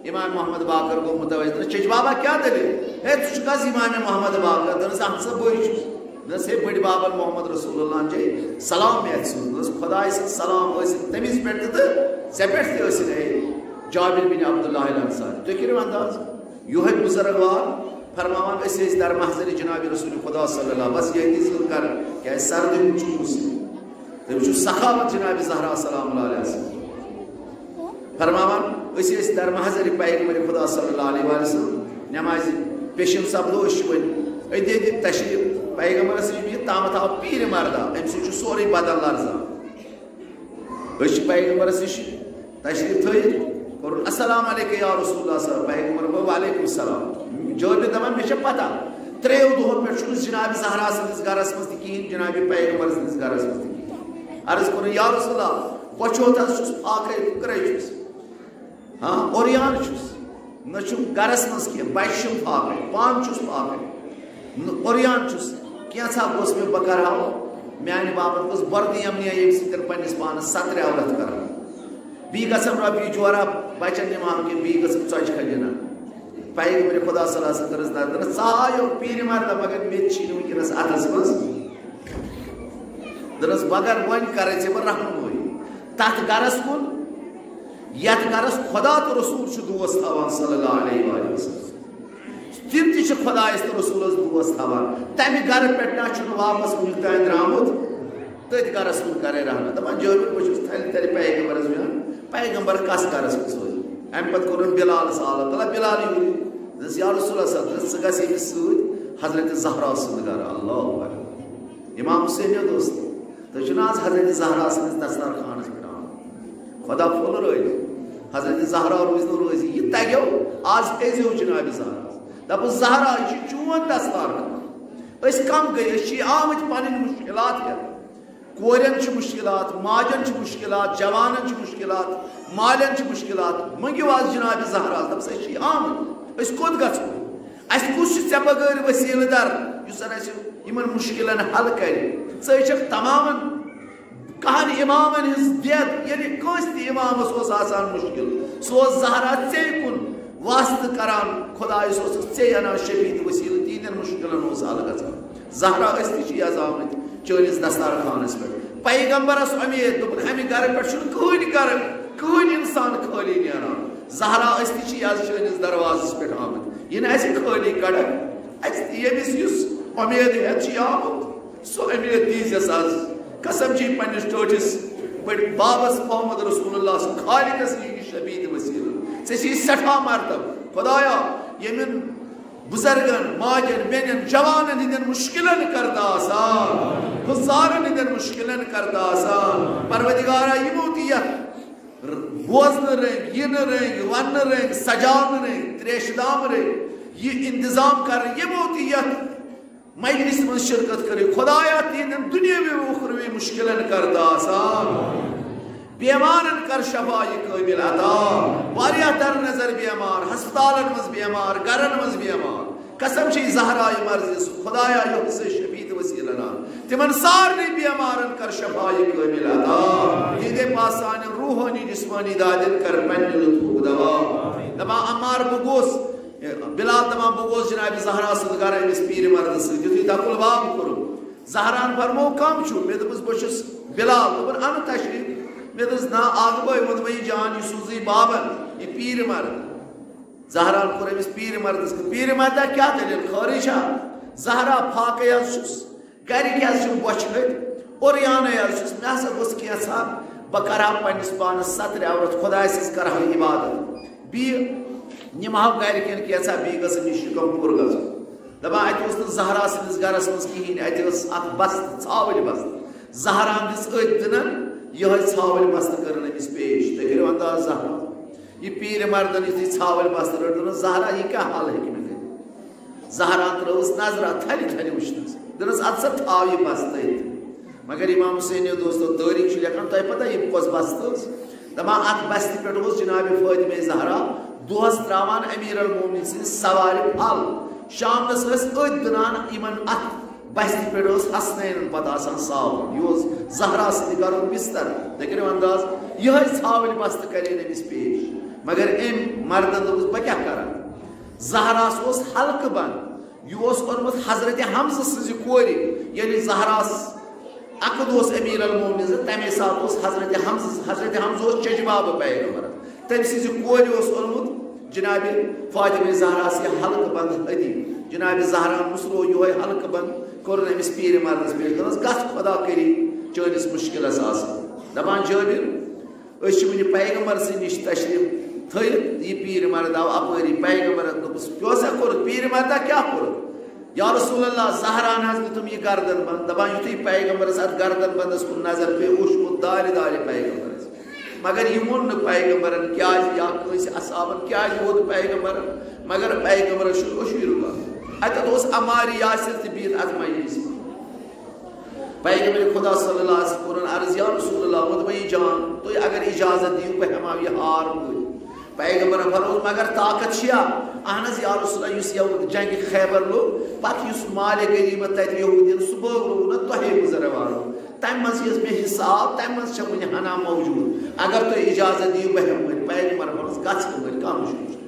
امام محمد باقر گوٚو متوجہ، دوٚپنس، چچ بابا، کیٛاہ دٔلیٖل؟ ہے، ژٕ چھُکھ حظ امام محمد باقر؟ دوٚپنس، اہن سا، بٕے چھُس۔ دوٚپنس، ہے، بٔڈۍ بابن محمد رسول اللہ جی، سلام یتھ سوٗز۔ دوٚپنس، خداے سٕنٛد سلام ٲسِن تٔمِس پٮ۪ٹھ تہِ تہٕ ژےٚ پٮ۪ٹھ تہِ ٲسِن، ہے، جابر بن عبداللہ الانصاری۔ تُہۍ کٔرِو انداز، یِہوٚے بُزرگوار فرماوان، أسۍ ٲسۍ در محضر جناب رسول خدا صلی اللہ، بس ییٚتی ذِکر، کیٛازِ سردی ہُنٛد چھُ موسم۔ تٔمِس چھُ سخاوت جناب زہرا سلام اللہ علیہ سۭتۍ۔ فرماوان، أسۍ ٲسۍ در محضر پیغمبر خدا صلی اللہ علیہ وآلہ وسلم، نمازِ پیشن سپدو، أسۍ چھِ وۄنۍ أتی أتی تشریف پیغمبرس نِش بِہِتھ، تامتھ آو پیٖرِ مردا، أمۍ سۭتۍ چھُ سورُے بدن لرزان۔ أسۍ چھِ پیغمبرس نِش تشریف تھٲیِتھ، کوٚرُن، السلام علیکم یا رسول اللہ صلی اللہ علیہ وسلم۔ پیغمبر گوٚو، وعلیکم السلام۔ جابر دپان، مےٚ چھےٚ پتہ، ترٛیٚیو دۄہو پٮ۪ٹھ چھُنہٕ جناب زہرا سٕنٛدِس گرس منٛز تہِ کِہیٖنۍ، جناب پیغمبر سٕنٛدِس گرس منٛز تہِ کِہیٖنۍ۔ عرض کوٚرُن، یا رسول اللہ، بۄچھِ ہوت حظ چھُس، فاقے، فُکرے چھُس۔ ہاں، عریان چھُس، نہ چھُم گرس منٛز کینٛہہ، بچہِ چھِم فاقے، پانہٕ چھُس فاقے، نہ عریان چھُس، کینٛژھا گوٚژھ مےٚ، بہٕ کرٕ ہا میانہِ باپتھ گوٚژھ بردِ یمنیہ، ییٚمہِ سۭتۍ پننِس پانس سترِ عورت کرٕ ہا۔ بیٚیہِ گژھم رۄپیہِ جورا بچن نِمہٕ ہا، کہِ بیٚیہِ گژھم ژۄچہِ کھنجہِ انہٕ ہا۔ پیغمبر خدا صلی اللہ علیہ وسلم کٔرٕس نظر، دوٚپنس، ژٕ آیو پیٖرِ مرد، مگر مےٚ تہِ چھِی نہٕ وٕنکیٚنس اتھس منٛز دوٚپنَس، "مگر وۄنۍ کَرَے ژےٚ بہٕ رہنمٲیی تَتھ گَرَس کُن، یَتھ گَرَس خۄدا تہٕ رسول چھُ دوس تھاوان صلی اللہ علیہ وآلہ وسلم۔ تِم تہِ چھِ خۄدایَس تہٕ رسوٗلَس دوس تھاوان۔ تَمہِ گَرٕ پٮ۪ٹھ نہ چھُنہٕ واپَس وٕنیُک تام درٛامُت۔ تٔتھۍ گَرَس کُن کَرَے رہنما۔" دَپان، جٲبِر، بہٕ چھُس تھَلہِ تھَلہِ پیغمبرَس وَنان، پیغمبر کَس گَرَس کُن سوزِ؟ اَمہِ پَتہٕ کوٚرُن بِلالَس آلو، "تَلہ بِلال یوٗرۍ۔" دوٚپنَس، "یا رسول اللہ صلی اللہ علیہ وسلم، ژٕ گژھ ییٚمِس سۭتۍ حضرت زہرا سٕنٛدِ گَرٕ۔" اللہ اکبر۔ امام حسین دوست، تُہۍ چھِو نہ آز حضرت زہرا سٕنٛدِس دستارخانس پٮ۪ٹھ آمٕتۍ؟ خدا پھوٚل رٲضی۔ حضرت زہرا روٗز نہٕ رٲضی۔ یہِ تَگیو، آز کیٛازِ یوٚو جناب زہرا؟ دَپُس، زہرا، یہِ چھُ چون دستارخان۔ أسۍ کم گٔے؟ أسۍ چھِ آمٕتۍ پنٕنۍ مُشکلات ہٮ۪تھ۔ کورٮ۪ن چھِ مُشکلات، ماجن چھِ مُشکلات، جوانن چھِ مُشکلات، مالٮ۪ن چھِ مُشکلات۔ مٔنٛگِو آز جناب زہرا۔ دَپُس، أسۍ چھِ آمٕتۍ، أسۍ کوٚت گژھو؟ اَسہِ کُس چھُ ژےٚ بغٲر وسیٖلہٕ در یُس زن اَسہِ یِمن مُشکِلن حل کرِ؟ ژٕ چھکھ تمامن کہن امامن ہٕنٛز دٮ۪د، ییٚلہِ کٲنٛسہِ تہِ امامس اوس آسان مُشکِل، سُہ اوس زہرا ژے کُن واسطہٕ کران، خدایس اوسُکھ ژے انان شفیع تہٕ وسیٖلہٕ، تِہنٛدٮ۪ن مُشکِلن اوس حل گژھان۔ زہرا، أسۍ تہِ چھِ یَزمٕتۍ چٲنِس دستارخانس پٮ۪ٹھ۔ پیغمبرس اُمید، دوٚپُن، امہِ گرٕ پٮ۪ٹھ چھُنہٕ کٕہٕنۍ گرٕ، کٕہٕنۍ انسان خٲلی نیران۔ زہرا، أسۍ تہِ چھِ یَز چٲنِس دروازس پٮ۪ٹھ آمٕتۍ، یہِ نہٕ اَسہِ خٲلی کڑکھ، اَسہِ تہِ ییٚمِس یُس اُمید ہٮ۪تھ چھُ آمُت، سُہ اُمید دیٖزٮ۪س آز۔ قسم چھِ پننِس ٹٲٹھِس بٔڑۍ بابس محمد رسول اللہ سُنٛد، خالقس نِش یہِ شفیع تہٕ وسیٖلہٕ۔ ژےٚ چھِ سٮ۪ٹھاہ مرتبہٕ۔ خدایا، ییٚمٮ۪ن بُزرگن، ماجن، بیٚنٮ۪ن، جوانن ہٕنٛدٮ۪ن مُشکِلن کر تہٕ آسان، گُزارن ہٕنٛدٮ۪ن مُشکِلن کر تہٕ آسان۔ پروردگارا، یِمو تہِ یتھ بوزنہٕ رٔنگۍ، یِنہٕ رٔنگۍ، وننہٕ رٔنگۍ، سجاونہٕ رٔنگۍ، تریشہِ دام رٔنگۍ، یہِ انتظام کرن، یِمو تہِ یتھ مجلس منٛز شرکت کٔرِو۔ خدایا، تِہنٛدٮ۪ن دُنیاوی و اُخروی مُشکِلن کر تہٕ آسان۔ بیمارن کر شفا یہِ کٲمل عطا۔ واریاہ در نظر بیمار، ہسپتالن منٛز بیمار، گرن منٛز بیمار۔ قسم چھِ زہرا یہِ مرضی سُہ۔ خدایا، یۄس ژےٚ شفیع تہٕ وسیٖلہٕ انان، تِمن سارنٕے بیمارن کر شفا یہِ کٲمل عطا۔ تِہنٛدے پاس سانٮ۪ن روحٲنی جسمٲنی دادٮ۪ن کر پننہِ لطفُک دوا۔ دپان عمار، بہٕ گوس بلال دپان، بہٕ گوس جناب زہرا سٕنٛدِ گرٕ أمِس پیٖرِ مردٕ سۭتۍ۔ یُتھُے دَکُل باب کوٚرُم، زہران فرموو، "کم چھُ؟" مےٚ دوٚپُس، "بہٕ چھُس بلال۔" دوٚپُن، "اَنہٕ تشریٖف۔" مےٚ دوٚپُس، "نہ، اکھ بٲے ووٚنمَے یہِ جان، یہِ سوٗزٕے بابن، یہِ پیٖرِ مرد۔" زہران کوٚر أمِس پیٖرِ مردس کٲم، "پیٖرِ مردا، کیٛاہ دٔلیٖل، خٲرٕے چھا؟" زہرا، فاقے حظ چھُس، گرِکۍ حظ چھِم بۄچھِ ؤتھۍ، اوریانَے حظ چھُس، مےٚ ہسا گوٚژھ کینٛژھا، بہٕ کرٕ ہا پننِس پانس سترِ عورت، خۄداے سٕنٛز کرٕ ہا عبادت۔ بیٚیہِ نِمہٕ ہاو گرِکٮ۪ن کینٛژھا، بیٚیہِ گٔژھٕم یہِ شِکم پوٗرٕ گژھُن۔ دپان، اتہِ اوس نہٕ زہرا سٕنٛدِس گرس منٛز کِہیٖنۍ، اتہِ ٲس اکھ بستہٕ، ژھاوٕلۍ بستہٕ۔ زہران دِژ أتھۍ دٕنن یِہوٚے ژھاوٕلۍ بستہٕ، کٔرٕن أمِس پیش۔ تُہۍ کٔرِو انداز، زہرا، یہِ پیٖرِ مردن یُتھُے ژھاوٕلۍ بستہٕ رٔٹ، دوٚپنس، "زہرا، یہِ کیٛاہ حل ہیٚکہِ مےٚ کٔرِتھ؟" زہرا ترٲوٕس نظرا، تھلہِ تھلہِ وٕچھنس، دوٚپنس، "ادٕ سا تھاو یہِ بستہٕ أتھۍ۔" مگر امام حسینیو دوستو، تٲریخ چھُ لیکھان، تۄہہِ پتہ یہِ کۄس بستہٕ ٲس؟ دپان، اتھ بستہِ پٮ۪ٹھ اوس جناب فاطمہ زہرا دۄہس تراوان امیر المومنین سٕنٛدِ سوارِ پھل۔ شامنس ٲسۍ أتھۍ دٕنان یِمن اتھ بستہِ پٮ۪ٹھ اوس حسنینن پتہٕ آسان ساوُن۔ یہِ اوس زہرا سٕنٛدِ گرُک بستر۔ تُہۍ کٔرِو انداز، یِہوٚے ژھاوٕلۍ بستہٕ کرے أمِس پیش۔ مگر أمۍ مردن دوٚپُس، "بہٕ کیٛاہ کرٕ؟" زہراہس اوس حلقہٕ بند۔ یہِ اوس اوٚنمُت حضرت حمزہ سٕنٛزِ کورِ۔ ییٚلہِ زہراہس عقد اوس امیر المومنین سۭتۍ، تمے ساتہٕ اوس حضرت حمزہ، حضرت حمزہ اوس چچہِ بابہٕ پیغمبرس۔ تٔمۍ سٕنٛزِ کورِ اوس اوٚنمُت جناب فاطمہ زہراہس یہِ حلقہٕ بند ہدیہِ۔ جناب زہراہن مُژروو یِہوٚے حلقہٕ بند، کوٚرُن أمِس پیٖرِ مردس پیش، دوٚپنس، "گژھ، خۄدا کٔری چٲنِس مُشکلس آسان۔" دپان، جٲبِر، أسۍ چھِ وٕنہِ پیغمبر سٕنٛدِ نِش تشریٖف تھٲیِتھ، یہِ پیٖرِ مرد آو اَپٲری، پیغمبرن دوٚپُس، "کیٛاہ سا کوٚرُتھ؟ پیٖرِ مردا کیٛاہ کوٚرُتھ؟" "یا رسول اللہ، زہران حظ دیُتُم یہِ گردن بند۔" دپان، یُتھُے پیغمبرس اَتھ گردن بندس کُن نظر پیٚیہِ، اوٚش ووٚتھ دارِ دارِ پیغمبرس۔ مگر یہِ ووٚن نہٕ پیغمبرن کیٛازِ یا کٲنٛسہِ اصحابن کیٛازِ ووٚن پیغمبرن، مگر پیغمبرس چھُ اوٚشُے رُکان۔ اَتٮ۪تھ اوس عمار یاسر تہِ بِہِتھ اَتھ مجلسہِ منٛز۔ پیغمبر خدا صلی اللہ علیہ وسلم کوٚرُن عرض، "یا رسول اللہ، مطمئن جان، تُہۍ اگر اجازت دِیِو، بہٕ ہٮ۪مہٕ ہاو یہِ ہار بٔرِتھ۔" پیغمبرن فرمووُس، "مگر طاقت چھیا؟" "اہن حظ یا رسول اللہ، یُس یہِ جنگِ خیبر لوٚگ، پتہٕ یُس مالِ غنیمت تتہِ یہودین، سُہ بٲگروو نہ تۄہے گُزرن والو۔ تمہِ منٛز یُس مےٚ حصہٕ آو، تمہِ منٛز چھےٚ وُنہِ ہنا موجود۔ اگر تُہۍ اجازت دِیِو، بہٕ ہٮ۪مہٕ وۄنۍ۔" پیغمبرن فرمووُس، "گژھ وۄنۍ، کانٛہہ مُشکل چھُنہٕ۔"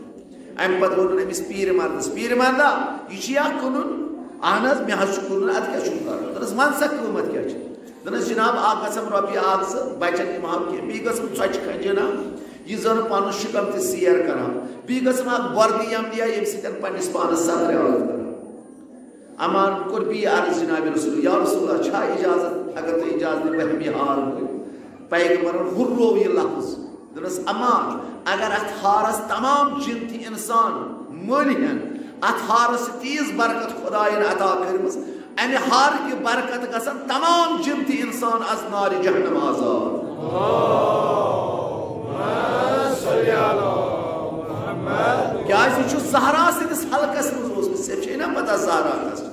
امہِ پتہٕ ووٚنُن أمِس پیٖرِ مردس، "پیٖرِ مردا، یہِ چھُ یا کٕنُن؟" "اہن حظ، مےٚ حظ چھُ کٕنُن، ادٕ کیٛاہ چھُکھ کرُن؟" دوٚپنس، "وَن سا، قۭمتھ کیٛاہ چھُ؟" دَپنَس، "جناب، اَکھ گژھم رۄپیہِ اَکھ زٕ بَچَن دِمہٕ ہاو کینٛہہ، بیٚیہِ گژھم ژۄچہِ کھنٛجہِ اَنہٕ ہاو، یہِ زَن پَنُن شِکَم تہِ سیر کَرٕ ہاو، بیٚیہِ گژھم اَکھ بۄردی یَمنی، ییٚمہِ سۭتۍ پنٛنِس پانَس سترِ عورت کَرٕ ہاو۔" عمارن کوٚر بیٚیہِ عرض جناب رسول، "یا رسول اللہ، چھا اجازت؟ اگر تُہۍ اجازت دِیِو، بہٕ ہٮ۪مہٕ یہِ ہار وٲلۍ۔" پیغمبرن ہُرروو یہِ لفظ، دوٚپنس، "عمار، اگر اتھ ہارس تمام جن تہِ انسان مٔلۍ ہٮ۪ن، اتھ ہارس چھِ تیٖژ برکت خداین عطا کٔرمٕژ، امہِ ہار کہِ برکت گژھن تمام جن تہِ انسان از نارِ جہنم آزاد۔" کیازِ یہِ چھُ زہرا سٕنٛدِس حلقس منٛز اوسمُت، ژےٚ چھے نا پتہ زہرا کس چھِ؟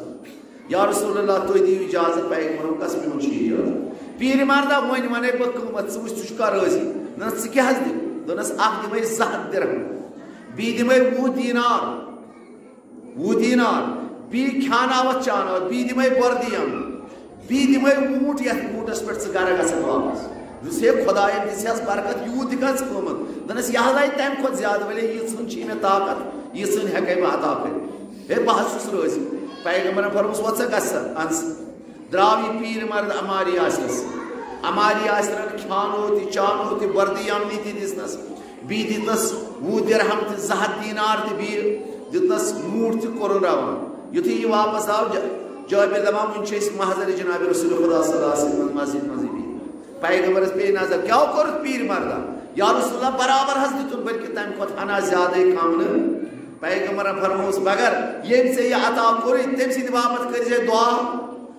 "یا رسول اللہ، تُہۍ دِیِو اجازت۔" پیغمبرن، "کس میون چھُ اجازت؟" پیٖرِ مردا، وۄنۍ ونے بہٕ قۭمتھ، ژٕ وٕچھ، ژٕ چھُکھا رٲضی؟ دوٚپنس، "ژٕ کیٛاہ حظ دِکھ؟" دوٚپنس، "اکھ دِمے زٕ ہتھ درہم، بیٚیہِ دِمے وُہ دینار، وُہ دینار، بیٚیہِ کھیاناوتھ چاناوتھ، بیٚیہِ دِمے بۄردی یَمنی، بیٚیہِ دِمے ووٗنٛٹ، یتھ ووٗنٛٹس پٮ۪ٹھ ژٕ گرٕ گژھکھ واپس۔" دوٚپُس، "ہے خداین دِژ حظ برکت، یوٗت دِ کر ژٕ قۭمتھ؟" دوٚپنس، "یہِ حظ آیہِ تمہِ کھۄتہٕ زیادٕ، ولے ییٖژہن چھِ مےٚ طاقت، ییٖژہن ہٮ۪کے بہٕ عطا کٔرِتھ۔ ہے، بہٕ حظ چھُس رٲضی۔" پیغمبرن فرمووُس، "وۄتھ سا، گژھ سا، اَن سا۔" درٛاو یہِ پیٖرِ مرد عمار یاسرس۔ عمار یاسرن کھیانو تہِ، چانو تہِ، بۄردی یَمنی تہِ دِژنس۔ بیٚیہِ دِتنس وُہ درہم تہِ، زٕ ہتھ دینار تہِ، بیٚیہِ دِتنس ووٗنٛٹ تہِ، کوٚرُن روان۔ یُتھُے یہِ واپس آو، جا-، جابر دپان، "وُنہِ چھِ أسۍ محضر جناب رسول خدا صلی اللہ علیہ وسلم مسجد منٛزٕے بِہِتھ۔" پیغمبرس پیٚیہِ نظر، کیٛاہ کوٚرُتھ پیٖرِ مردن؟ یا رسول اللہ، برابر حظ دِتُن، بلکہِ تمہِ کھۄتہٕ ہنا زیادَے، کم نہٕ۔ پیغمبرن فرمووُس، "مگر ییٚمۍ ژےٚ یہِ عطا کوٚرُے، تٔمۍ سٕنٛدِ باپتھ کٔرۍ زِ دعا۔"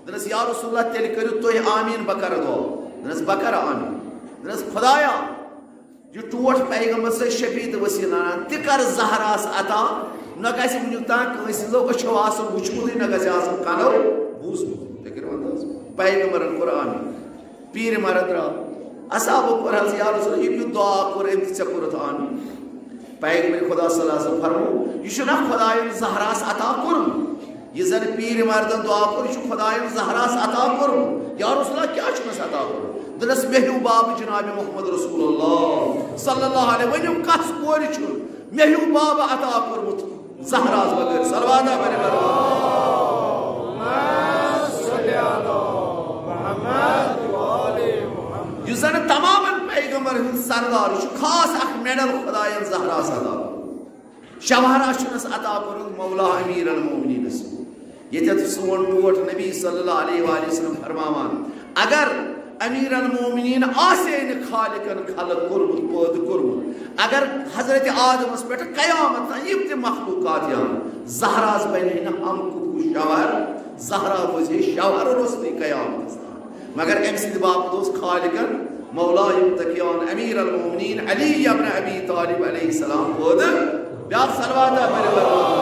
دوٚپنس، "یا رسول اللہ، تیٚلہِ کٔرِو تُہۍ آمیٖن، بہٕ کرٕ دعا۔" دوٚپنس، "بہٕ کرٕ آمیٖن۔" دوٚپنس، خدایا، یہِ ٹوٹھ پیغمبر سٕنٛدۍ شفیع تہٕ وسیلہٕ انان، تہِ کر زہراہس عطا، نہ گژھِ وُنیُک تام کٲنٛسہِ ہٕنٛزو أچھو آسُن وُچھمُتٕے، نہ گژھِ آسُن کنو بوٗزمُت۔ تُہۍ کٔرِو انداز۔ پیغمبرن کوٚر آمیٖن۔ پیٖرِ مرد درٛاو۔ اصحابو کوٚر حظ، یا رسول، یہِ کیُتھ دعا کوٚر أمۍ تہٕ ژےٚ کوٚرُتھ آمیٖن؟ پیغمبر خدا صلی اللہ علیہ وسلم فرموو، یہِ چھُنہ خدایَن زہراہس عطا کوٚرمُت۔ یہِ زن پیٖرِ مردن دعا کوٚر، یہِ چھُ خدایَن زہراہس عطا کوٚرمُت۔ یا رسول اللہ، کیٛاہ چھُنس عطا کوٚرمُت؟ دوٚپنس، مےٚ ہیوٗ بابہٕ جناب محمد رسول اللہ صلی اللہ علیہ، ؤنِو کس کورِ چھُ مےٚ ہیوٗ بابہٕ عطا کوٚرمُت زہراہس بغٲر؟ صلوات پٔرِو۔ یُس زن تمامن پیغمبر ہُنٛد سردار، یہِ چھُ خاص اکھ میڈل خدایَن زہراہس عطا کوٚرمُت۔ شوہرہ چھُنس عطا کوٚرمُت مولا امیر المومنینس۔ ییٚتٮ۪تھ سون ٹوٹھ نبی صلی اللہ علیہ وآلہ وسلم فرماوان، اگر امیر المومنین آسے نہٕ خالقن خلق کوٚرمُت، پٲدٕ کوٚرمُت، اگر حضرت آدمس پٮ۪ٹھ قیامت تام یِم تہِ مخلوقات یِن، زہراہس بنہِ ہے نہٕ ہم کُکُو شوہر، زہرا روزِ ہے شوہر روٚستُے قیامتس تام۔ مگر أمۍ سٕنٛدِ باپتھ اوس خالقن مولا متقیان امیر المومنین علی ابن ابی طالب علیہ السلام پٲدٕ۔ بیٛاکھ صلواتہ پٔرِو۔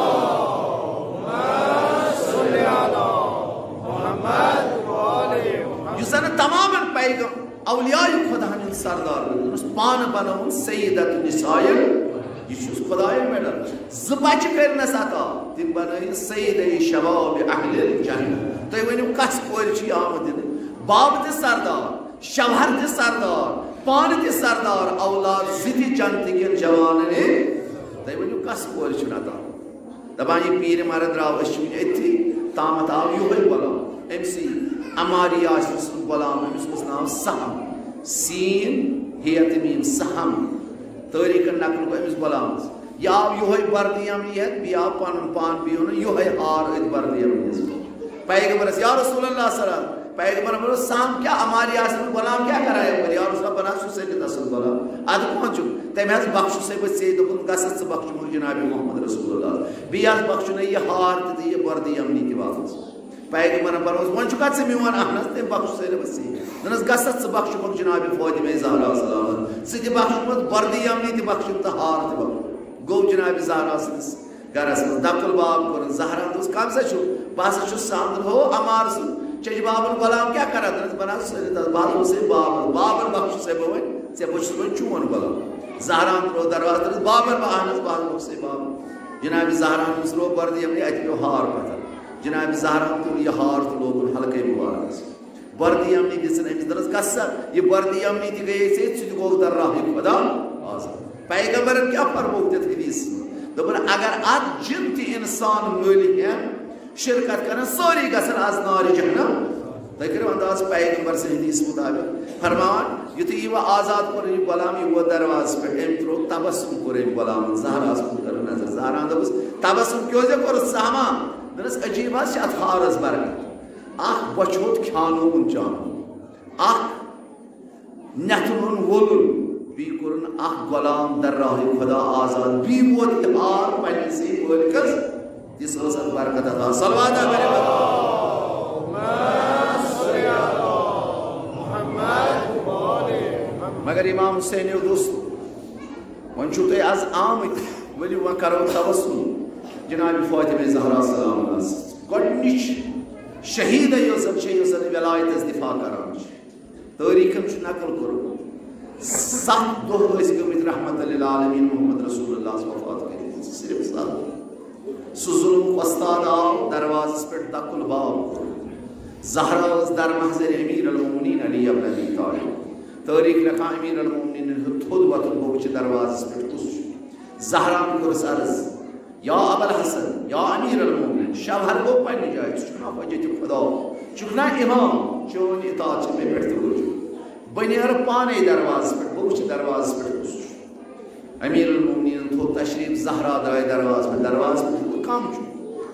یُس زن تمامن پیغم-، اولیاء خداہن ہُنٛد سردار اوس، پانہٕ بنووُن سید النساء، یہِ چھُس خدایَن میڈل۔ زٕ بچہِ کٔرنس عطا، تِم بنٲوِن سید شباب اہل الجنہ۔ تُہۍ ؤنِو، کس کورِ چھُ یہِ آمُت دِنہٕ؟ باب تہِ سردار، شوہر تہِ سردار، پانہٕ تہِ سردار، اولاد زٕ تہِ جنتٕکٮ۪ن جوانن ہٕنٛدۍ۔ تُہۍ ؤنِو، کس کورِ چھُنہٕ عطا؟ دپان، یہِ پیٖرِ مرد درٛاو، أسۍ چھِ وُنہِ أتھی، تامتھ آو یِہوٚے غلام۔ أمۍ سٕے عمار یاسر سُنٛد غلام، أمِس اوس ناو سہم، سین ہیٚتھ میٖم سہم۔ تٲریٖخن نقل گوٚو أمِس غلامس۔ یہِ آو یِہوٚے بۄردِ یَمنی ہٮ۪تھ، بیٚیہِ آو پنُن پان بیوٗنہٕ یِہوٚے ہار أتھۍ بۄردِ یَمنی ہس۔ پیغمبرس، یا رسول اللہ صلی اللہ علیہ وسلم، پیغمبرن ووٚن، سہم کیٛاہ، عمار یاسر سُنٛد غلام کیٛاہ کران یپٲرۍ؟ یا رسول اللہ، بنان چھُ سید حسن غلام۔ ادٕ کون چھُ؟ تٔمۍ حظ بخشُس ہے بہٕ ژےٚ، دوٚپُن، گژھ ژٕ بخشُمُکھ جناب محمد رسول اللہ۔ بیٚیہِ حظ بخشُن ہے یہِ ہار تہِ تہٕ یہِ بۄردِ یَمنی تہِ واپس۔ پیغمبرن فرمووُس، وۄنۍ چھُکھا ژٕ میون؟ اہن حظ، تٔمۍ بخشُس ہے نہٕ بہٕ ژےٚ۔ دوٚپنس، گژھ سا ژٕ بخشُمُکھ جناب فاطمہ زہرا سلام۔ ژٕ تہِ بخشُمُت بۄردِ یَمنی تہِ بخشُم تہٕ ہار تہِ بخشُم۔ گوٚو جناب زہرا سٕنٛدِس گرس منٛز دکل باب کوٚرُن۔ زہرا دوٚپُس، کم سا چھُ؟ بہٕ ہسا چھُس ساندر ہو عمار سُنٛد چچہِ بابُن غلام، کیٛاہ کران؟ دوٚپنس، بہٕ نہ حظ چھُس أمِس، بہٕ حظ اوسُس أمۍ بابس، بابن بخشُس ہے بہٕ وۄنۍ، ژےٚ بہٕ چھُس وۄنۍ چون غلام۔ زہرا ترٛوو دروازٕ، دوٚپنس، بابن بہٕ، اہن حظ، بہٕ حظ اوسُس أمۍ بابن۔ جناب زہرا دوٚپُس، رو بۄردِ یَمنی، اَتہِ پیوٚو ہار پتھر۔ جناب زہرا تُل یہِ ہار تہٕ لوگُن حلقے مبارکس۔ بۄردِ یَمنی دِژٕن أمِس، دوٚپنس، گژھ سا، یہِ بۄردِ یَمنی تہِ گٔیے ژےٚ، ژٕ تہِ گوٚو در راہہِ خدا آزاد۔ پیغمبرن کیٛاہ فرموو تتھ حدیثس منٛز؟ دوٚپُن، اگر اتھ جن تہِ انسان مٔلۍ ہٮ۪ن، شرکت کرن، سٲری گژھن از نارِ جہنم۔ تُہۍ کٔرِو انداز پیغمبر سٕنٛدِ حدیث مطابق۔ فرمان، یُتھُے یہِ وۄنۍ آزاد کوٚر یہِ غلام، یہِ ووت دروازس پٮ۪ٹھ، أمۍ ترٛوو تبسم کوٚر أمۍ غلامن، زہراہس کُن کٔر نظر۔ زہراہن دوٚپُس، "تبسم کیٛازِ کوٚرُتھ ژٕ اما؟" دوٚپنس، "عجیب حظ چھِ اتھ ہارس برکت۔ اکھ بۄچھِ ہوٚت کھیانووُن چانووُن، اکھ نٮ۪تھُن اوٚن وولُن، بیٚیہِ کوٚرُن اکھ غلام در راہِ خدا آزاد، بیٚیہِ ووت یہِ ہار پننِسٕے مٲلکس۔" تِژھ ٲس اتھ برکت عطا۔ صلوات کٔرِو۔ مگر امام حسین دوستو، وۄنۍ چھِو تُہۍ از آمٕتۍ، ؤلِو وۄنۍ کرو توسل جناب فاطمہ زہرا سلام اللہ۔ گۄڈٕنِچ شہیدہ یۄس زن چھِ، یۄس زن ولایتس دفاع کران چھِ، تٲریٖخن چھُ نقل کوٚرمُت، ستھ دۄہ ٲسۍ گٔمٕتۍ رحمت للعالمین محمد رسول اللہ وفات کٔرِتھ، صرف ستھ دۄہ۔ سُہ ظلمُک وۄستاد آو دروازس پٮ۪ٹھ دکل باب کوٚر۔ زہرا ٲس در محضر امیر المومنین علی ابن ابی طالب۔ تٲریٖخ لیکھان، امیر المومنین ہیوٚت تھوٚد وۄتھُن، بہٕ وٕچھِ دروازس پٮ۪ٹھ کُس چھُ۔ زہراہن کوٚرُس عرض، "یا ابا الحسن، یا امیر المومنین، شوہر گوٚو پننہِ جایہِ، ژٕ چھُکھ نا حجت خدا، ژٕ چھُکھ نا امام، چٲنۍ اطاعت چھِ مےٚ پٮ۪ٹھ تہِ وٲجِب۔ بہٕ نیرٕ پانے دروازس پٮ۪ٹھ، بہٕ وٕچھِ دروازس پٮ۪ٹھ کُس چھُ۔" امیر المومنین تھوٚو تشریف، زہرا درٛاے دروازس پٮ۪ٹھ، دروازس پٮ۪ٹھ کم چھُ؟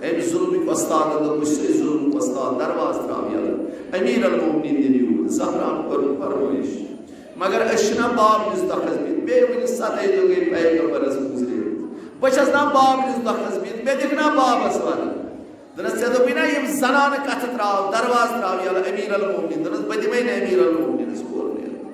أمۍ ظلمٕکۍ وۄستادن دوٚپ، "بہٕ چھُسے ظلمُک وۄستاد، دروازٕ ترٛاو یَلہٕ۔" امیر المومنین دِنۍ یوٗر، زہراہن کوٚر فرمٲیش۔ مگر أسۍ چھِنہ بابلِس دۄکھس بِہِتھ، بیٚیہِ وُنہِ ستٲے دۄہ گٔے پیغمبرس گُزریمٕتۍ۔ بہٕ چھَس نہ بابلِس دۄکھس بِہِتھ، مےٚ دِکھ نہ بابس وَنہٕ۔ دوٚپنَس، "ژےٚ دوٚپُے نہ یِم زنانہٕ کَتھٕ ترٛاو، دروازٕ ترٛاو یَلہٕ امیر المومنین۔" دوٚپنَس، "بہٕ دِمَے نہٕ امیر المومنینس کول نیرُن۔"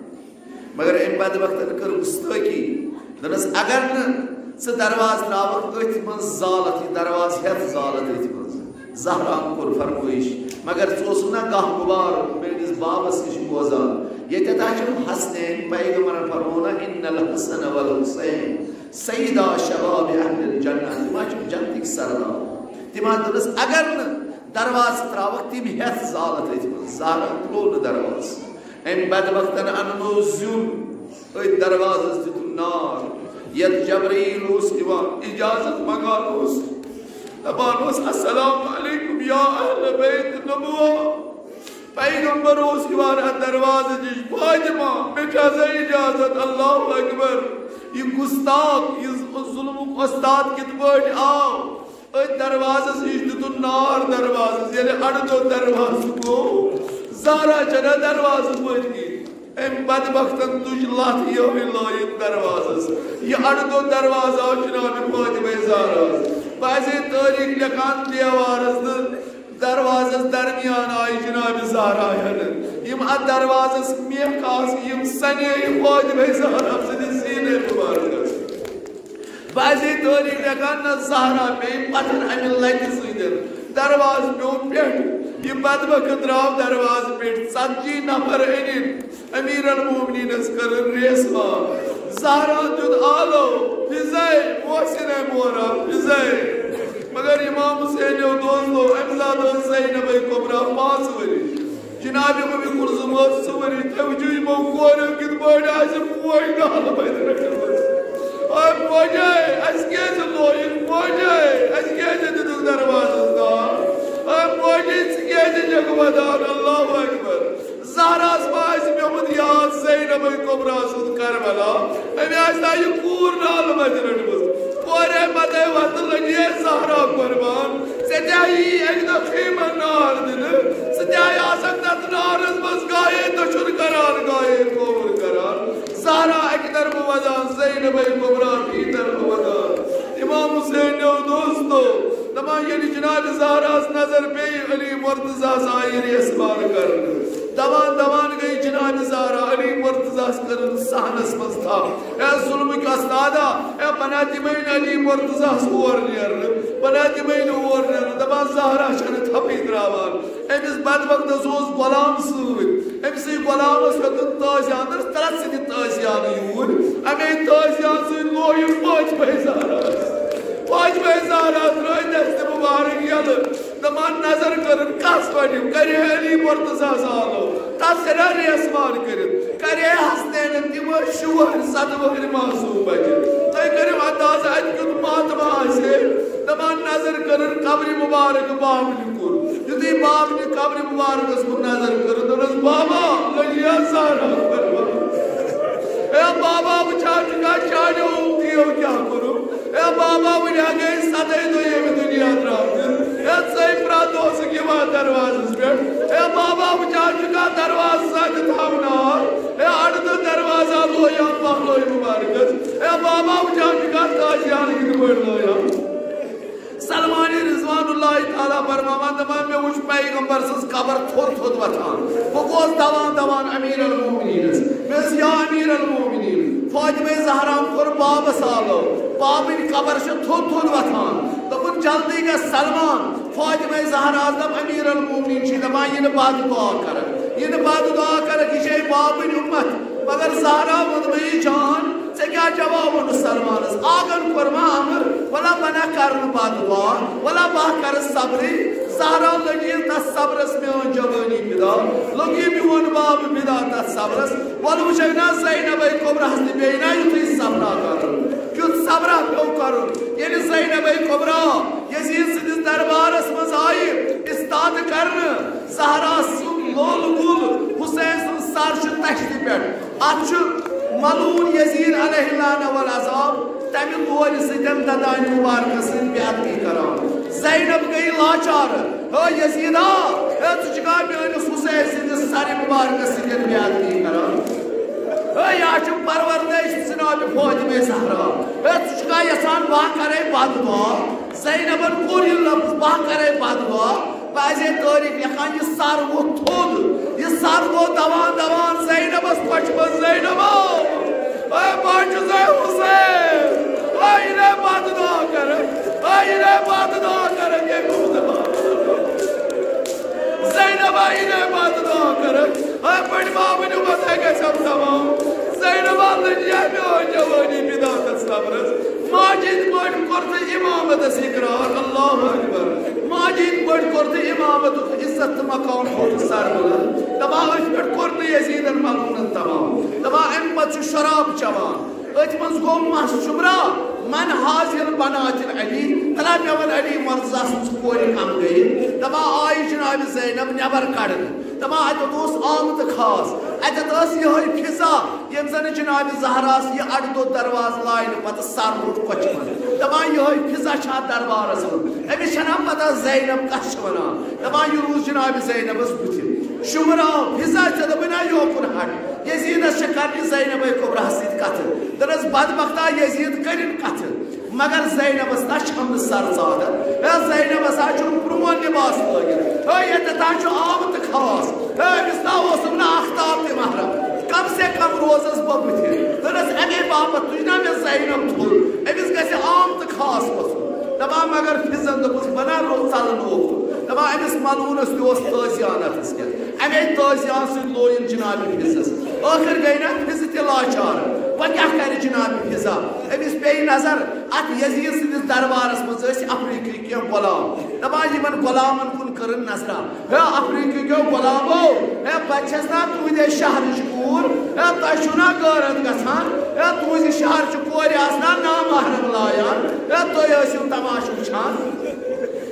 مگر أمۍ بدبختن کٔر گُستٲخی۔ دوٚپنَس، "اگر نہٕ ژٕ دروازٕ ترٛاوَکھ أتھۍ منٛز زالَتھ، یہِ دروازٕ ہٮ۪تھ زالَتھ أتھۍ منٛز۔" زہراہن کوٚر فرمٲیش، مگر ژٕ اوسُکھ نہ گاہ غبار میٲنِس بابس نِش بوزان، ییٚتٮ۪تھ ہا چھُم حسنین، پیغمبرن فرموو نہ، "ان الحسن والحسین سیدا شباب اہل الجنہ"، تِم ہا چھِم جنتٕکۍ سردار۔ تِم ہا دوٚپنس، اگر نہٕ دروازٕ ترٛاوَکھ، تِم ہٮ۪تھ زالَتھ أتھۍ منٛز۔ زہراہن ترٛوو نہٕ دروازٕ۔ أمۍ بدبختن اننوو زیُن أتھۍ دروازس دیُتُن نار۔ یتھ جبرائیل اوس یِوان، اجازت منگان اوس، دپان اوس، "السلام علیکم یا اہل بیت نبوہ۔" پیغمبر اوس یِوان اتھ دروازس نِش، "فاطمہ، مےٚ چھا ژےٚ اجازت؟" اللہ اکبر۔ یہِ گستاخ، یہِ ظلمُک وۄستاد کِتھ پٲٹھۍ آو؟ أتھۍ دروازس نِش دیُتُن نار دروازس، ییٚلہِ اَڑٕ دۄہ دروازٕ گوٚو، زہرا چھَنہ دروازٕ پٔتۍ کِنۍ۔ أمۍ بدبختن تُج لَتھ یِہوٚے لٲیِتھ دروازس۔ یہِ اَڑٕ دۄہ دروازٕ آو جناب فاطمہ زہراہس۔ بعضے تٲریٖخ لیکھان دیوارس تہٕ دروازس درمیان آیہِ جناب زہرا ہٮ۪نہٕ۔ یِم اَتھ دروازس میکھ آسہٕ، یِم سَنے فاطمہ زہرا سٕنٛدِس سیٖنے مُبارکس۔ بعضے تٲریٖخ لیکھان نہ زہرا پیٚیہِ پتھر امہِ لتہِ سۭتۍ۔ دروازٕ پیوٚو پٮ۪ٹھ۔ یہِ بدبخت درٛاو دروازٕ پٮ۪ٹھ۔ ژتجی نفر أنِن۔ امیر المومنینس کٔرٕن ریس وار۔ زہرا دیُت آلو، فضے، محسن مورا، فضے۔ مگر امام حسین دوستو، امہِ ساتہٕ ٲس زینب کبریٰ پانٛژھ ؤری۔ جناب ام کلثوم ٲس ژٕ ؤری، تُہۍ وٕچھِو یِمو کوریو کِتھ پٲٹھۍ آسہِ پوش دالہٕ بَتہِ رٔٹمٕژ۔ اے موجے، اَسہِ کیٛازِ لویِکھ؟ موجے، اَسہِ کیٛازِ دِتُکھ دروازَس دار؟ اے موجے، ژٕ کیٛازِ چھَکھ وَدان؟ اللہ اکبر۔ زہراہَس ما آسہِ پیوٚمُت یاد زینب کبریٰ سُنٛد کربلا؟ أمۍ آسہِ نا یہِ کوٗر نالہٕ بَتہِ رٔٹمٕژ؟ کورے پتے وتہٕ لگی ہے زہرا قربان۔ ژےٚ تہِ آیی اکہِ دۄہ خیمن نار دِنہٕ۔ ژٕ تہِ آیہِ آسکھ تتھ نارس منٛز گاہے دٔچھُن کران، گاہے کھووُر کران۔ زہرا اکہِ طرفہٕ ودان، زینب کبریٰ بیٚیہِ طرفہٕ ودان۔ امام حسین دوستو، دپان ییٚلہِ جناب زہراہس نظر پیٚیہِ، علی مرتضیٰ ہس آیہِ ریسوار کرنہٕ۔ دوان دوان گٔے جناب زہرا، علی مرتضیٰ ہس کٔرٕن صحنس منٛز تھپھ۔ اے ظلمٕکۍ وۄستادا، اے بناہ دِمے نہٕ علی مرتضیٰ ہس اور نیرنہٕ، بناہ دِمے نہٕ اور نیرنہٕ۔ دپان زہرا چھنہٕ تھپٕے تراوان۔ أمِس بدبختس اوس غلام سۭتۍ، أمۍ سٕے غلامس ہیوٚتُن تٲزیان، دوٚپنس، "ترٛٹھ ژٕ تہِ تٲزیانہٕ یوٗرۍ۔" امے تٲزیان سۭتۍ لویُن فاطمہ زہراہس۔ فاطمہ زہرا ترٲے دستہِ مبارک یلہٕ۔ دپان نظر کٔرٕن کس وَنہِ، کرے علی مرتضیٰ ہس آلو، تس ژھٕنیا ریسوار کٔرِتھ، کرے حسنینن تِم شوہر ستہٕ وٕہٕرۍ معصوم بچہِ۔ تُہۍ کٔرِو اندازٕ اتہِ کیُتھ ماتم آسہِ ہے۔ دپان نظر کٔرٕن قبرِ مبارک بابنہِ کُن۔ یُتھُے بابنہِ قبرِ مبارکس کُن نظر کٔرٕن، دوٚپنس، "بابا، لٔجیا زہرا پرواز؟ اے بابا، وٕچھان چھُکھا چانیو اُمتیو کیٛاہ کوٚرُکھ؟ اے بابا، وٕنہِ ہا گٔے سدٲے دۄہ ییٚمہِ دُنیا درٛامتِس۔ اے ژٕے پرٛٮ۪تھ دۄہ اوسُکھ یِوان دروازس پٮ۪ٹھ۔ اے بابا، وٕچھان چھُکھا دروازٕ سۭتۍ تھاونہٕ آو؟ اے اَڑٕ تہٕ دروازٕ لویان پہلوے مبارکس۔ اے بابا، وٕچھان چھُکھا تاج یار کِتھ پٲٹھۍ لویان؟" سلمان رضوان اللہ تعالیٰ فرماوان، دپان، مےٚ وٕچھ پیغمبر سٕنٛز قبر تھوٚد تھوٚد وۄتھان۔ بہٕ گوس دوان دوان امیر المومنینس۔ مےٚ ٲس، "یا امیر المومنین، فاطمہ زہرا کوٚر بابس آلو۔ بابٕنۍ قبر چھِ تھوٚد تھوٚد وۄتھان۔" دوٚپُن، "جلدی گژھ سلمان، فاطمہ زہرا دوٚپ امیر المومنین چھِ دپان، یہِ نہٕ بد دعا کرکھ، یہِ نہٕ بد دعا کرکھ، یہِ چھے بابٕنۍ اُمت۔" مگر زہرا ووٚن، "مےٚ یہِ جان، ژےٚ کیٛاہ جواب ووٚنُتھ سلمانس؟ آگن کوٚرما امر، ولا بنا کرن بد دعا، ولا بہ کرٕ صبرٕے؟" زہرا لٔگی تتھ صبرس میٲنۍ جوٲنی فدا، لوٚگی میون باب فدا تتھ صبرس۔ ولہٕ وٕچھے نا زینبے کبریس تہِ بیٚیہِ نا یُتھُے صبرا کرُن، کیُتھ صبرا پیوٚو کرُن۔ ییٚلہِ زینبے کبریٰ یزید سٕنٛدِس دربارس منٛز آیہِ استاد کرنہٕ، زہرا سُنٛد لول گُل حسین سُنٛد سر چھُ تشتہِ پٮ۪ٹھ۔ اتھ چھُ ملعون یزید علیہ اللعنہ والعذاب تمہِ لورِ سۭتۍ ددانہِ مبارکس سۭتۍ بے ادبی کران۔ زینب گٔیہِ لاچار، "ہے یزیدا، ہے ژٕ چھُکھا میٲنِس حسین سٕنٛدِس سرِ مبارکس سۭتۍ بے ادبی کران؟ ہے یا چھُ پروردش جناب فاطمہ زہرا، ہے ژٕ چھُکھا یژھان بہٕ کرے بد دعا؟" زینبن کوٚر یہِ لفظ، "بہٕ کرے بد دعا۔" بعضے تٲریخ لیکھان، یہِ سر ووٚتھ تھوٚد، یہِ سر گوٚو دوان دوان زینبس کۄچھِ منٛز، "زینبا، اے بچہٕ زے حسین، اے یہِ نے بد دعا کرکھ، اے یہِ نے بد دعا کرکھ، اے بد دعا۔ زینبا، یہِ نے بد دعا کرکھ، اے بٔڑۍ بابہٕ نیوٗمت ہے گژھٮ۪م تمام۔" زینبا لٔج یا میٲنۍ جوٲنی فدا تتھ صبرس۔ ماجہِ ہِنٛدۍ پٲٹھۍ کوٚر تہٕ امامتس اقرار، اللہ اکبر۔ ماجہِ ہِنٛدۍ پٲٹھۍ کوٚر تہٕ امامتُک عزت تہٕ مقام تھوٚو سر بلند۔ دپان أتھۍ پٮ۪ٹھ کوٚر نہٕ یزیدن ملعونن تمام۔ دپان امہِ پتہٕ چھُ شراب چٮ۪وان، أتھۍ منٛز گوٚو مس۔ شمرا، من حاذ البنات علی، تلا مےٚ وَن علی مرتضیٰ سٕنٛز کورِ کم گٔیہِ۔ دپان آیہِ جناب زینب نٮ۪بر کڑنہٕ۔ دپان اتٮ۪تھ اوس عام تہٕ خاص، اتٮ۪تھ ٲس یِہوٚے فضا، ییٚمۍ زن جناب زہراہس یہِ اڈٕ دوٚد دروازٕ لاینہٕ پتہٕ سر روٚٹ کۄچھِ منٛز۔ دپان یِہوٚے فضا چھا دربارس منٛز؟ أمِس چھنا پتہ زینب کس چھِ ونان۔ دپان یہِ روٗز جناب زینبس بُتھِ۔ شمرا، فضا، ژےٚ دوٚپُے نا یوکُن ہٹ، یزیدس چھِ کرنہِ زینبے کبریٰ ہس سۭتۍ کتھٕ۔ دوٚپنس بدبختا یزید کٔرِن کتھٕ۔ مگر زینبس نہ چھم نہٕ سر ژادر۔ ہے زینبس ہا چھُ پرون لباس لٲگِتھ۔ ہے ییٚتٮ۪تھ ہا چھُ عام تہٕ خاص۔ ہے أمِس نہ اوسُم نہٕ آختاب تہِ محرم۔ کم سے کم روزس بہٕ بٕتھِ۔ دوٚپنس اَمے باپتھ تُج نا مےٚ زینب تھوٚد۔ أمِس گژھِ عام تہٕ خاص وَسُن۔ دپان مگر فضن دوٚپُس بہٕ نہ رو ژلہٕ نہٕ اوکُن۔ دپان أمِس ملعونس تہِ اوس تٲزیان اتھس کٮ۪تھ۔ اَمے تٲزیان سۭتۍ لویُن جناب فضس۔ ٲخر گٔے نہ فض تہِ لاچار۔ وۄنۍ کیٛاہ کرِ جناب فضا؟ أمِس پیٚیہِ نظر اتھ یزید سٕنٛدِس دربارس منٛز ٲسۍ افریقی کینٛہہ غلام۔ دپان یِمن غلامن کُن کٔرٕن نظرا۔ ہے افریقی کیو غلامو، ہے بہٕ چھس نا تُہنٛدے شہرٕچ کوٗر، ہے تۄہہِ چھُو نا غٲرت گژھان؟ ہے تُہنٛزِ شہرٕچ کورِ آسہٕ نا نامحرم لایان؟ ہے تُہۍ ٲسِو تماشہٕ وٕچھان؟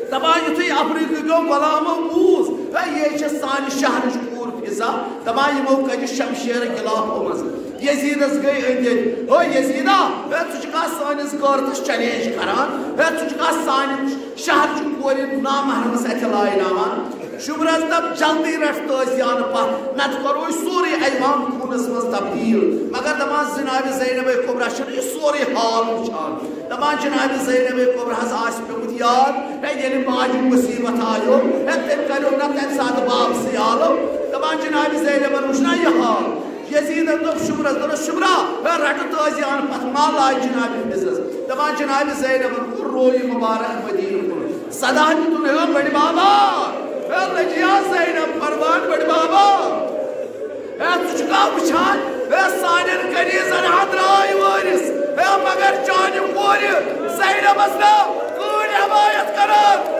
دپان یُتھُے افریقی کیو غلامو بوٗز، ہے یہِ چھِ سانہِ شہرٕچ کوٗر فضا۔ دپان یِمو کٔجہِ شمشیر غلافو منٛز۔ یزیدس گٔے أنٛدۍ أنٛدۍ، "ہو یزیدا، ہے ژٕ چھُکھا سٲنِس غٲرتس چیلنج کران؟ ہے ژٕ چھُکھا سانہِ شہرچہِ کورِ نامحرمس اتھِ لایناوان؟" شمرس دپ، "جلدی رٹھ تٲزیان پتھ، نتہٕ کرو أسۍ سورُے ایوان خوٗنس منٛز تبدیل۔" مگر دپان جناب زینب کبریٰ چھنہٕ یہِ سورُے حال وٕچھان۔ دپان جناب زینب کبریٰ ہس آسہِ پیوٚمُت یاد، ہے ییٚلہِ ماجہِ مصیبت آیو، ہے تٔمۍ کریو نہ تمہِ ساتہٕ واپسٕے آلو۔ دپان جناب زینبن وٕچھ نا یہِ حال۔ یزیدن دوٚپ شمرس، دوٚپنس، "شمرا، ہے رٹہٕ تٲزیان پتھ، ما لاے جناب فضس؟" دپان جناب زینبن کوٚر روی مبارک مدینہٕ کُن۔ صدا دیُتُن، "ہے بٔڑۍ بابا، ہے لٔجیا زینب پروان بٔڑۍ بابا، ہے ژٕ چھُکھا وٕچھان، ہے سانٮ۪ن کنیزن ہا درٛاے وٲرِث، ہے مگر چانہِ کورِ زینبس نہ کٕہٕنۍ حمایت کران؟"